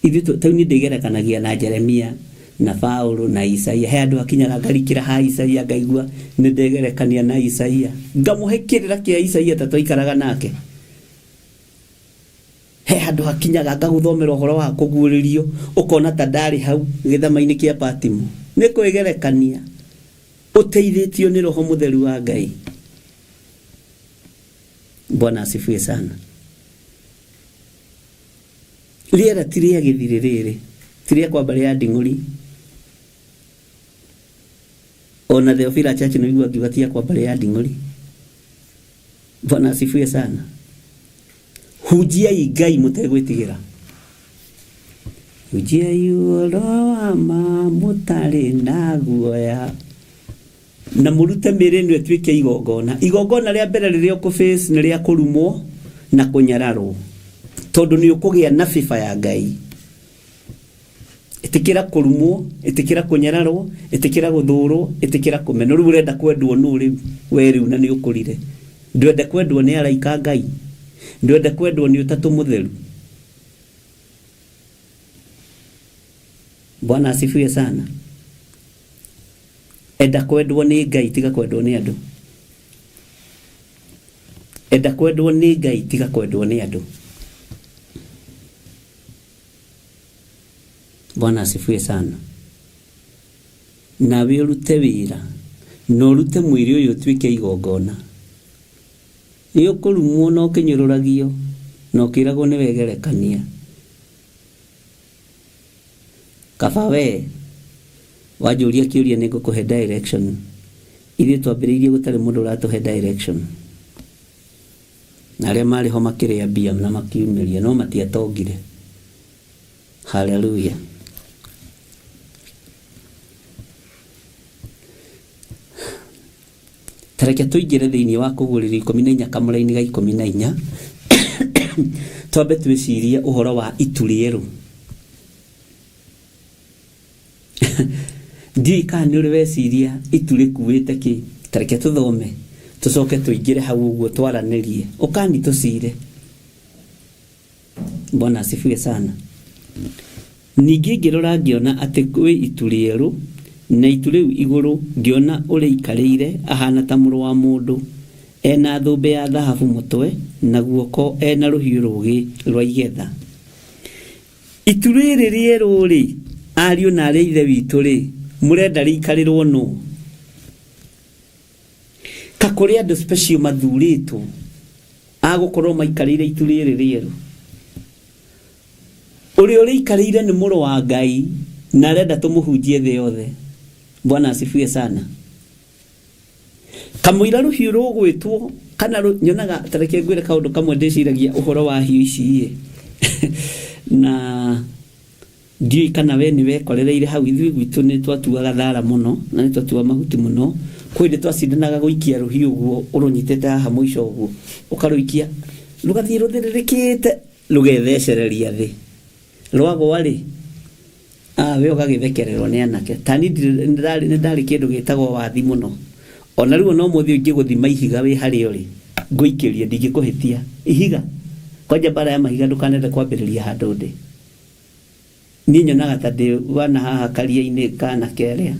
Ithuĩ ta rĩu niĩ ndĩgerekanagia na Jeremia na Paulo na Isaia. He andũ akinyaga ngarikĩra ha Isaia ngaigua nĩ ndegerekania na Isaia. Ngamũhe kĩrĩra kĩa Isaia ta twaikaraga nake. He handũ hakinyaga ngagũthomera ũhoro wa kũguũrĩrio, ũkona ta ndarĩ hau gĩthama-inĩ kĩa Patimo. Nĩ kwĩgerekania ũteithĩtio nĩ Roho Mũtheru wa Ngai. Bwana asifiwe sana. Rĩera ti rĩa gĩthirĩ rĩrĩ, ti rĩa kwamba rĩa nding'ũri. Ona Theophila Church nĩ igua ngiuga ti akwa mbarĩ ya Nding'ũri. Bwana asifiwe sana. Hunjiai Ngai mũtegwĩtigĩra. Hunjiai ũhoro wa ma mũtarĩ na guoya. Na mũrute mĩĩrĩ ĩno ĩtuĩke igongona. Igongona rĩa mbere rĩrĩa ũkũ face nĩ rĩa kũrumwo na kũnyararwo. Tondũ nĩ ũkũgĩa na favor ya Ngai. Ĩtĩkĩra kũrumwo, ĩtĩkĩra kũnyararwo, ĩtĩkĩra gũthũrwo, ĩtĩkĩra kũmenwo. Rĩu ũrenda kwendwo nũ rĩu? We rĩu na nĩ ũkũrire. Ndwende kwendwo nĩ araika a Ngai? Ndwende kwendwo nĩ Ũtatũ Mũtheru? Bwana asifiwe sana. Enda kwendwo nĩ Ngai tiga kwendwo nĩ andũ. Enda kwendwo nĩ Ngai tiga kwendwo nĩ andũ. Bwana asifiwe sana. Nawe ũrute wĩra na ũrute mwĩrĩ ũyũ ũtuĩke igongona. Nĩ ũkũrumwo na ũkĩnyũrũragio na ũkĩragwo nĩ wegerekania. Kaba we wanjũria kĩũria nĩ ngũkũhe direction. Ithuĩ twambĩrĩirie gũtarĩ mũndũ ũratũhe direction. Na arĩa marĩ ho makĩrĩa mbia na makiumĩria no matiatongire. Haleluya. Ta reke tũingĩre thĩinĩ wa kũguũrĩrio 14 kamũraini ga 14 twambe twĩcirie ũhoro wa itu rĩerũ. Ndiũĩ kana nĩ ũrĩ weciria itu rĩkuĩte kĩ. Ta reke tũthome tũcoke tũingĩre hau ũguo twaranĩrie. Ũkani tũcire. Bwana asifiwe sana. Ningĩ ngĩrora ngĩona atĩ kwĩ itu rĩerũ, na itu rĩu igũrũ ngĩona ũrĩikarĩire ahaana ta mũrũ wa mũndũ, e na thũmbĩ ya thahabu mũtwe, na guoko e na rũhiũ rũũgĩ rwa igetha. Itu rĩrĩ rĩerũ-rĩ, ariũ na aarĩ a Ithe witũ-rĩ, mũrenda rĩikarĩrwo nũ? Ka kũrĩ andũ special mathurĩtwo a gũkorwo maikarĩire itu rĩrĩ rĩerũ? Ũrĩa ũrĩikarĩire nĩ mũrũ wa Ngai na arenda tũmũhunjie thĩ yothe. Bwana asifiwe sana. Kamũira rũhiũ rũgwĩtwo kana nyonaga ta reke ngwĩre kaũndũ kamwe ndĩciragia ũhoro wa hiũ ici ĩ na ndiũĩ kana we nĩ wekorereire hau ithuĩ gwitũ nĩ twatuaga thara mũno na nĩ twatuaga mahuti mũno kwĩ hĩndĩ twacindanaga gũikia rũhiũ ũguo ũrũnyitĩte haha mũico ũguo ũkarũikia rũgathiĩ rũthĩrĩrĩkĩte rũgethecereria thĩ rwagwa rĩ Ah, we ũgagĩthekererwo nĩ anake ta niĩ ndirĩ- nĩ ndarĩ kĩndũ gĩtagwo wathi mũno ona rĩu ona ũmũthĩ ingĩgũthima ihiga wĩ harĩa ũrĩ ngũikĩrie ndingĩkũhĩtia ihiga kwanja mbara ya mahiga ndũkanende kwambĩrĩria handũ ndĩ niĩ nyonaga ta ndĩ wana haha karia-inĩ ka anake arĩa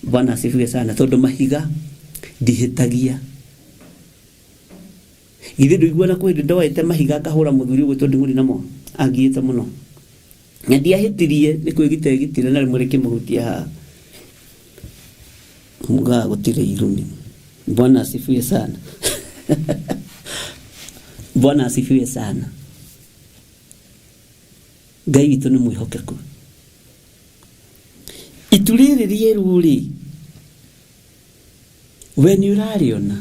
bwana asifiwe sana tondũ mahiga ndihĩtagia githĩ ndũiguana kwĩ hĩndĩ ndoete mahiga ngahũra mũthuri ũgwĩtwo nding'ũri namo angiĩte mũno na ndiahĩtirie nĩ kwĩgita egitire na rĩmwe rĩkĩmũhutia haha mugaga gũtirĩ irumi bwana asifiwe sana bwana asifiwe sana ngai witũ nĩ mwĩhokeku itu rĩrĩ rĩerũ rĩ we nĩ ũrarĩona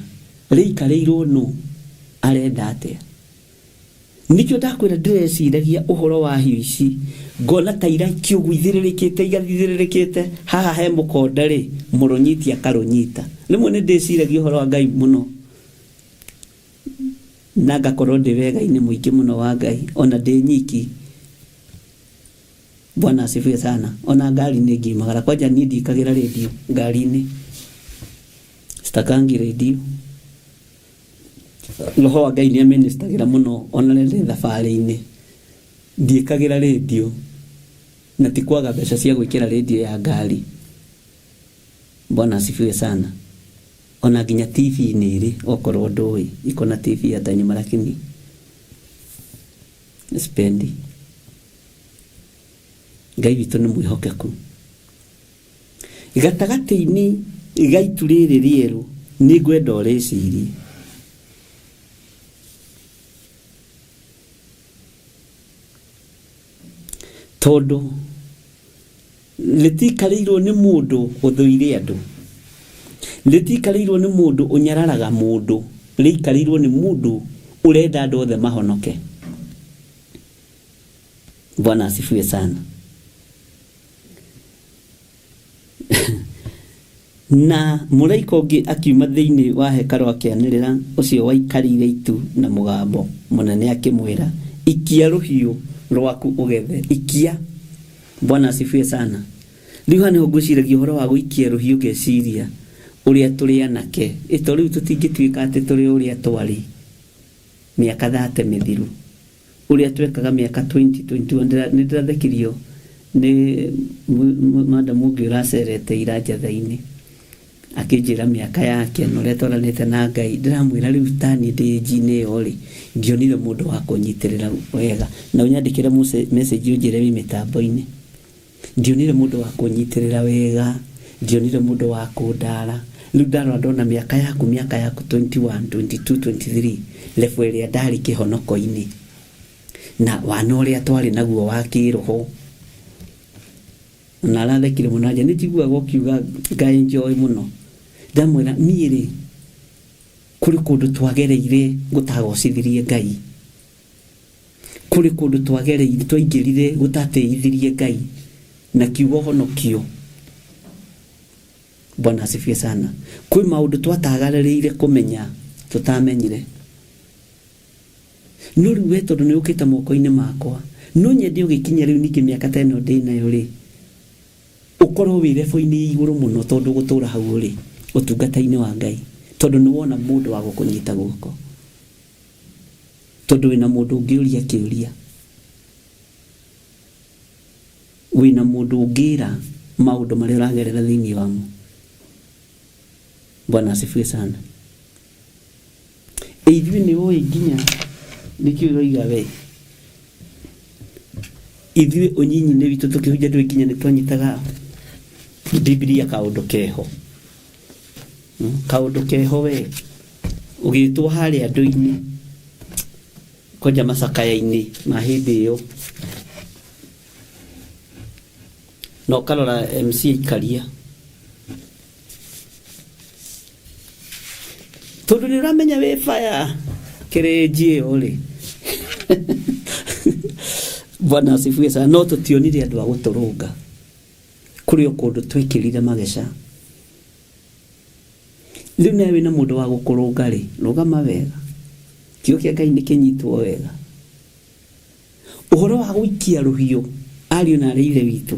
rĩikarĩirwo nũ arenda atĩa Nĩkĩo ndakwĩra ndĩreciragia ũhoro wa hiũ ici, ngona ta iraikio ũguo ithĩrĩrĩkĩte igathithĩrĩrĩkĩte, haha he mũkonde rĩ, mũrũnyiti akarũnyita. Rĩmwe nĩ ndĩciragia ũhoro wa Ngai mũno, na ngakorwo ndĩ wega-inĩ mũingĩ mũno wa Ngai, ona ndĩ nyiki. Bwana asifiwe sana. Ona ngari-inĩ ngiumagara, kwanja niĩ ndiĩkagĩra rĩndiũ ngari-inĩ, sitakangi rĩndiũ. Roho wa Ngai nĩ amĩnĩstagĩra mũno ona rĩrĩa ndĩ thabarĩ-inĩ. Ndiĩkagĩra rĩndiũ na ti kwaga mbeca cia gwĩkĩra rĩndiũ ya ngari. Bwana asifiwe sana. Ona nginya TV nĩ ĩrĩ okorwo ndũĩ, iko na TV hata nyuma lakini sipendi. Ngai witũ nĩ mwĩhokeku. Gatagatĩ-inĩ ga itu rĩrĩ rĩerũ nĩ ngwenda ũrĩcirie. Tondũ rĩtikarĩirwo nĩ mũndũ ũthũire andũ. Rĩtiikarĩirwo nĩ mũndũ ũnyararaga mũndũ, rĩikarĩirwo nĩ mũndũ ũrenda andũ othe mahonoke. Bwana asifiwe sana. Na mũraika ũngĩ akiuma thĩinĩ wa hekarũ akĩanĩrĩra ũcio waikarĩire itu na mũgambo mũnene akĩmwĩra, ikia rũhiũ rwaku ũgethe, ikia. Bwana asifiwe sana. Rĩu haha nĩho ngwĩciragia ũhoro wa gũikia rũhiũ ngeciria ũrĩa tũrĩ anake. Ĩ to rĩu tũtingĩtuĩka atĩ tũrĩ ũrĩa twarĩ mĩaka thate mĩthiru. Ũrĩa twekaga mĩaka 20, 21, nĩ ndĩrathekirio nĩ madam ũngĩ ũracerete ira njatha-inĩ akĩnjĩra mĩaka yake na ũrĩa twaranĩte na Ngai. Ndĩramwĩra rĩu taniĩ ndĩ age-inĩ ĩyo rĩ, ndionire mũndũ wa kũnyitĩrĩra wega. Na ũnyandĩkĩre message ũnjĩre wĩ mĩtambo-inĩ. Ndionire mũndũ wa kũnyitĩrĩra wega, ndionire mũndũ wa kũndara. Rĩu ndarora ndona mĩaka yaku, mĩaka yaku 21, 22, 23, level ĩrĩa ndarĩ kĩhonoko-inĩ na wana ũrĩa twarĩ naguo wa kĩroho. Na arathekire mũno anjĩra, nĩ njiguaga ũkiuga nga enjoy mũno. Ndamwĩra niĩ rĩ, kũrĩ kũndũ twagereire gũtagocithirie Ngai. Kũrĩ kũndũ twagereire, twaingĩrire gũtatĩithirie Ngai na kiugo honokio. Bwana asifiwe sana. Kwĩ maũndũ twatagarĩrĩire kũmenya tũtamenyire. No rĩu we tondũ nĩ ũkĩte moko-inĩ makwa, no nyende ũgĩkinya rĩu ningĩ mĩaka ta ĩno ndĩ nayo rĩ, ũkorwo wĩ level-inĩ ya igũrũ mũno tondũ gũtũra hau ũrĩ ũtungata-inĩ wa Ngai, tondũ nĩ wona mũndũ wa gũkũnyita guoko. Tondũ wĩna mũndũ ũngĩũria kĩũria, wĩna mũndũ ũngĩra maũndũ marĩa ũragerera thĩinĩ wamo. Bwana asifiwe sana. Ĩ ithuĩ nĩ ũĩ nginya nĩkĩ ũroiga we ithuĩ ũnyinyi-inĩ witũ tũkĩhunjia ndũĩ nginya nĩ twanyitaga Bibilia kaũndũ keho Kaũndũ keho we, ũgĩtwo harĩa andũ-inĩ, kwanja macakaya-inĩ ma hĩndĩ ĩyo, na ũkarora MC aikaria, tondũ nĩ ũramenya wĩ baya kĩrĩnji ĩyo rĩ Bwana asifiwe sana. No tũtionire andũ a gũtũrũnga, kũrĩ o kũndũ twekĩrire mageca. Rĩu nawe wĩna mũndũ wa gũkũrũnga rĩ, rũgama wega. Kiugo kĩa Ngai nĩ kĩnyitwo wega. Ũhoro wa gũikia rũhiũ, ariũ na aarĩ a Ithe witũ,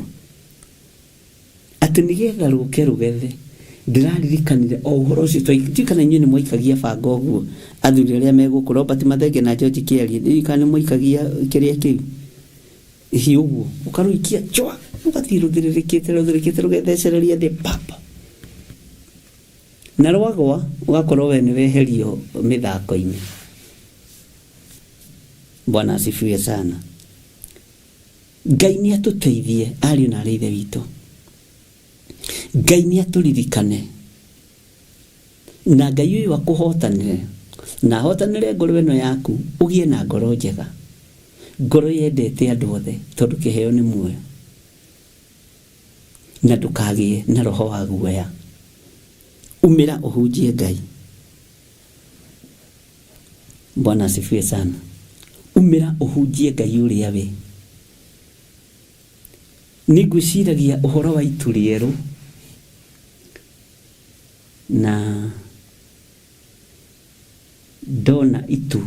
atĩ nĩgetha rũke rũgethe, ndĩraririkanire o ũhoro ũcio ndiũĩ kana inyuĩ nĩ mwaikagia banga ũguo, athuri arĩa me gũkũ, Robert Mathenge na George Kĩarie, ndiũĩ kana nĩ mwaikagia kĩrĩa kĩu. Hihi ũguo, ũkarũikia chwa, rũgathiĩ rũthĩrĩrĩkĩte rũthĩrĩrĩkĩte rũgethecereria thĩ pap. Na rwagwa, ũgakorwo we nĩ weherio mĩthako-inĩ. Bwana asifiwe sana. Ngai nĩ atũteithie ariũ na arĩ ithe witũ. Ngai nĩ atũririkane. Na Ngai ũyũ akũhotanĩre, na ahotanĩre ngoro ĩno yaku, ũgĩe na ngoro njega. Ngoro yendete andũ othe, tondũ kĩheo nĩ muoyo. Na ndũkagĩe na roho wa guoya. Umĩra ũhunjie Ngai. Bwana asifiwe sana. Umĩra ũhunjie Ngai ũrĩa we. Nĩ ngwĩciragia ũhoro wa itu rĩerũ na ndona itu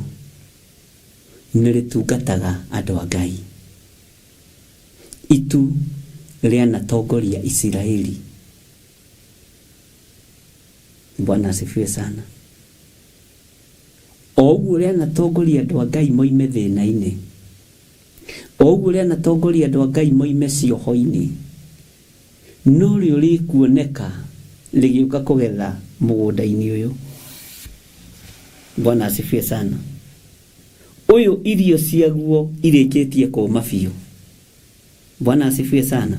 nĩ rĩtungataga andũ a Ngai. Itu rĩanatongoria Isiraeli. Bwana asifiwe sana. O ũguo rĩanatongoria andũ a Ngai moime thĩna-inĩ, o ũguo rĩanatongoria andũ a Ngai moime cioho-inĩ, norĩo rĩkuoneka rĩgĩũka kũgetha mũgũnda-inĩ ũyũ. Bwana asifiwe sana. Ũyũ irio ciaguo irĩkĩtie kũma biũ. Bwana asifiwe sana.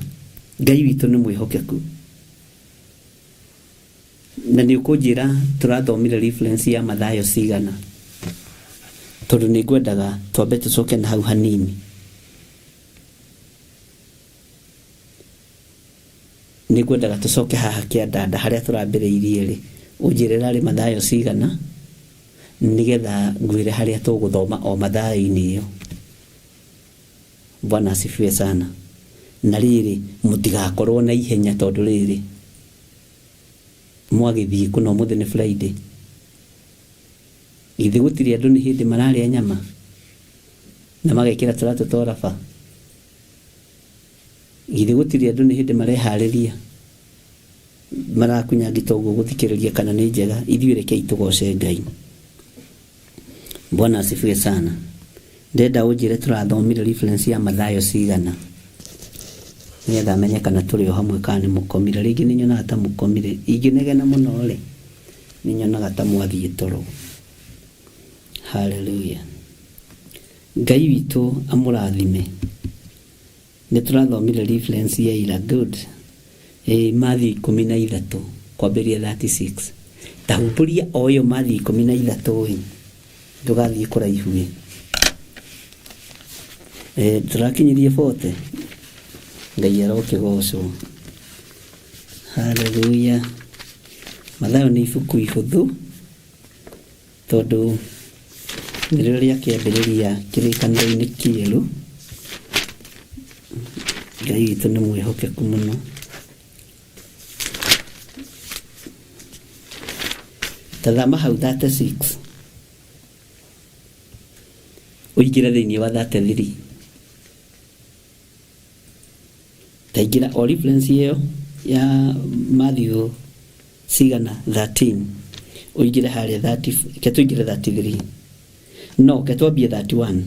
Ngai witũ nĩ mwĩhokeku. Na nĩ ũkũnjĩra tũrathomire reference ya Mathayo cigana? Tondũ nĩ ngwendaga twambe tũcoke na hau hanini. Nĩ ngwendaga tũcoke haha kĩandanda harĩa tũrambĩrĩirie rĩ, ũnjĩre rarĩ Mathayo cigana, nĩgetha ngwĩre harĩa tũgũthoma o Mathayo-inĩ ĩyo. Bwana asifiwe sana. Na rĩrĩ, mũtigakorwo na ihenya tondũ rĩrĩ, mwagĩthiĩ kũna ũmũthĩ nĩ Friday. Githĩ gũtirĩ andũ nĩ hĩndĩ mararĩa nyama na magekĩra tũratũ twa raba? Githĩ gũtirĩ andũ nĩ hĩndĩ mareharĩria marakunya ngita ũguo gũthikĩrĩria kana nĩ njega? Ithuĩ rekei tũgoce Ngai. Bwana asifiwe sana. Ndenda ũnjĩre tũrathomire reference ya Mathayo cigana nĩgetha menye kana tũrĩ o hamwe kana nĩ mũkomire. Rĩngĩ nĩ nyonaga ta mũkomire. Ingĩnegena mũno rĩ, nĩ nyonaga ta mwathiĩ toro. Haleluya. Ngai witũ amũrathime. Nĩ tũrathomire reference ya ira good. Ĩĩ Matthew 13 kwambĩrĩria 36. Ta humbũria o ĩyo Matthew 13 ĩ. Ndũgathiĩ kũraihu ĩ. Eh, tũrakinyirie 40. Ngai arokĩgocwo. Haleluya. Mathayo nĩ ibuku ihũthũ tondũ nĩrĩo rĩa kĩambĩrĩria kĩrĩkanĩro-inĩ kĩerũ. Ngai witũ nĩ mwĩhokeku mũno. Tathama hau 36 ũingĩre thĩinĩ wa 33 taingĩra o reference ĩyo ya Matthew cigana 13 ũingĩre harĩa 30 ke tũingĩre 33 no ke twambie 31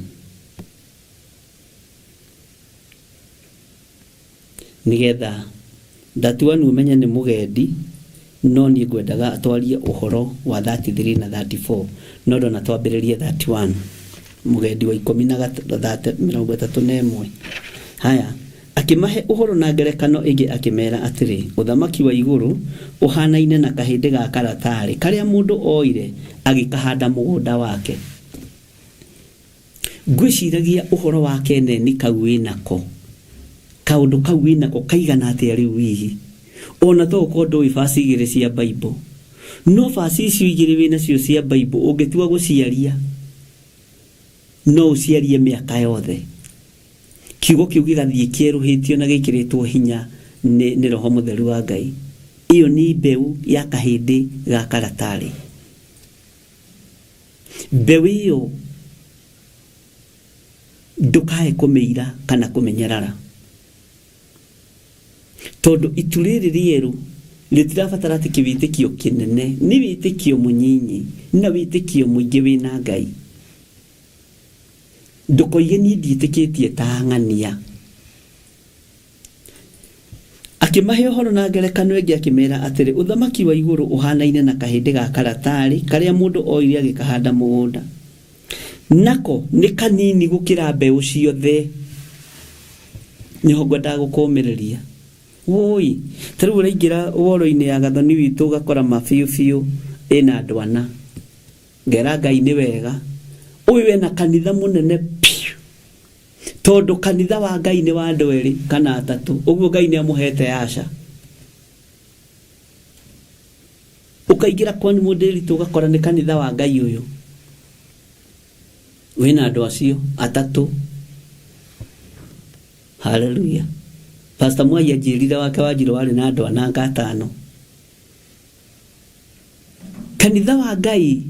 nĩgetha 31 ũmenye nĩ mũgendi no niĩ ngwendaga twarie ũhoro wa 33 na 34 no ndona twambĩrĩrie 31 mũgendi wa ikũmi na 31 haya Akĩmahe ũhoro na ngerekano ĩngĩ akĩmeera atĩrĩ, Ũthamaki wa igũrũ ũhaanaine na kahĩndĩ ga karatarĩ karĩa mũndũ oire agĩkahanda mũgũnda wake. Ngwĩciragia ũhoro wa keneni kau wĩ nako. Kaũndũ kau wĩ nako kaigana atĩa rĩu hihi? O na to ũkorwo ndũĩ verse igĩrĩ cia Bible. No verse icio igĩrĩ wĩ nacio cia Bible ũngĩtua gũciaria, no ũciarie mĩaka yothe. Kiugo kĩu gĩgathiĩ kĩerũhĩtio na gĩkĩrĩtwo hinya nĩ, nĩ Roho Mũtheru wa Ngai. Ĩyo nĩ mbeũ ya kahĩndĩ ga karatarĩ. Mbeũ ĩyo ndũkae kũmĩira kana kũmĩnyarara. Tondũ itu rĩrĩ rĩerũ rĩtirabatara atĩ kĩwĩtĩkio kĩnene, nĩ wĩtĩkio mũnyinyi na wĩtĩkio mũingĩ wĩna Ngai. Ndũkoige niĩ ndiĩtĩkĩtie ta ng'ania. Akĩmahe ũhoro na ngerekano ĩngĩ akĩmeera atĩrĩ, Ũthamaki wa igũrũ ũhaanaine na kahĩndĩ ga karatarĩ karĩa mũndũ oire agĩkahanda mũgũnda. Nako nĩ kanini gũkĩra mbeũ ciothe. Nĩho ngwendaga gũkũũmĩrĩria. Wũi, ta rĩu ũraingĩra woro-inĩ ya Gathoni witũ ũgakora ma biũ biũ ĩna andũ ana. Ngera Ngai nĩ wega. Ũyũ ena kanitha mũnene piũ. Tondũ kanitha wa Ngai nĩ wa andũ erĩ kana atatũ. Ũguo Ngai nĩ amũhete aca. Ũkaingĩra kwa mũndĩritũ ũgakora nĩ kanitha wa Ngai ũyũ. Wĩna andũ acio atatũ. Haleluya. Pastor Mwai anjĩrire wake wanjirũ warĩ na andũ ananga atano. Kanitha wa Ngai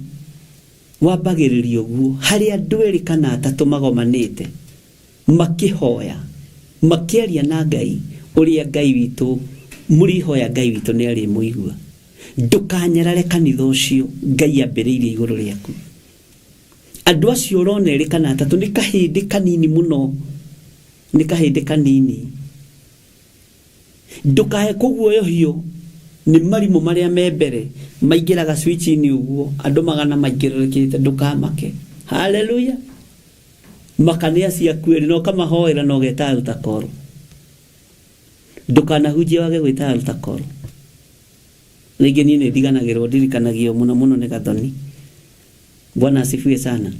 wambagĩrĩria ũguo, harĩa andũ erĩ kana atatũ magomanĩte makĩhoya, makĩaria na Ngai, ũrĩa Ngai witũ, mũrĩhoya Ngai witũ nĩ arĩmũigua. Ndũkanyarare kanitha ũcio Ngai ambĩrĩirie igũrũ rĩaku. Andũ acio ũrona erĩ kana atatũ nĩ kahĩndĩ kanini mũno, nĩ kahĩndĩ kanini. Ndũkae kũguoyohio nĩ marimũ marĩa me mbere maingĩraga switch-inĩ ũguo andũ magana maingĩrĩrĩkĩte ndũkamake. Haleluya! Maka nĩ acio aku erĩ na ũkamahoera na ũgeta altar call. Ndũkanahunjie wage gwĩta altar call. Rĩngĩ niĩ nĩ ndiganagĩrwo ndirikanagio mũno mũno nĩ gathoni. Bwana asifiwe sana.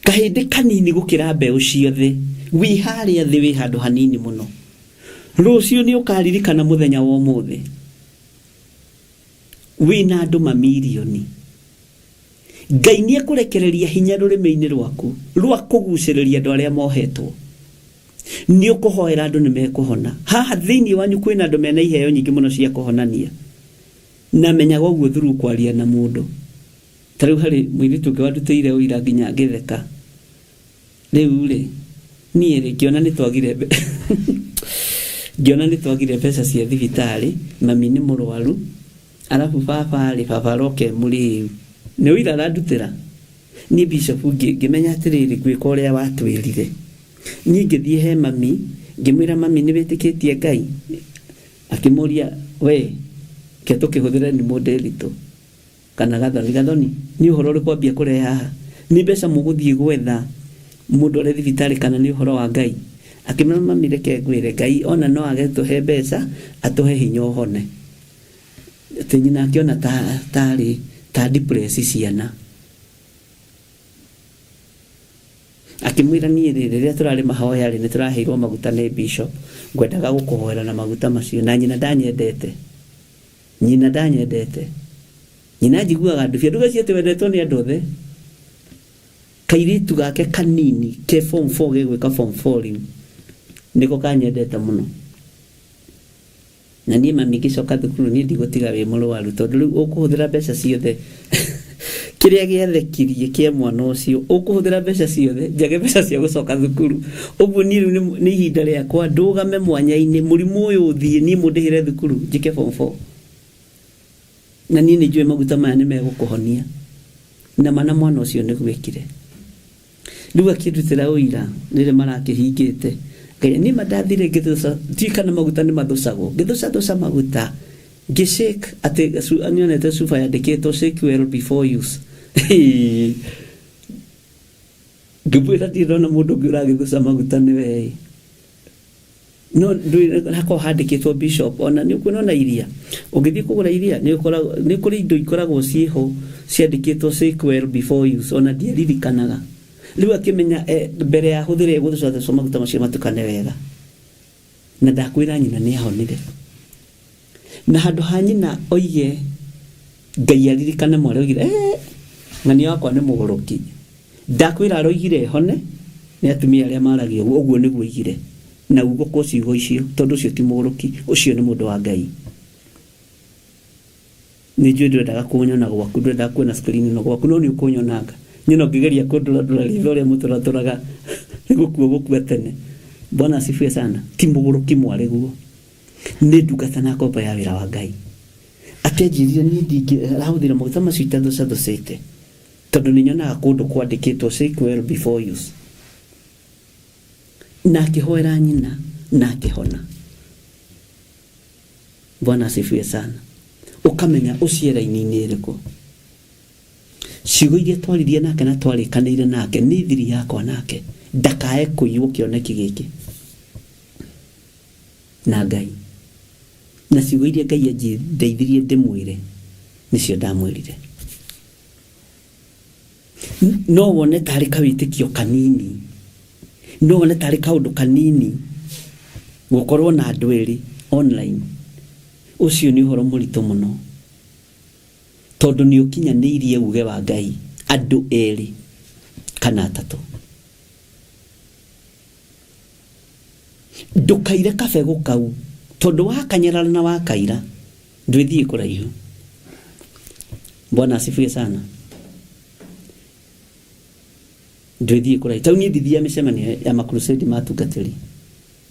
Kahĩndĩ kanini gũkĩra mbeũ ciothe, wĩ harĩa thĩ wĩ handũ hanini mũno. Rũciũ nĩ ũkaririkana mũthenya wa ũmũthĩ. Wĩna andũ mamirioni. Ngai nĩ ekũrekereria hinya rũrĩmĩ-inĩ rwaku rwa kũgucĩrĩria andũ arĩa mohetwo. Nĩ ũkũhoera andũ nĩ mekũhona. Haha thĩinĩ wanyu kwĩna andũ mena iheo nyingĩ mũno cia kũhonania. Na menyaga ũguo through kwaria na mũndũ. Ta rĩu harĩ mũirĩtu ũngĩ wandutĩire ũira nginya ngĩtheka. Rĩu rĩ, niĩ rĩ, ngĩona nĩ twagire ngĩona nĩ twagire mbeca cia thibitarĩ, mami nĩ mũrwaru, arabu baba rĩ, baba aroka e mũrĩu. Nĩ ũira arandutĩra? Niĩ bishop ngĩmenya atĩrĩrĩ, ngwĩka ũrĩa watwĩrire. Niĩ ngĩthiĩ he mami, ngĩmwĩra mami nĩ wĩtĩkĩtie Ngai? Akĩmũria, we, ke tũkĩhũthĩre nĩ mũndĩritũ. Kana Gathoni. Gathoni, nĩ ũhoro ũrĩkũ wambia kũrehe haha? Nĩ mbeca mũgũthiĩ gwetha mũndware thibitarĩ kana nĩ ũhoro wa Ngai? Akĩmwĩra, mami reke ngwĩre, Ngai ona no age gũtũhe mbeca, atũhe hinya ũhone. Atĩ nyina akĩona ta tarĩ ta depress ciana. Akĩmwĩra, niĩ rĩ, rĩrĩa tũrarĩ mahoya rĩ, nĩ tũraheirwo maguta nĩ bishop, ngwendaga gũkũhoera na maguta macio, na nyina ndanyendete. Nyina ndanyendete. Nyina anjiguaga ndubia. Ndũgecirie atĩ wendetwo nĩ andũ othe. Kairĩtu gake kanini ke form 4 gegwĩka form 4 rĩu nĩko kanyendete mũno. Na niĩ mami ngĩcoka thukuru niĩ ndigũtiga wĩ mũrwaru tondũ rĩu ũkũhũthĩra mbeca ciothe. Kĩrĩa gĩathekirie kĩa mwana ũcio ũkũhũthĩra mbeca ciothe njage mbeca cia gũcoka thukuru. Ũguo niĩ rĩu nĩ ihinda rĩakwa ndũgame mwanya-inĩ mũrimũ ũyũ ũthiĩ niĩ mũndĩhĩre thukuru njĩke form 4. Na niĩ nĩ njũĩ maguta maya nĩ megũkũhonia. Na ma na mwana ũcio nĩguo ekire. Rĩu akĩndutĩra ũira rĩrĩa marakĩhingĩte. Ngai niĩ ma ndathire ngĩthũca ndiũĩ kana maguta nĩ mathũcagwo. Ngĩthũcathũca maguta ngĩ shake atĩ nĩonete cuba yandĩkĩtwo shake well before use. Ngĩmwĩra ndirĩ ndona mũndũ ũngĩ ũragĩthũca maguta nĩwe ĩ. No ndũĩ hakoragwo handĩkĩtwo bishop ona nĩ ũkuona ona iria. Ũngĩthiĩ kũgũra iria nĩ ũkoragwo nĩ kũrĩ indo ikoragwo ciĩho ciandĩkĩtwo shake well before use ona ndiaririkanaga. Rĩu akĩmenya mbere ya ahũthĩre egũthũcathũca maguta macio matukane wega. Na ndakwĩra nyina nĩ ahonire. Na handũ ha nyina oige Ngai aririkane mwarĩ oigire eh, ng'ania wakwa nĩ mũgũrũki. Ndakwĩra aroigire hone nĩ atumia arĩa maragia ũguo, ũguo nĩguo oigire. Na ugo kwa ciugo icio tondũ ũcio ti mũgũrũki, ũcio nĩ mũndũ wa Ngai. Nĩ njũĩ ndwendaga kũnyona gwaku, ndwendaga kuona screen ĩno gwaku, no nĩ ũkũnyonanga. Nyona ũngĩgeria kũndũrandũra ritho ũrĩa mũtũratũraga nĩ gũkua ũgũkua tene. Bwana asifiwe sana. Ti mũgũrũki mwarĩ guo. Nĩ ndungata na ngombo ya wĩra wa Ngai. Atĩ anjĩrire niĩ ndingĩ arahũthĩra maguta macio itathũcathũcĩte tondũ nĩ nyonaga kũndũ kwandĩkĩtwo shake well before use. Na akĩhoera nyina na akĩhona. Bwana asifiwe sana. Ũkamenya ũcio e raini-inĩ ĩrĩkũ. Ciugo iria twaririe nake na twarĩkanĩire nake nĩ thiri yakwa nake ndakae kũiywo kĩoneki gĩkĩ na Ngai. Na ciugo iria Ngai andeithirie ndĩmwĩre nĩcio ndamwĩrire. No wone tarĩ kawĩtĩkio kanini, no wone tarĩ kaũndũ kanini gũkorwo na andũ erĩ online. Ũcio nĩ ũhoro mũritũ mũno tondũ nĩ ũkinyanĩirie uge wa Ngai andũ erĩ kana atatũ. Ndũkaire kabegũ kau tondũ wakanyarara na wakaira ndwĩthiĩ kũraihu. Bwana asifiwe sana. Ndwĩthiĩ kũraihu. Tau niĩ ndithiaga mĩcemanio ya makrusedi ma atungatĩri.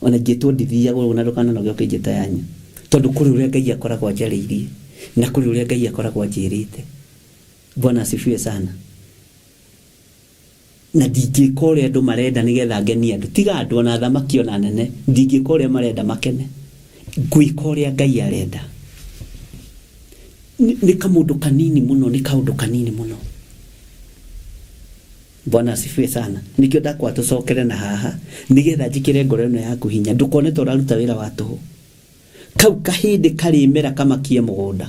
Ona ingĩtwo ndithiaga ũguo na ndũkananoge ũkĩnjĩta yanyu. Tondũ kũrĩ ũrĩa Ngai akoragwo anjarĩirie na kũrĩ ũrĩa Ngai akoragwo anjĩrĩte. Bwana asifiwe sana. Na ndingĩka ũrĩa andũ marenda nĩgetha ngenie andũ. Tiga andũ, ona athamaki, ona anene, ndingĩka ũrĩa marenda makene. Ngwĩka ũrĩa Ngai arenda. Nĩ kamũndũ kanini mũno, nĩ kaũndũ kanini mũno. Bwana asifiwe sana. Nĩkĩo ndakwa tũcokere na haha, nĩgetha njĩkĩre ngoro ĩno yaku hinya. Ndũkone ta ũraruta wĩra wa tũhũ. Kau kahĩndĩ karĩmera kamakie mũgũnda.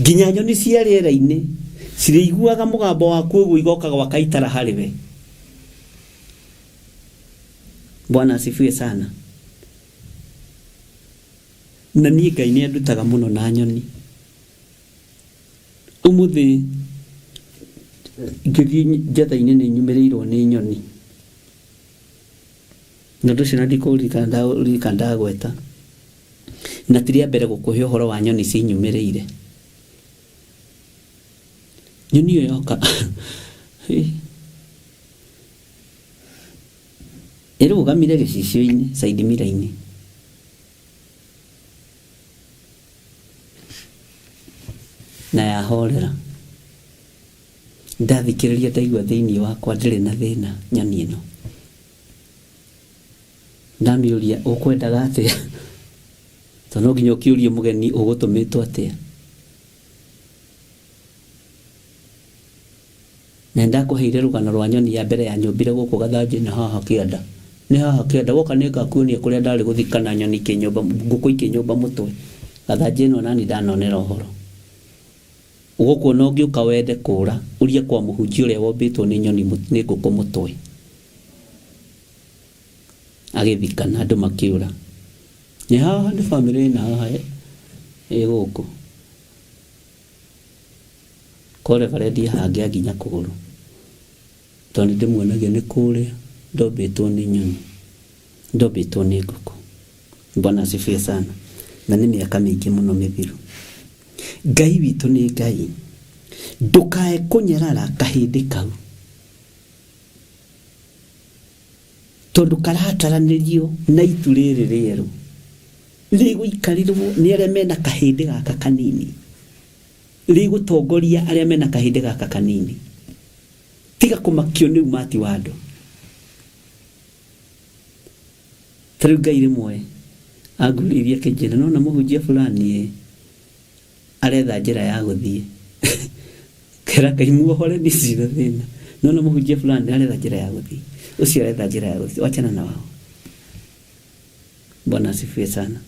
Nginya nyoni cia rĩera-inĩ cirĩiguaga mũgambo waku ũguo igoka gwaka itara harĩ we. Bwana asifiwe sana. Na niĩ Ngai nĩ andutaga mũno na nyoni. Ũmũthĩ ngĩthiĩ njatha-inĩ nĩ nyumĩrĩirwo nĩ nyoni. Na ũndũ ũcio na ndikũririkana ndaũririkana ndagweta. Na ti rĩa mbere gũkũhe ũhoro wa nyoni cinyumĩrĩire. Nyoni ĩyo yoka ĩrũgamire gĩcicio-inĩ side mirror-inĩ. Na yahorera. Ndathikĩrĩria ndaigua thĩinĩ wakwa ndĩrĩ na thĩna nyoni ĩno. Ndamĩũria ũkwendaga atĩa? Tondũ no nginya ũkĩũrie mũgeni ũgũtũmĩtwo atĩa. Na nĩndakũheire rũgano rwa nyoni ya mbere ya nyũmbire gũkũ gathanjĩ-inĩ haha kĩanda. Nĩ haha kĩanda, woka nĩngakuonia kũrĩa ndarĩ gũthikana nyoni ikĩnyũmba, ngũkũ ikĩnyũmba mũtwe. Gathanjĩ ĩno nani ndanonera ũhoro. Gũkũ ona ũngĩũka wende kũũra, ũrie kwa mũhunjia ũrĩa wombĩtwo nĩ nyoni nĩ ngũkũ mũtwe. Agĩthikana andũ makĩũra. Nĩ haha nĩ bamĩrĩ ĩna haha ĩ gũkũ. Ko reverendi hangĩa nginya kũgũrũ. Tondũ nĩ ndĩmuonagia nĩ kũrĩa ndombĩtwo nĩ nyoni, ndombĩtwo nĩ ngũkũ. Bwana asifiwe sana. Na nĩ mĩaka mĩingĩ mũno mĩthiru. Ngai witũ nĩ Ngai. Ndũkae kũnyarara kahĩndĩ kau. Tondũ karataranĩrio na itu rĩrĩ rĩerũ. Rĩgũikarĩrwo nĩ arĩa mena kahĩndĩ gaka kanini. Rĩgũtongoria arĩa mena kahĩndĩ gaka kanini. Tiga kũmakio nĩ umati wa andũ. Ta rĩu Ngai rĩmwe angurĩirie akĩnjĩra nona mũhunjia fulani ĩ aretha njĩra ya gũthiĩ. Ngera Ngai muohore niĩ ndirĩ na thĩna. Nona mũhunjia fulani aretha njĩra ya gũthiĩ. Ũcio aretha njĩra ya gũthiĩ. Wachana na wao. Bwana asifiwe sana.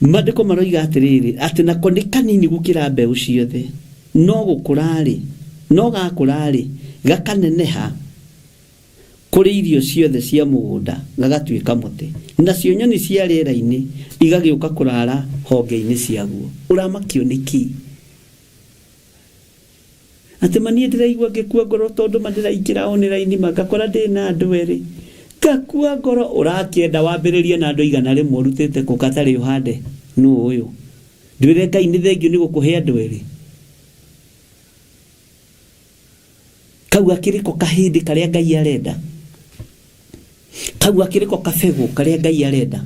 Maandĩko maroiga atĩrĩrĩ, atĩ nako nĩ kanini gũkĩra mbeũ ciothe, no gũkũra-rĩ, no gakũra-rĩ, gakaneneha kũrĩ irio ciothe cia mũgũnda, gagatuĩka mũtĩ, nacio nyoni cia rĩera-inĩ igagĩũka kũraara honge-inĩ ciaguo. Ũramakio nĩ kĩ? Atĩ ma niĩ ndĩraigua ngĩkua ngoro tondũ ma ndĩraingĩra online ma ngakora ndĩ na andũ erĩ. Ngakua ngoro ũrakĩenda wambĩrĩrie na andũ 100 ũrutĩte kũ gatarĩ ũhande nũ ũyũ. Ndwĩre Ngai nĩ thengiũ nĩ gũkũhe andũ erĩ. Kau gakĩrĩ ko kahĩndĩ karĩa Ngai arenda. Kau gakĩrĩ ko kabegũ karĩa Ngai arenda.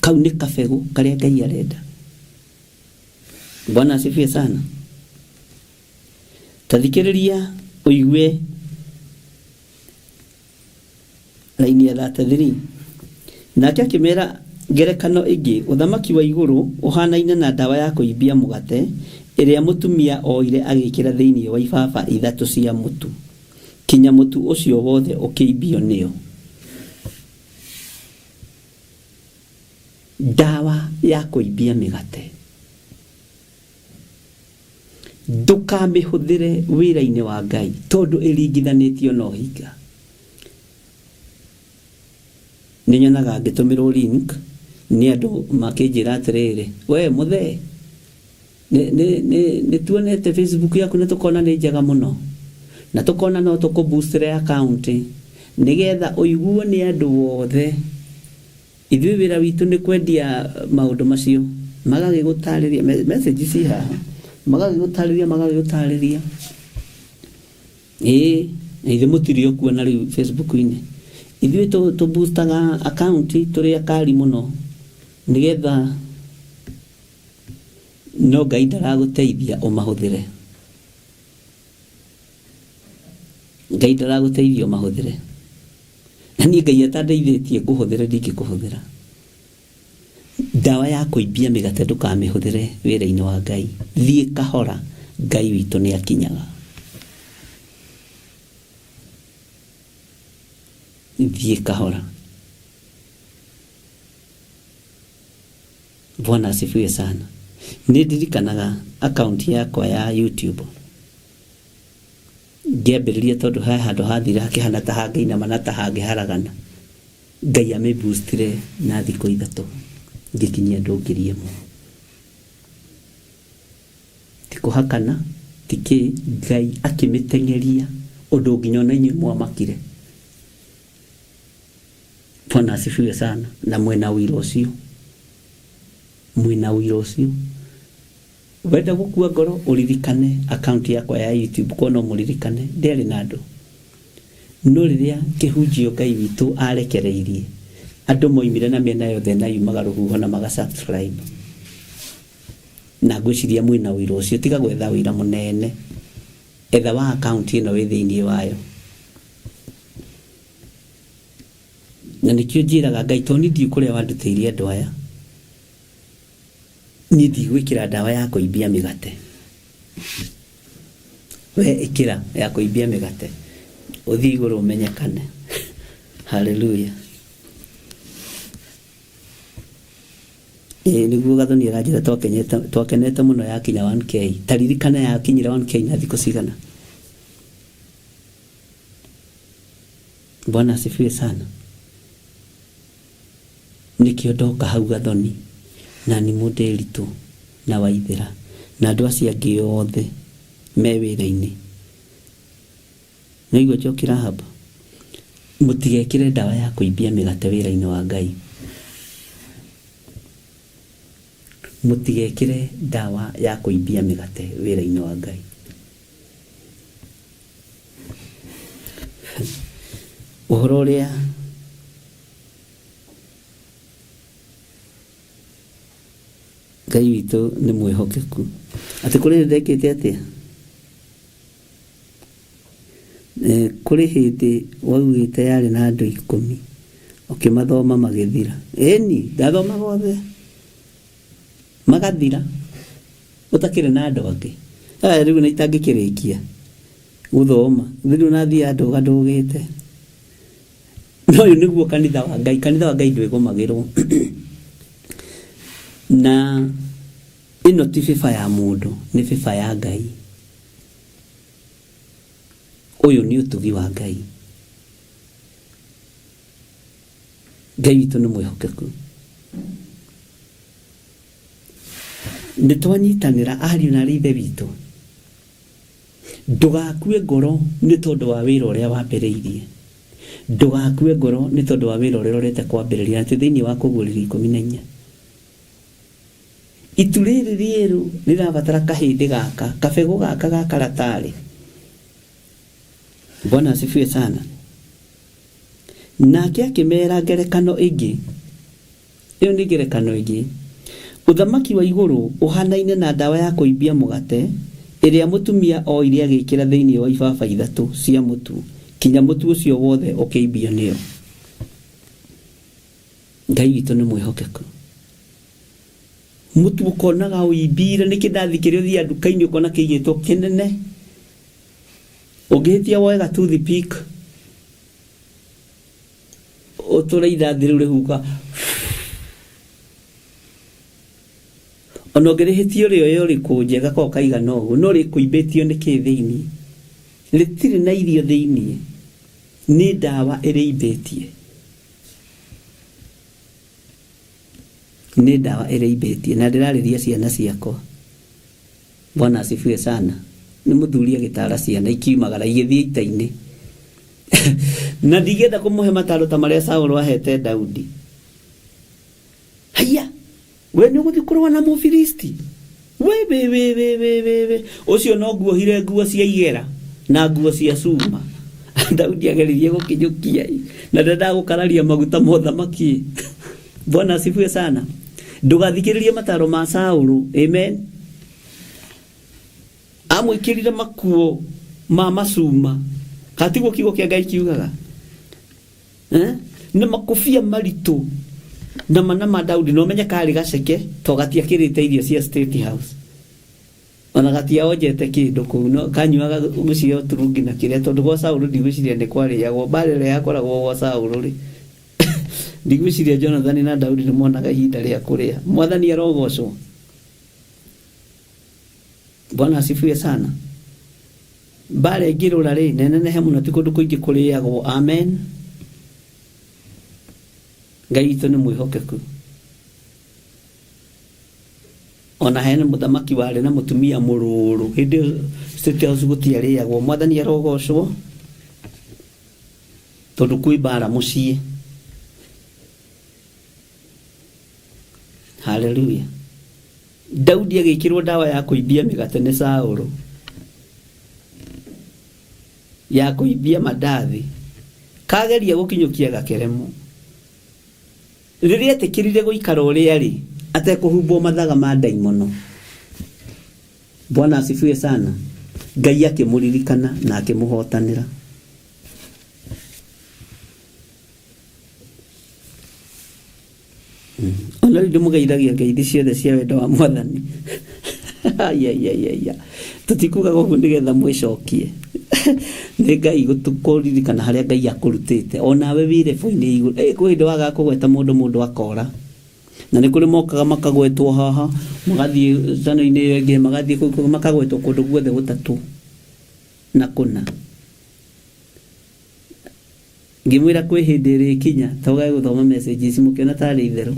Kau nĩ kabegũ karĩa Ngai arenda. Bwana asifiwe sana. Ta thikĩrĩria ũigue raini ya 33. Nake akĩmera ngerekano ĩngĩ, ũthamaki wa igũrũ ũhanaine na ndawa ya kũimbia mũgate ĩrĩa mũtumia oire agĩkĩra thĩinĩ wa ibaba ithatũ cia mũtu, kinya mũtu ũcio wothe ũkĩimbio nĩyo. Ndawa ya kũimbia mĩgate ndũkamĩhũthĩre wĩra-inĩ wa Ngai tondũ ĩringithanĩtio na ũhinga. Nĩ nyonaga ngĩtũmĩrwo link nĩ andũ makĩnjĩra atĩrĩrĩ, we mũthee, Nĩ, nĩ, nĩ, nĩ tuonete Facebook yaku na tũkona nĩ njega mũno na tũkona no tũkũ boostere account nĩgetha ũiguo nĩ andũ othe. Ithuĩ wĩra witũ nĩ kwendia maũndũ macio. Magagĩgũtarĩria, message ci haha, magagĩgũtarĩria, magagĩgũtarĩria. Ĩĩ, na ithuĩ mũtirĩ o kuo na rĩu Facebook-inĩ. Ithuĩ tũ, tũ boostaga account tũrĩ akali mũno nĩgetha No Ngai ndaragũteithia ũmahũthĩre. Ngai ndaragũteithia ũmahũthĩre. Na niĩ Ngai atandeithĩtie ngũhũthĩre ndingĩkũhũthĩra. Ndawa ya kũimbia mĩgate ndũkamĩhũthĩre wĩra-inĩ wa Ngai. Thiĩ kahora, Ngai witũ nĩ akinyaga. Thiĩ kahora. Bwana asifiwe sana. Nĩ ndirikanaga account yakwa ya YouTube ngĩambĩrĩria tondũ he handũ hathire hakĩhana ta hangĩinama na ta hangĩharagana. Ngai amĩboostire na thikũ ithatũ ngĩkinyia andũ 1000. Ti kũhakana, ti kĩ, Ngai akĩmĩteng'eria ũndũ nginya ona inyuĩ mwamakire. Bwana asifiwe sana. Na mwĩna ũira ũcio, mwĩna ũira ũcio. Wenda gũkua ngoro ũririkane account yakwa ya YouTube, ko no mũririkane ndĩarĩ na andũ. No rĩrĩa kĩhunjio Ngai witũ arekereirie, andũ moimire na mĩena yothe na yumaga rũhuho na maga subscribe. Na ngwĩciria mwĩna ũira ũcio, tiga gwetha ũira mũnene, etha wa account ĩno wĩ thĩinĩ wayo. Na nĩkĩo njĩraga Ngai, tondũ niĩ ndiũĩ kũrĩa wandutĩire andũ aya, niĩ ndigwĩkĩra ndawa ya kũimbia mĩgate. We ĩkĩra ya kũimbia mĩgate, ũthiĩ igũrũ ũmenyekane. Haleluya. Ĩĩ nĩguo Gathoni aranjĩra twakenete mũno yakinya 1K. Ta ririkana yakinyire 1K na thikũ cigana. Bwana asifiwe sana. Nĩkĩo ndoka hau Gathoni na Nimũndĩritũ na Waithĩra na andũ acio angĩ othe me wĩra-inĩ. Nĩwaigua Njoki Rahab? Mũtigekĩre ndawa ya kũimbia mĩgate wĩra-inĩ wa Ngai. Mũtigekĩre ndawa ya kũimbia mĩgate wĩra-inĩ wa Ngai. Ũhoro ũrĩa Ngai witũ nĩ mwĩhokeku. Atĩ kũrĩ hĩndĩ ndekĩte atĩa? Kũrĩ hĩndĩ waugĩte yarĩ na andũ 10, ũkĩmathoma magĩthira. Ĩni, ndathomaga othe magathira, ũtakĩrĩ na andũ angĩ. Aya rĩu na itangĩkĩrĩkia gũthoma, rĩu nathiaga ndũgandũgĩte. Na ũyũ nĩguo kanitha wa Ngai, kanitha wa Ngai ndwĩgũmagĩrwo. Na ĩno ti bĩba ya mũndũ, nĩ bĩba ya Ngai. Ũyũ nĩ ũtugi wa Ngai. Ngai witũ nĩ mwĩhokeku. Nĩ twanyitanĩra ariũ na arĩ ithe witũ. Ndũgakue ngoro nĩ tondũ wa wĩra ũrĩa wambĩrĩirie. Ndũgakue ngoro nĩ tondũ wa wĩra ũrĩa ũrorete kwambĩrĩria. Na twĩ thĩinĩ wa Kũguũrĩrio 14. Itu rĩrĩ rĩerũ rĩrabatara kahĩndĩ gaka, kabegũ gaka ga karatarĩ. Bwana asifiwe sana. Nake akĩmera ngerekano ĩngĩ. Ĩyo nĩ ngerekano ĩngĩ. Ũthamaki wa igũrũ ũhanaine na ndawa ya kũimbia mũgate ĩrĩa mũtumia oire agĩĩkĩra thĩinĩ wa ibaba ithatũ cia mũtu kinya mũtu ũcio wothe ũkĩimbio nĩyo. Ngai witũ nĩ mwĩhokeku. Mũtu ũkonaga ũimbire nĩ kĩndathi kĩrĩa ũthiaga nduka-inĩ ũkona kĩigĩtwo kĩnene. Ũngĩhĩtia woe ga toothpick ũtũre indathi rĩu rĩhuka ona ũngĩrĩhĩtia ũrĩoye ũrĩkũnje gakoragwo kaigana ũguo no rĩkũimbĩtio nĩ kĩ thĩinĩ rĩtirĩ na irio thĩinĩ nĩ ndawa ĩrĩimbĩtie nĩ ndawa ĩrĩimbĩtie na ndĩrarĩria ciana ciakwa. Bwana asifiwe sana. Nĩ mũthuri agĩtara ciana ikiumagara igĩthiĩ ita-inĩ. Na ndingĩenda kũmũhe mataro ta marĩa Saũlũ ahete Daudi. Haiya, we nĩ ũgũthiĩ kũrũa na Mũfilisti? We we we we we we we ũcio no nguohire nguo cia igera na nguo cia cuma. Daudi ageririe gũkinyũkia na ndendaga gũkararia maguta ma ũthamaki. Bwana asifiwe sana. Ndũgathikĩrĩrie mataro ma Saũlũ. Amen. Amwĩkĩrire makuo ma macuma. Katiguo kiugo kĩa Ngai kiugaga? Eh? Na makobia maritũ na mana ma Daudi na ũmenye karĩ gaceke to gatiakĩrĩte irio cia State House. Ona gatiaonjete kĩndũ kũu no kanyuaga gũcio turungi na kĩrĩa tondũ gwa Saũlũ ndigwĩciria nĩ kwarĩagwo mbara ĩrĩa yakoragwo gwa Saũlũ rĩ ndigwĩciria Jonathani na Daudi nĩ monaga ihinda rĩa kũrĩa. Mwathani arogocwo. Bwana asifiwe sana. Mbara ĩngĩrũra rĩ na ĩnenehe mũno ti kũndũ kũingĩ kũrĩagwo. Amen. Ngai witũ nĩ mwĩhokeku. Ona hena mũthamaki warĩ na mũtumia mũrũrũ hĩndĩ ĩyo State House gũtiarĩagwo. Mwathani arogocwo tondũ kwĩ mbara mũciĩ. Haleluya. Daudi agĩkĩrwo ndawa ya kũimbia mĩgate nĩ Saũlũ, ya kũimbia mandathi. Kageria gũkinyũkia gakeremwo. Rĩrĩa etĩkĩrire gũikara ũrĩa arĩ atekũhumbwo mathaga ma ndaimono. Bwana asifiwe sana. Ngai akĩmũririkana na akĩmũhotanĩra. Ona rĩu ndĩmũgeithagia ngeithi ciothe cia wendo wa Mwathani. Aiaiaiaia. Tũtikugaga ũguo nĩgetha mwĩcokie. Nĩ Ngai kũririkana harĩa Ngai akũrutĩte. Onawe wĩ level-inĩ ya igũrũ. Ĩ kwĩ hĩndĩ wagaga kũgweta mũndũ mũndũ akora. Na nĩ kũrĩ mokaga makagwetwo haha, magathiĩ channel-inĩ ĩyo ĩngĩ, magathiĩ kũu kũngĩ, makagwetwo kũndũ guothe gũtatũ na kũna. Ngĩmwĩra kwĩ hĩndĩ ĩrĩkinya, twage gũthoma message ici mũkĩona tarĩ itherũ.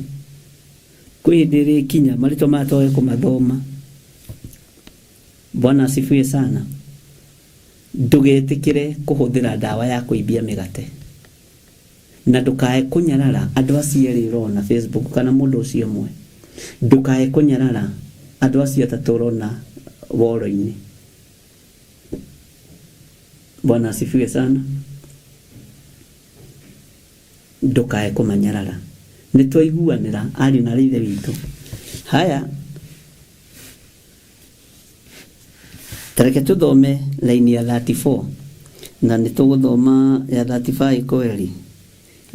Kwĩ hĩndĩ ĩrĩkinya marĩtwa maya twage kũmathoma. Bwana asifiwe sana. Ndũgetĩkĩre kũhũthĩra ndawa ya kũimbia mĩgate. Na ndũkae kũnyarara andũ acio erĩ ũrona Facebook kana mũndũ ũcio ũmwe. Ndũkae kũnyarara andũ acio atatũ ũrona woro-inĩ. Bwana asifiwe sana. Ndũkae kũmanyarara. Nĩ twaiguanĩra ariũ na aarĩ a Ithe witũ. Haya, ta reke tũthome laini ya 34 na nĩ tũgũthoma ya 35 kweri.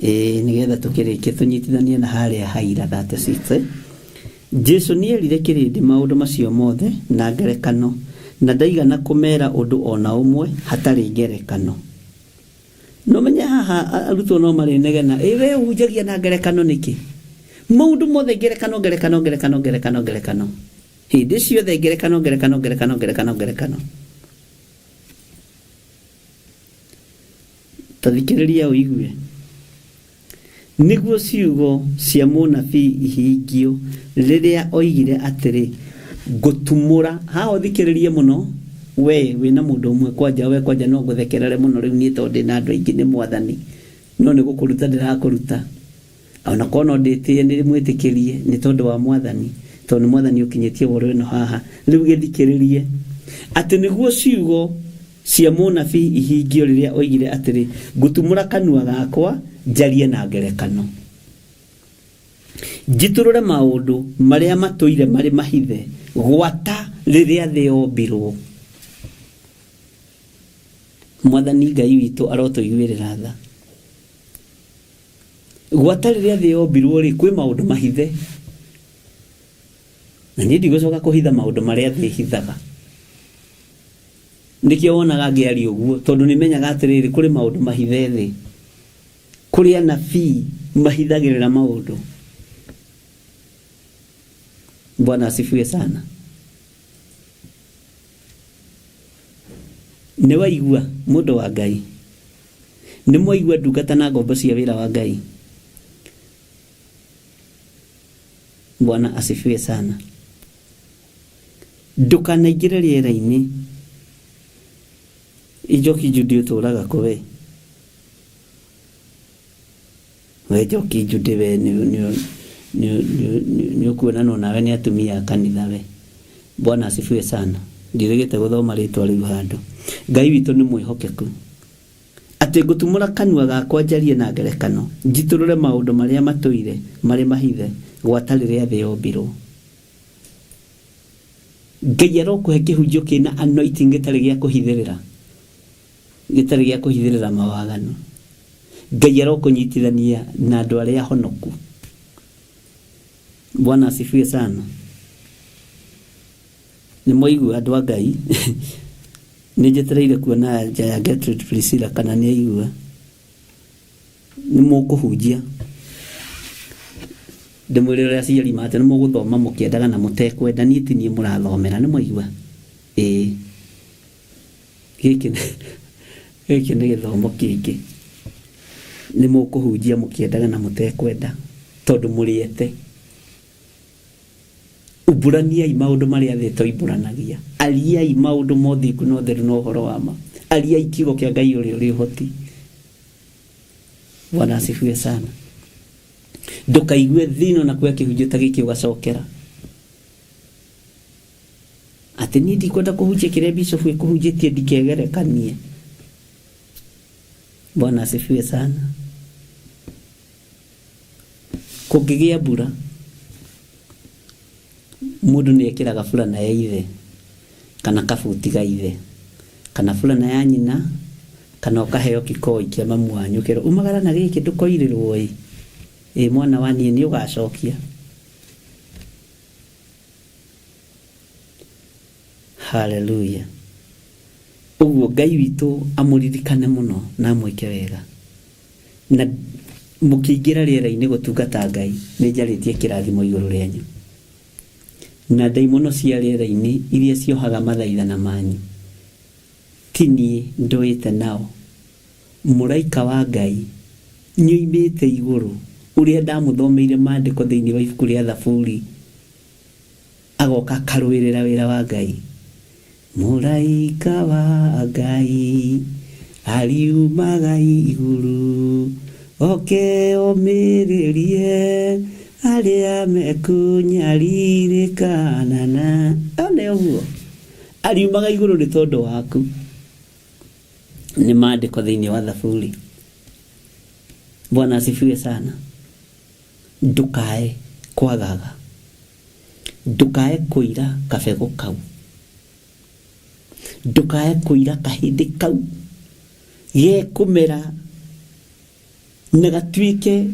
Ĩĩ nĩgetha tũkĩrĩkie tũnyitithanie na harĩa haira 36. Eh? Jesu nĩerire kĩrĩndĩ maũndũ macio mothe na ngerekano, na ndaigana kũmera ũndũ o na ũmwe hatarĩ ngerekano. No menye haha arutwo no marĩnegena, ĩ we ũhunjagia na ngerekano nĩkĩ? Maũndũ mothe ngerekano, ngerekano, ngerekano, ngerekano, ngerekano. Hĩndĩ ciothe ngerekano, ngerekano, ngerekano, ngerekano, ngerekano. Ta thikĩrĩria ũigue. Nĩguo ciugo cia mũnabii ihingio rĩrĩa oigire atĩrĩ, Ngũtumũra. Haha ũthikĩrĩrie mũno, we wĩna mũndũ ũmwe kwanja, we kwanja no ngũthekerere mũno rĩu niĩ tondũ ndĩna andũ aingĩ nĩ Mwathani, no nĩ gũkũruta ndĩrakũruta. Ona korwo no ndĩtĩe nĩ mwĩtĩkĩrie nĩ tondũ wa Mwathani, tondũ nĩ Mwathani ũkinyĩtie ũhoro ĩno haha. Rĩu gĩthikĩrĩrie atĩ nĩguo ciugo cia mũnabii ihingio rĩrĩa oigire atĩrĩ, Ngũtumũra kanua gakwa njarie na ngerekano, njitũrũre maũndũ marĩa matũire marĩ mahithe gwata rĩrĩa thĩ yombirwo. Mwathani Ngai witũ arotũiguĩrĩra tha. Gwata rĩrĩa thĩ yombirwo-rĩ, kwĩ maũndũ mahithe. Na niĩ ndigũcoka kũhitha maũndũ marĩa thĩ ĩhithaga. Nĩkĩo wonaga ngĩaria ũguo, tondũ nĩmenyaga atĩrĩrĩ, kũrĩ maũndũ mahithe thĩ. Kũrĩ anabii mahithagĩrĩra maũndũ. Bwana asifiwe sana. Nĩ waigua mũndũ wa Ngai? Nĩ mwaigua ndungata na ngombo cia wĩra wa Ngai? Bwana asifiwe sana. Ndũkanaingĩre rĩera-inĩ. Njoki Judy ũtũraga kũ we? We Njoki Judy we nĩ ũkuonanwo nawe nĩ atumia a kanitha we. Bwana asifiwe sana. Ndirĩgĩte gũthoma rĩtwa rĩu handũ. Ngai witũ nĩ mwĩhokeku. Atĩ ngũtumũra kanua gakwa njarie na ngerekano, njitũrũre maũndũ marĩa matũire marĩ mahithe gwata rĩrĩa thĩ yombirwo. Ngai arokũhe kĩhunjio kĩna anointing gĩtarĩ gĩa kũhithĩrĩra, gĩtarĩ gĩa kũhithĩrĩra mawaganu. Ngai arokũnyitithania na andũ arĩa ahonoku. Bwana asifiwe sana. Nĩ mwaigua andũ a Ngai? Nĩ njetereire kuona anja ya Gertrude Priscilla kana nĩ aigua. Nĩ mũkũhunjia. Ndĩmwĩre ũrĩa aciari mate nĩ mũgũthoma mũkĩendaga na mũtekwenda, niĩ ti niĩ mũrathomera, nĩ mwaigua? Ĩĩ. Gĩkĩ gĩkĩ nĩ gĩthomo kĩngĩ. Nĩ mũkũhunjia mũkĩendaga na mũtekwenda. Tondũ mũrĩete. Umbũraniai maũndũ marĩa thĩ ĩtoimbũranagia. Ariai maũndũ ma ũthingu na ũtheru na ũhoro wa ma. Ariai kiugo kĩa Ngai ũrĩa ũrĩ ũhoti. Bwana asifiwe sana. Ndũkaigue thĩna ona kuoya kĩhunjio ta gĩkĩ ũgacokera. Atĩ niĩ ndikwenda kũhunjia kĩrĩa bishop ĩkũhunjĩtie ndikegerekanie. Bwana asifiwe sana. Kũngĩgĩa mbura, mũndũ nĩ ekĩraga burana ya ithe, kana kabuti ga ithe, kana burana ya nyina, kana ũkaheo kĩkoi kĩa mamu wanyu ũkerwo umagara na gĩkĩ ndũkoirĩrwo ĩ, ĩ mwana wa niĩ nĩ ũgacokia. Haleluya. Ũguo Ngai witũ amũririkane mũno na amwĩke wega. Na mũkĩingĩra rĩera-inĩ gũtungata Ngai, nĩ njarĩtie kĩrathimo igũrũ rĩanyu. Na ndaimono cia rĩera-inĩ iria ciohaga mathaithana manyu, ti niĩ ndũĩte nao. Mũraika wa Ngai nĩoimĩte igũrũ, ũrĩa ndamũthomeire maandĩko thĩinĩ wa ibuku rĩa Thaburi, Agoka akarũĩrĩra wĩra wa Ngai. Mũraika wa Ngai ariumaga igũrũ, oke omĩrĩrie arĩa mekũnyarirĩka na na. One ũguo ariumaga igũrũ nĩ tondũ waku. Nĩ maandĩko thĩinĩ wa Thaburi. Bwana asifiwe sana. Ndũkae kwagaga. Ndũkae kũira kabegũ kau. Ndũkae kũira kahĩndĩ kau gekũmera na gatuĩke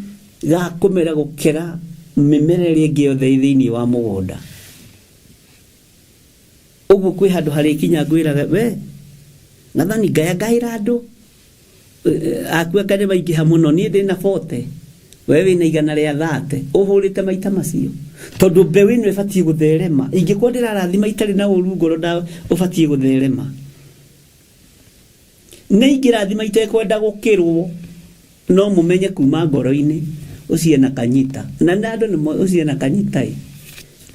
ga kũmera gũkĩra mĩmera ĩrĩa ĩngĩ yothe ĩ thĩinĩ wa mũgũnda. Ũguo kwĩ handũ harĩkinya ngwĩraga we Nathani ngaya ngaĩra andũ aku anga nĩ maingĩha mũno niĩ ndĩ na 40 we wĩna igana rĩa 30 ũhũrĩte maita macio tondũ mbeũ ĩno ĩbatiĩ gũtherema ingĩkorwo ndĩrarathima itarĩ na ũru ngoro nda ũbatiĩ gũtherema nĩ ingĩrathima itekwenda gũkĩrwo no mũmenye kuma ngoro-inĩ ũcio ena kanyita na nĩ andũ nĩ moĩ ũcio ena kanyita ĩ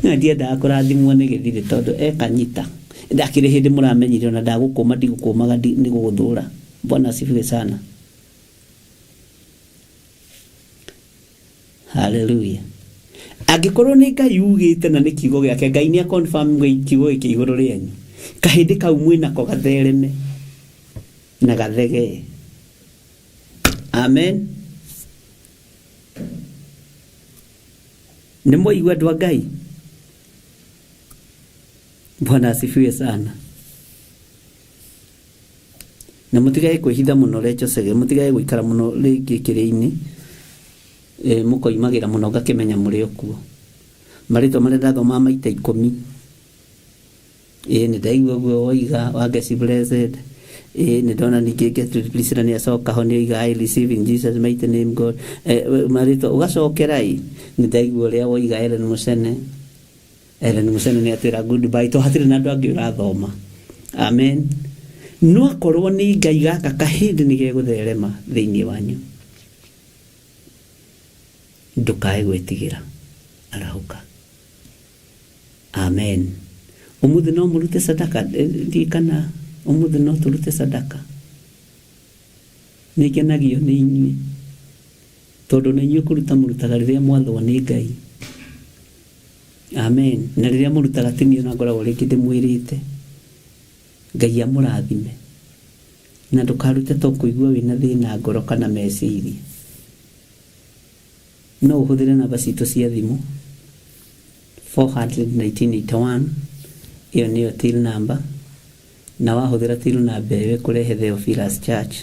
na ndiendaga kũrathimwo nĩ gĩthirĩ tondũ e kanyita ndakĩrĩ hĩndĩ mũramenyire ona ndagũkũma ndigũkũmaga nĩ gũgũthũra bwana asifiwe sana haleluya angĩkorwo nĩ ngai ugĩte na nĩ kiugo gĩake ngai nĩ aconfirm kiugo gĩkĩ igũrũ rĩanyu kahĩndĩ kau mwĩnako gathereme na gathegee amen nĩ mwaigua andũ a ngai bwana asifiwe sana na mũtigage kwĩhitha mũno Recho Chege mũtigage gũikara mũno rĩngĩ kĩrĩa-inĩ e, mũkoimagĩra mũno ngakĩmenya mũrĩ o kuo marĩtwa marĩa ndathomaga maita ikũmi ĩĩ nĩ ndaigua ũguo woiga Wangeci Blessed ĩĩ nĩ ndona ningĩ Gertrude Priscilla nĩ acoka ho nĩ oiga I receive in Jesus mighty name God eh, marĩtwa ũgacokera ĩ nĩ ndaigua ũrĩa woiga Ellen Mũcene Ellen Mũcene nĩ atwĩra goodbye to hatirĩ na andũ angĩ ũrathoma amen no akorwo nĩ Ngai gaka kahĩndĩ nĩ gegũtherema thĩinĩ wanyu ndũkae gwĩtigĩra arahũka Amen. Ũmũthĩ no mũrute sadaka? Ndiũĩ kana ũmũthĩ no tũrute sadaka. Nĩ ngenagio nĩ inyuĩ tondũ na inyuĩ kũruta mũrutaga rĩrĩa mwathwo nĩ Ngai. Amen. Na rĩrĩa mũrutaga ti niĩ ona ngoragwo rĩngĩ ndĩmwĩrĩte. Ngai amũrathime. Na ndũkarute to kũigua wĩna thĩna ngoro kana meciria. No ũhũthĩre namba citũ cia thimũ 400 1981, ĩyo nĩyo till number, na wahũthĩra till number ĩyo ĩkũrehe Theophilus Church.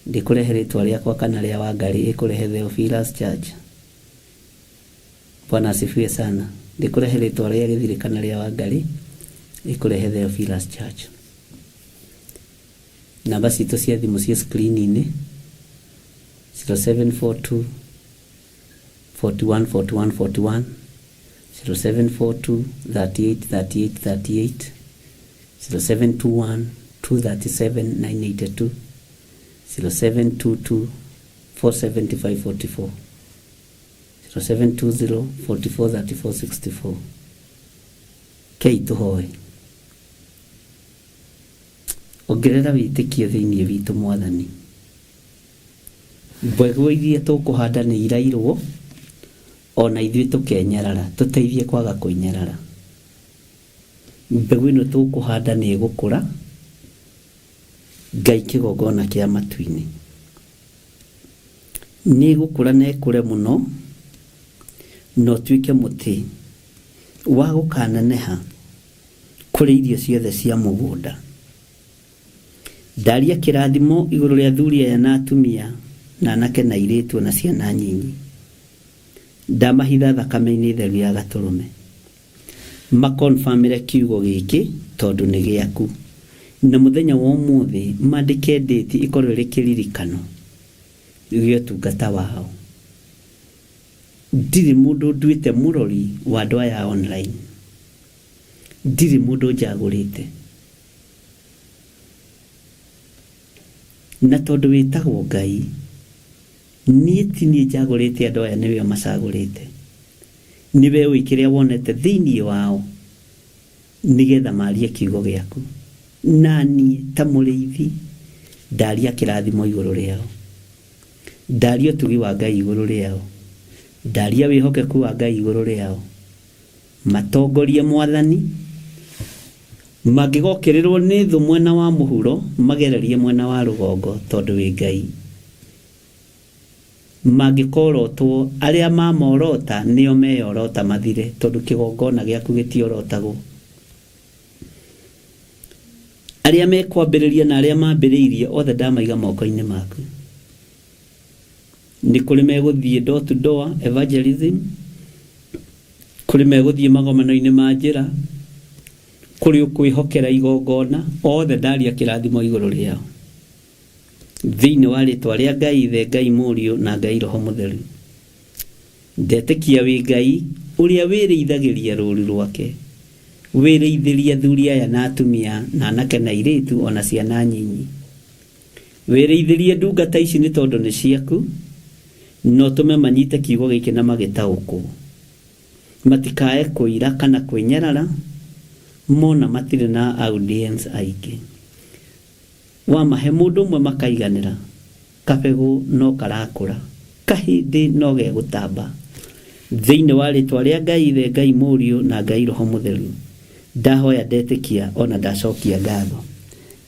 Ndĩkũrehe rĩtwa rĩakwa kana rĩa Wangarĩ, ĩkũrehe Theophilus Church. Bwana asifiwe sana. Ndĩkũrehe rĩtwa rĩa Gĩthirĩ kana rĩa Wangarĩ, ĩkũrehe Theophilus Church. Namba citũ cia thimũ ciĩ screen-inĩ 0742 41 41 41 0742 38 38 38 0721 237 982 0722 475 44. 0720 44 34 64. Kei tũhoe. Ongerera wĩtĩkio thĩinĩ witũ Mwathani. Mbegũ iria tũkũhanda nĩ irairwo ona ithuĩ tũkenyarara, tũteithie kwaga kwĩnyarara. Mbegũ ĩno tũkũhanda nĩ ĩgũkũra, Ngai kĩgongona kĩa matu-inĩ. Nĩ ĩgũkũra na ĩkũre mũno na ũtuĩke mũtĩ wa gũkaneneha kũrĩ irio ciothe cia mũgũnda. Ndaria kĩrathimo igũrũ rĩa athuri aya na atumia na anake na airĩtu ona ciana nyinyi. Ndamahitha thakame-inĩ theru ya Gatũrũme. Makonfamĩre kiugo gĩkĩ tondũ nĩ gĩaku. Na mũthenya wa ũmũthĩ mandĩke date ĩkorwo ĩrĩ kĩririkano gĩa ũtungata wao. Ndirĩ mũndũ nduĩte mũrori wa andũ aya a online. Ndirĩ mũndũ njagũrĩte. Na tondũ wĩtagwo Ngai, niĩ ti niĩ njagũrĩte andũ aya nĩwe ũmacagũrĩte. Nĩwe ũĩ kĩrĩa wonete thĩinĩ wao nĩgetha marie kiugo gĩaku. Na niĩ ta mũrĩithi ndaria kĩrathimo igũrũ rĩao. Ndaria ũtugi wa Ngai igũrũ rĩao. Ndaria wĩhokeku wa Ngai igũrũ rĩao. Matongorie Mwathani. Mangĩgokĩrĩrwo nĩ thũ mwena wa mũhuro, magererie mwena wa rũgongo, tondũ wĩ Ngai. Mangĩkorotwo, arĩa mamorota nĩo meyorota mathire, tondũ kĩgongona gĩaku gĩtiorotagwo. Arĩa mekwambĩrĩria na arĩa mambĩrĩirie, othe ndamaiga moko-inĩ maku. Nĩ kũrĩ megũthiĩ door to door evangelism, kũrĩ megũthiĩ magomano-inĩ ma njĩra, kũrĩ ũkwĩhokera igongona, othe ndaria kĩrathimo igũrũ rĩao. Thĩinĩ wa rĩtwa rĩa Ngai Ithe, Ngai Mũriũ na Ngai Roho Mũtheru. Ndetĩkia wĩ Ngai ũrĩa wĩrĩithagĩria rũru rwake, wĩrĩithĩrie athuri aya na atumia na anake na airĩtu ona ciana nyinyi. Wĩrĩithĩrie ndungata ici nĩ tondũ nĩ ciaku, na ũtũme manyite kiugo gĩkĩ na magĩtaũkwo. Matikae kũira kana kwĩnyarara mona matirĩ na audience aingĩ. Wamahe mũndũ ũmwe makaiganĩra, kabegũ no karakũra, kahĩndĩ no gegũtamba. Thĩinĩ wa rĩtwa rĩa Ngai Ithe, Ngai Mũriũ na Ngai Roho Mũtheru, ndahoya ndetĩkia o na ndacokia ngatho.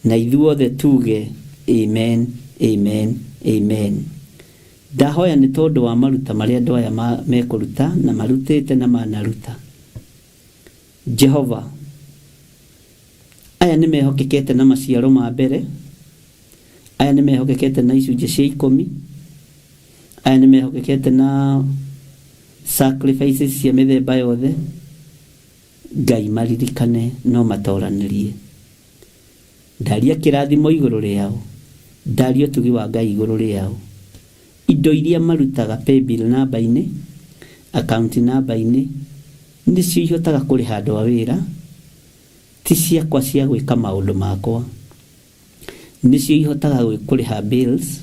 Na ithuothe tuge Amen, Amen, Amen. Ndahoya nĩ tondũ wa maruta marĩa andũ aya mekũruta na marutĩte na manaruta. Jehova, aya nĩ mehokekete na maciaro ma mbere, aya nĩ mehokekete na icunjĩ cia ikũmi, aya nĩ mehokekete na sacrifices cia mĩthemba yothe. Ngai maririkane no matoranĩrie. Ndaria kĩrathimo igũrũ rĩao, ndaria ũtugi wa Ngai igũrũ rĩao. Indo iria marutaga paybill number-inĩ, account number-inĩ, nĩcio ihotaga kũrĩha andũ a wĩra, ti ciakwa cia gwĩka maũndũ makwa. Nĩcio ihotaga kũrĩha bills,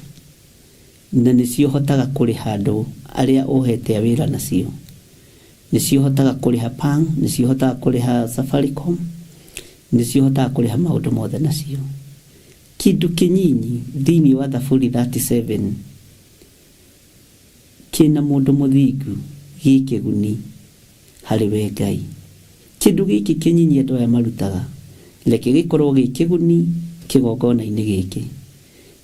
na nĩcio hotaga kũrĩha andũ arĩa ũhete a wĩra nacio. Nĩcio hotaga kũrĩha Pang, nĩcio hotaga kũrĩha Safaricom, nĩcio hotaga kũrĩha maũndũ mothe nacio. Kĩndũ kĩnyinyi thĩinĩ wa Thaburi 37 kĩna mũndũ mũthingu gĩ kĩguni harĩ we Ngai. Kĩndũ gĩkĩ kĩnyinyi andũ aya marutaga, reke gĩkorwo gĩ kĩguni kĩgongona-inĩ gĩkĩ.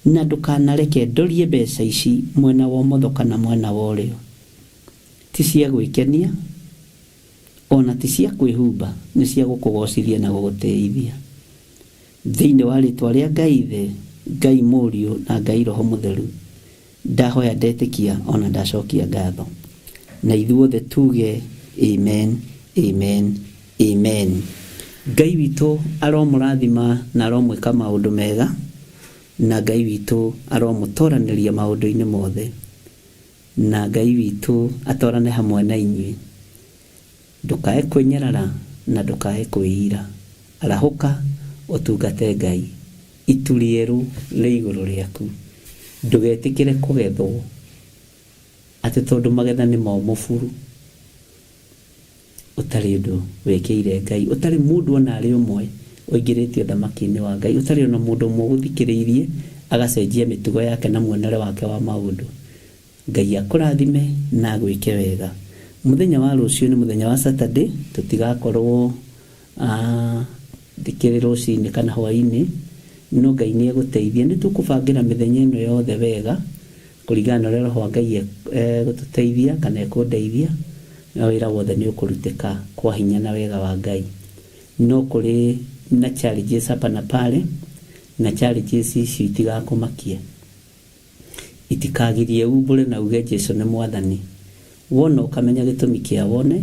Na ndũkanareke ndorie mbeca ici mwena wa ũmotho kana mwena wa ũrĩo. Ti cia gwĩkenia, o na ti cia kwĩhumba, nĩ cia gũkũgoocithia na gũgũtĩithia. Thĩinĩ wa rĩtwa rĩa Ngai Ithe, Ngai Mũriũ na Ngai Roho Mũtheru, ndahoya ndetĩkia o na ndacokia ngatho. Na ithuothe tuge Amen, Amen, Amen. Ngai witũ aromũrathima na aromwĩka maũndũ mega, na Ngai witũ aromũtoranĩria maũndũ-inĩ mothe. Na Ngai witũ atorane hamwe na inyuĩ. Ndũkae kwĩnyarara na ndũkae kwĩira. Arahũka ũtungate Ngai. Itu rĩerũ rĩ igũrũ rĩaku. Ndũgetĩkĩre kũgethwo. Atĩ tondũ magetha nĩ momũ buru. Ũtarĩ ũndũ wĩkĩire Ngai, ũtarĩ mũndũ o na arĩ ũmwe ũingĩrĩtie ũthamaki-inĩ wa Ngai, ũtarĩ o na mũndũ ũmwe ũgũthikĩrĩirie agacenjia mĩtugo yake na muonere wake wa maũndũ. Ngai akũrathime na agwĩke wega. Mũthenya wa rũciũ nĩ mũthenya wa Saturday, tũtigakorwo ndĩkĩrĩ rũcinĩ kana hwainĩ, no Ngai nĩ egũteithia. Nĩ tũkũbangĩra mĩthenya ĩno yothe wega kũringana na ũrĩa Roho wa Ngai egũtũteithia kana ekũndeithia, na wĩra wothe nĩ ũkũrutĩka kwa hinya na wega wa Ngai. No kũrĩ na challenges hapa na pale, na challenges icio itigakũmakie. Itikagirie umbũre na uge Jesu nĩ Mwathani. Wona ũkamenya gĩtũmi kĩa wone,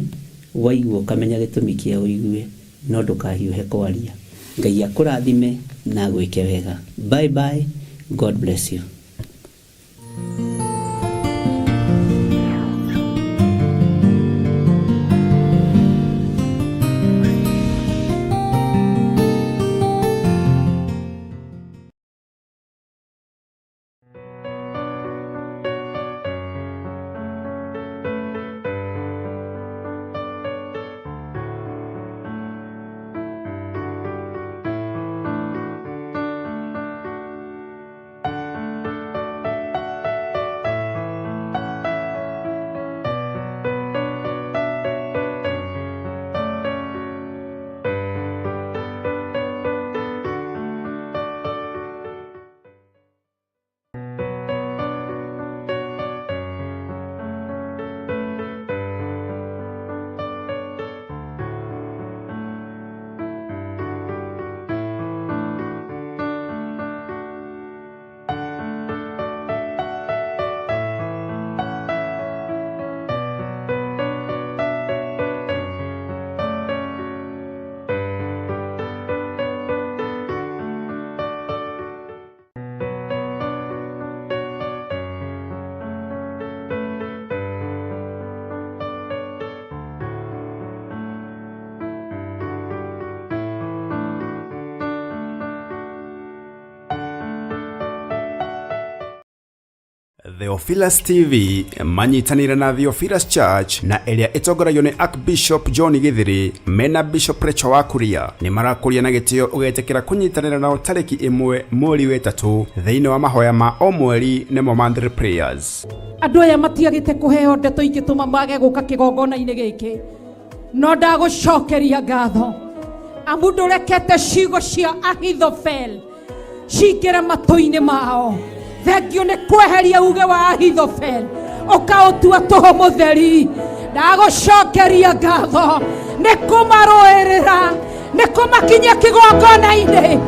waigua ũkamenya gĩtũmi kĩa ũigue, no ndũkahiũhe kwaria. Ngai akũrathime na agwĩke wega. Bye bye, God bless you.
Theophilus TV manyitanĩire na Theophilus Church na ĩrĩa ĩtongoragio nĩ Archbishop John Gĩthĩrĩ mena Bishop Rachel wa Kuria nĩ marakũria na gĩtĩo ũgetĩkĩra kũnyitanĩra nao tarĩki ĩmwe mweri wa ĩtatũ thĩinĩ wa mahoya ma o mweri nĩmo monthly prayers.
Andũ aya matiagĩte kũheo ndeto ingĩtũma mage gũka kĩgongona-inĩ gĩkĩ, no ndagũcokeria ngatho amu ndũrekete ciugo cia Ahithofel cingĩre matũ-inĩ mao. Thengio nĩ kweheria uge wa Ahithofel ũkaũtua tũhũ mũtheri. Ndagũcokeria ngatho nĩ kũmarũĩrĩra, nĩ kũmakinyia kĩgongona-inĩ,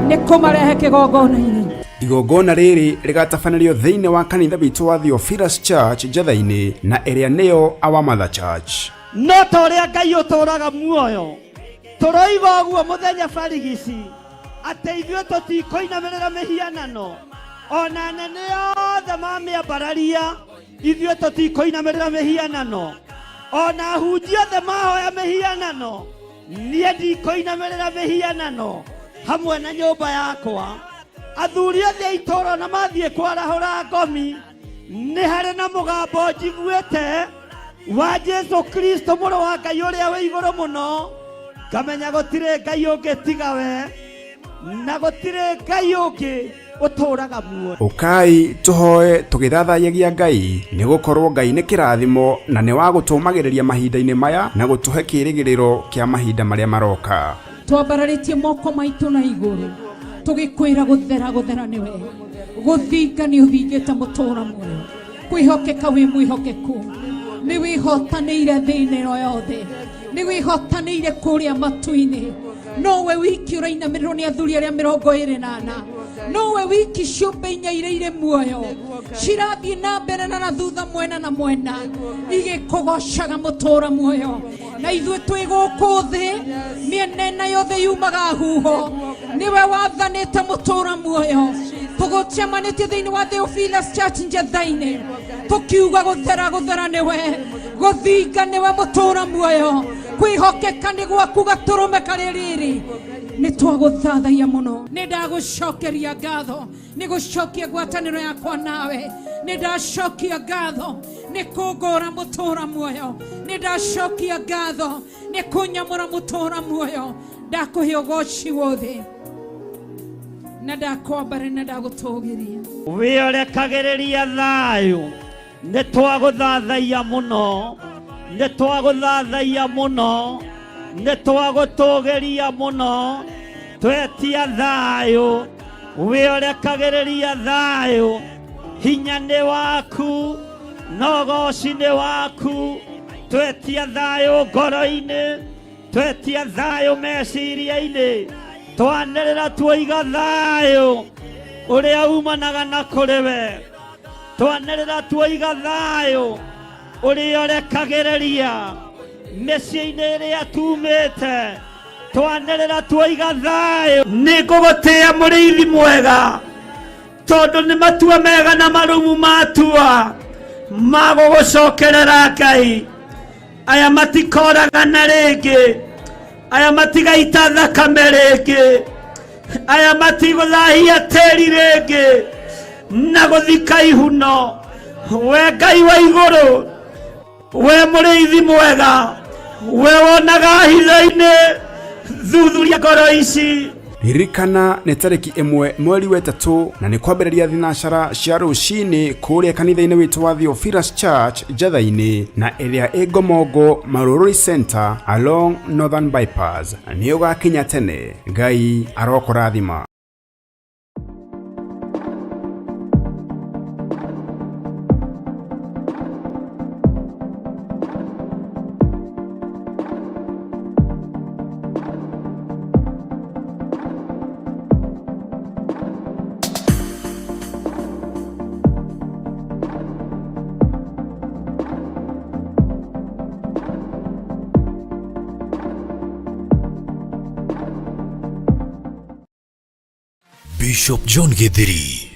nĩ kũmarehe kĩgongona-inĩ.
Igongona rĩrĩ rĩgatabanĩrio thĩinĩ wa kanitha witũ wa Theophilus Church Njetha-inĩ na ĩrĩa nĩyo Our Mother Church.
No ta ũrĩa Ngai ũtũũraga muoyo, tũroiga ũguo mũthenya barigici, atĩ ithuĩ tũtikũinamĩrĩra mĩhianano, ona anene othe mamĩambararia, ithuĩ tũtikũinamĩrĩra mĩhianano, ona ahunjia othe mahoya mĩhianano, niĩ ndikũinamĩrĩra mĩhianano hamwe na nyũmba yakwa. Athuri othe a itũũra na mathiĩ kwarahũra ngomi, nĩ harĩ na mũgambo njiguĩte wa Jesu Kristo mũrũ wa Ngai ũrĩa wĩ igũrũ mũno, ngamenya gũtirĩ Ngai ũngĩ tiga we, na gũtirĩ Ngai ũngĩ ũtũũraga muoyo.
Ũkai tũhoe tũgĩthathaiyagia Ngai, nĩ gũkorwo Ngai nĩ kĩrathimo na nĩ wa gũtũũmagĩrĩria mahinda-inĩ maya na gũtũhe kĩĩrĩgĩrĩro kĩa mahinda marĩa maroka.
Twambararĩtie moko maitũ na igũrũ tũgĩkwĩra gũthera gũthera nĩwe, gũthinga nĩ ũthingĩte mũtũũra muoyo, kwĩhokeka wĩ mwĩhokeku, nĩ wĩhotanĩire thĩ ĩno yothe, nĩ wĩhotanĩire kũrĩa matu-inĩ. Nowe wiki ũrainamĩrĩrwo nĩ athuri arĩa 24, nowe wiki ciũmbe inya iria irĩ muoyo cirathiĩ na mbere na na thutha, mwena na mwena, igĩkũgocaga mũtũũra muoyo. Na ithuĩ twĩ gũkũ thĩ, mĩena ĩna yothe yumaga huho, nĩwe wathanĩte mũtũũra muoyo. Tũgũcemanĩtie thĩinĩ wa Theophilus Church Njetha-inĩ, tũkiuga gũthera gũthera nĩwe, gũthinga nĩwe mũtũũra muoyo, kwĩhokeka nĩ gwaku gatũrũme karĩ riri. Nĩ twagũthathaiya mũno. Nĩ ndagũcokeria ngatho nĩ gũcokia ngwatanĩro yakwa nawe. Nĩ ndacokia ngatho nĩ kũngũra mũtũra muoyo. Nĩ ndacokia ngatho nĩ kũnyamũra mũtũra muoyo. Ndakũhe ũgoci wothe na ndakwambara na ndagũtũgĩria.
Wĩorekagĩrĩria thayũ. Nĩ twagũthathaiya mũno, nĩ twagũthathaiya mũno, nĩ twagũtũgĩria mũno. Twetia thayũ, wĩorekagĩrĩria thayũ. Hinya nĩ waku, na ũgoci nĩ waku. Twetia thayũ ngoro-inĩ, twetia thayũ meciria-inĩ, twanĩrĩra tuoiga thayũ ũrĩa umanaga na kũrĩ we. Twanĩrĩra tuoiga thayũ ũrĩa ũrekagĩrĩria mĩciĩ-inĩ ĩrĩa tumĩte. Twanĩrĩra tuoiga thayũ. Nĩ ngũgũtĩĩa mũrĩithi mwega, tondũ nĩ matua mega na marũmu matua ma gũgũcokerera Ngai. Aya matikoragana rĩngĩ, aya matigaita thakame rĩngĩ, aya matigũthahia tĩri rĩngĩ na gũthika ihuno. We Ngai wa igũrũ, we mũrĩithi mwega, we wonaga hitho-inĩ, thuthuria ngoro ici.
Ririkana nĩ tarĩki 1 mweri wa 3 na nĩ kwambĩrĩria thinacara cia rũcinĩ kũrĩa kanitha-inĩ witũ wa Theophilus Church Njatha-inĩ na ĩrĩa ĩ Ngomongo Marururi Center along Northern Bypass. Nĩ ũgakinya tene. Ngai arokũrathima.
Bishop John Githiri.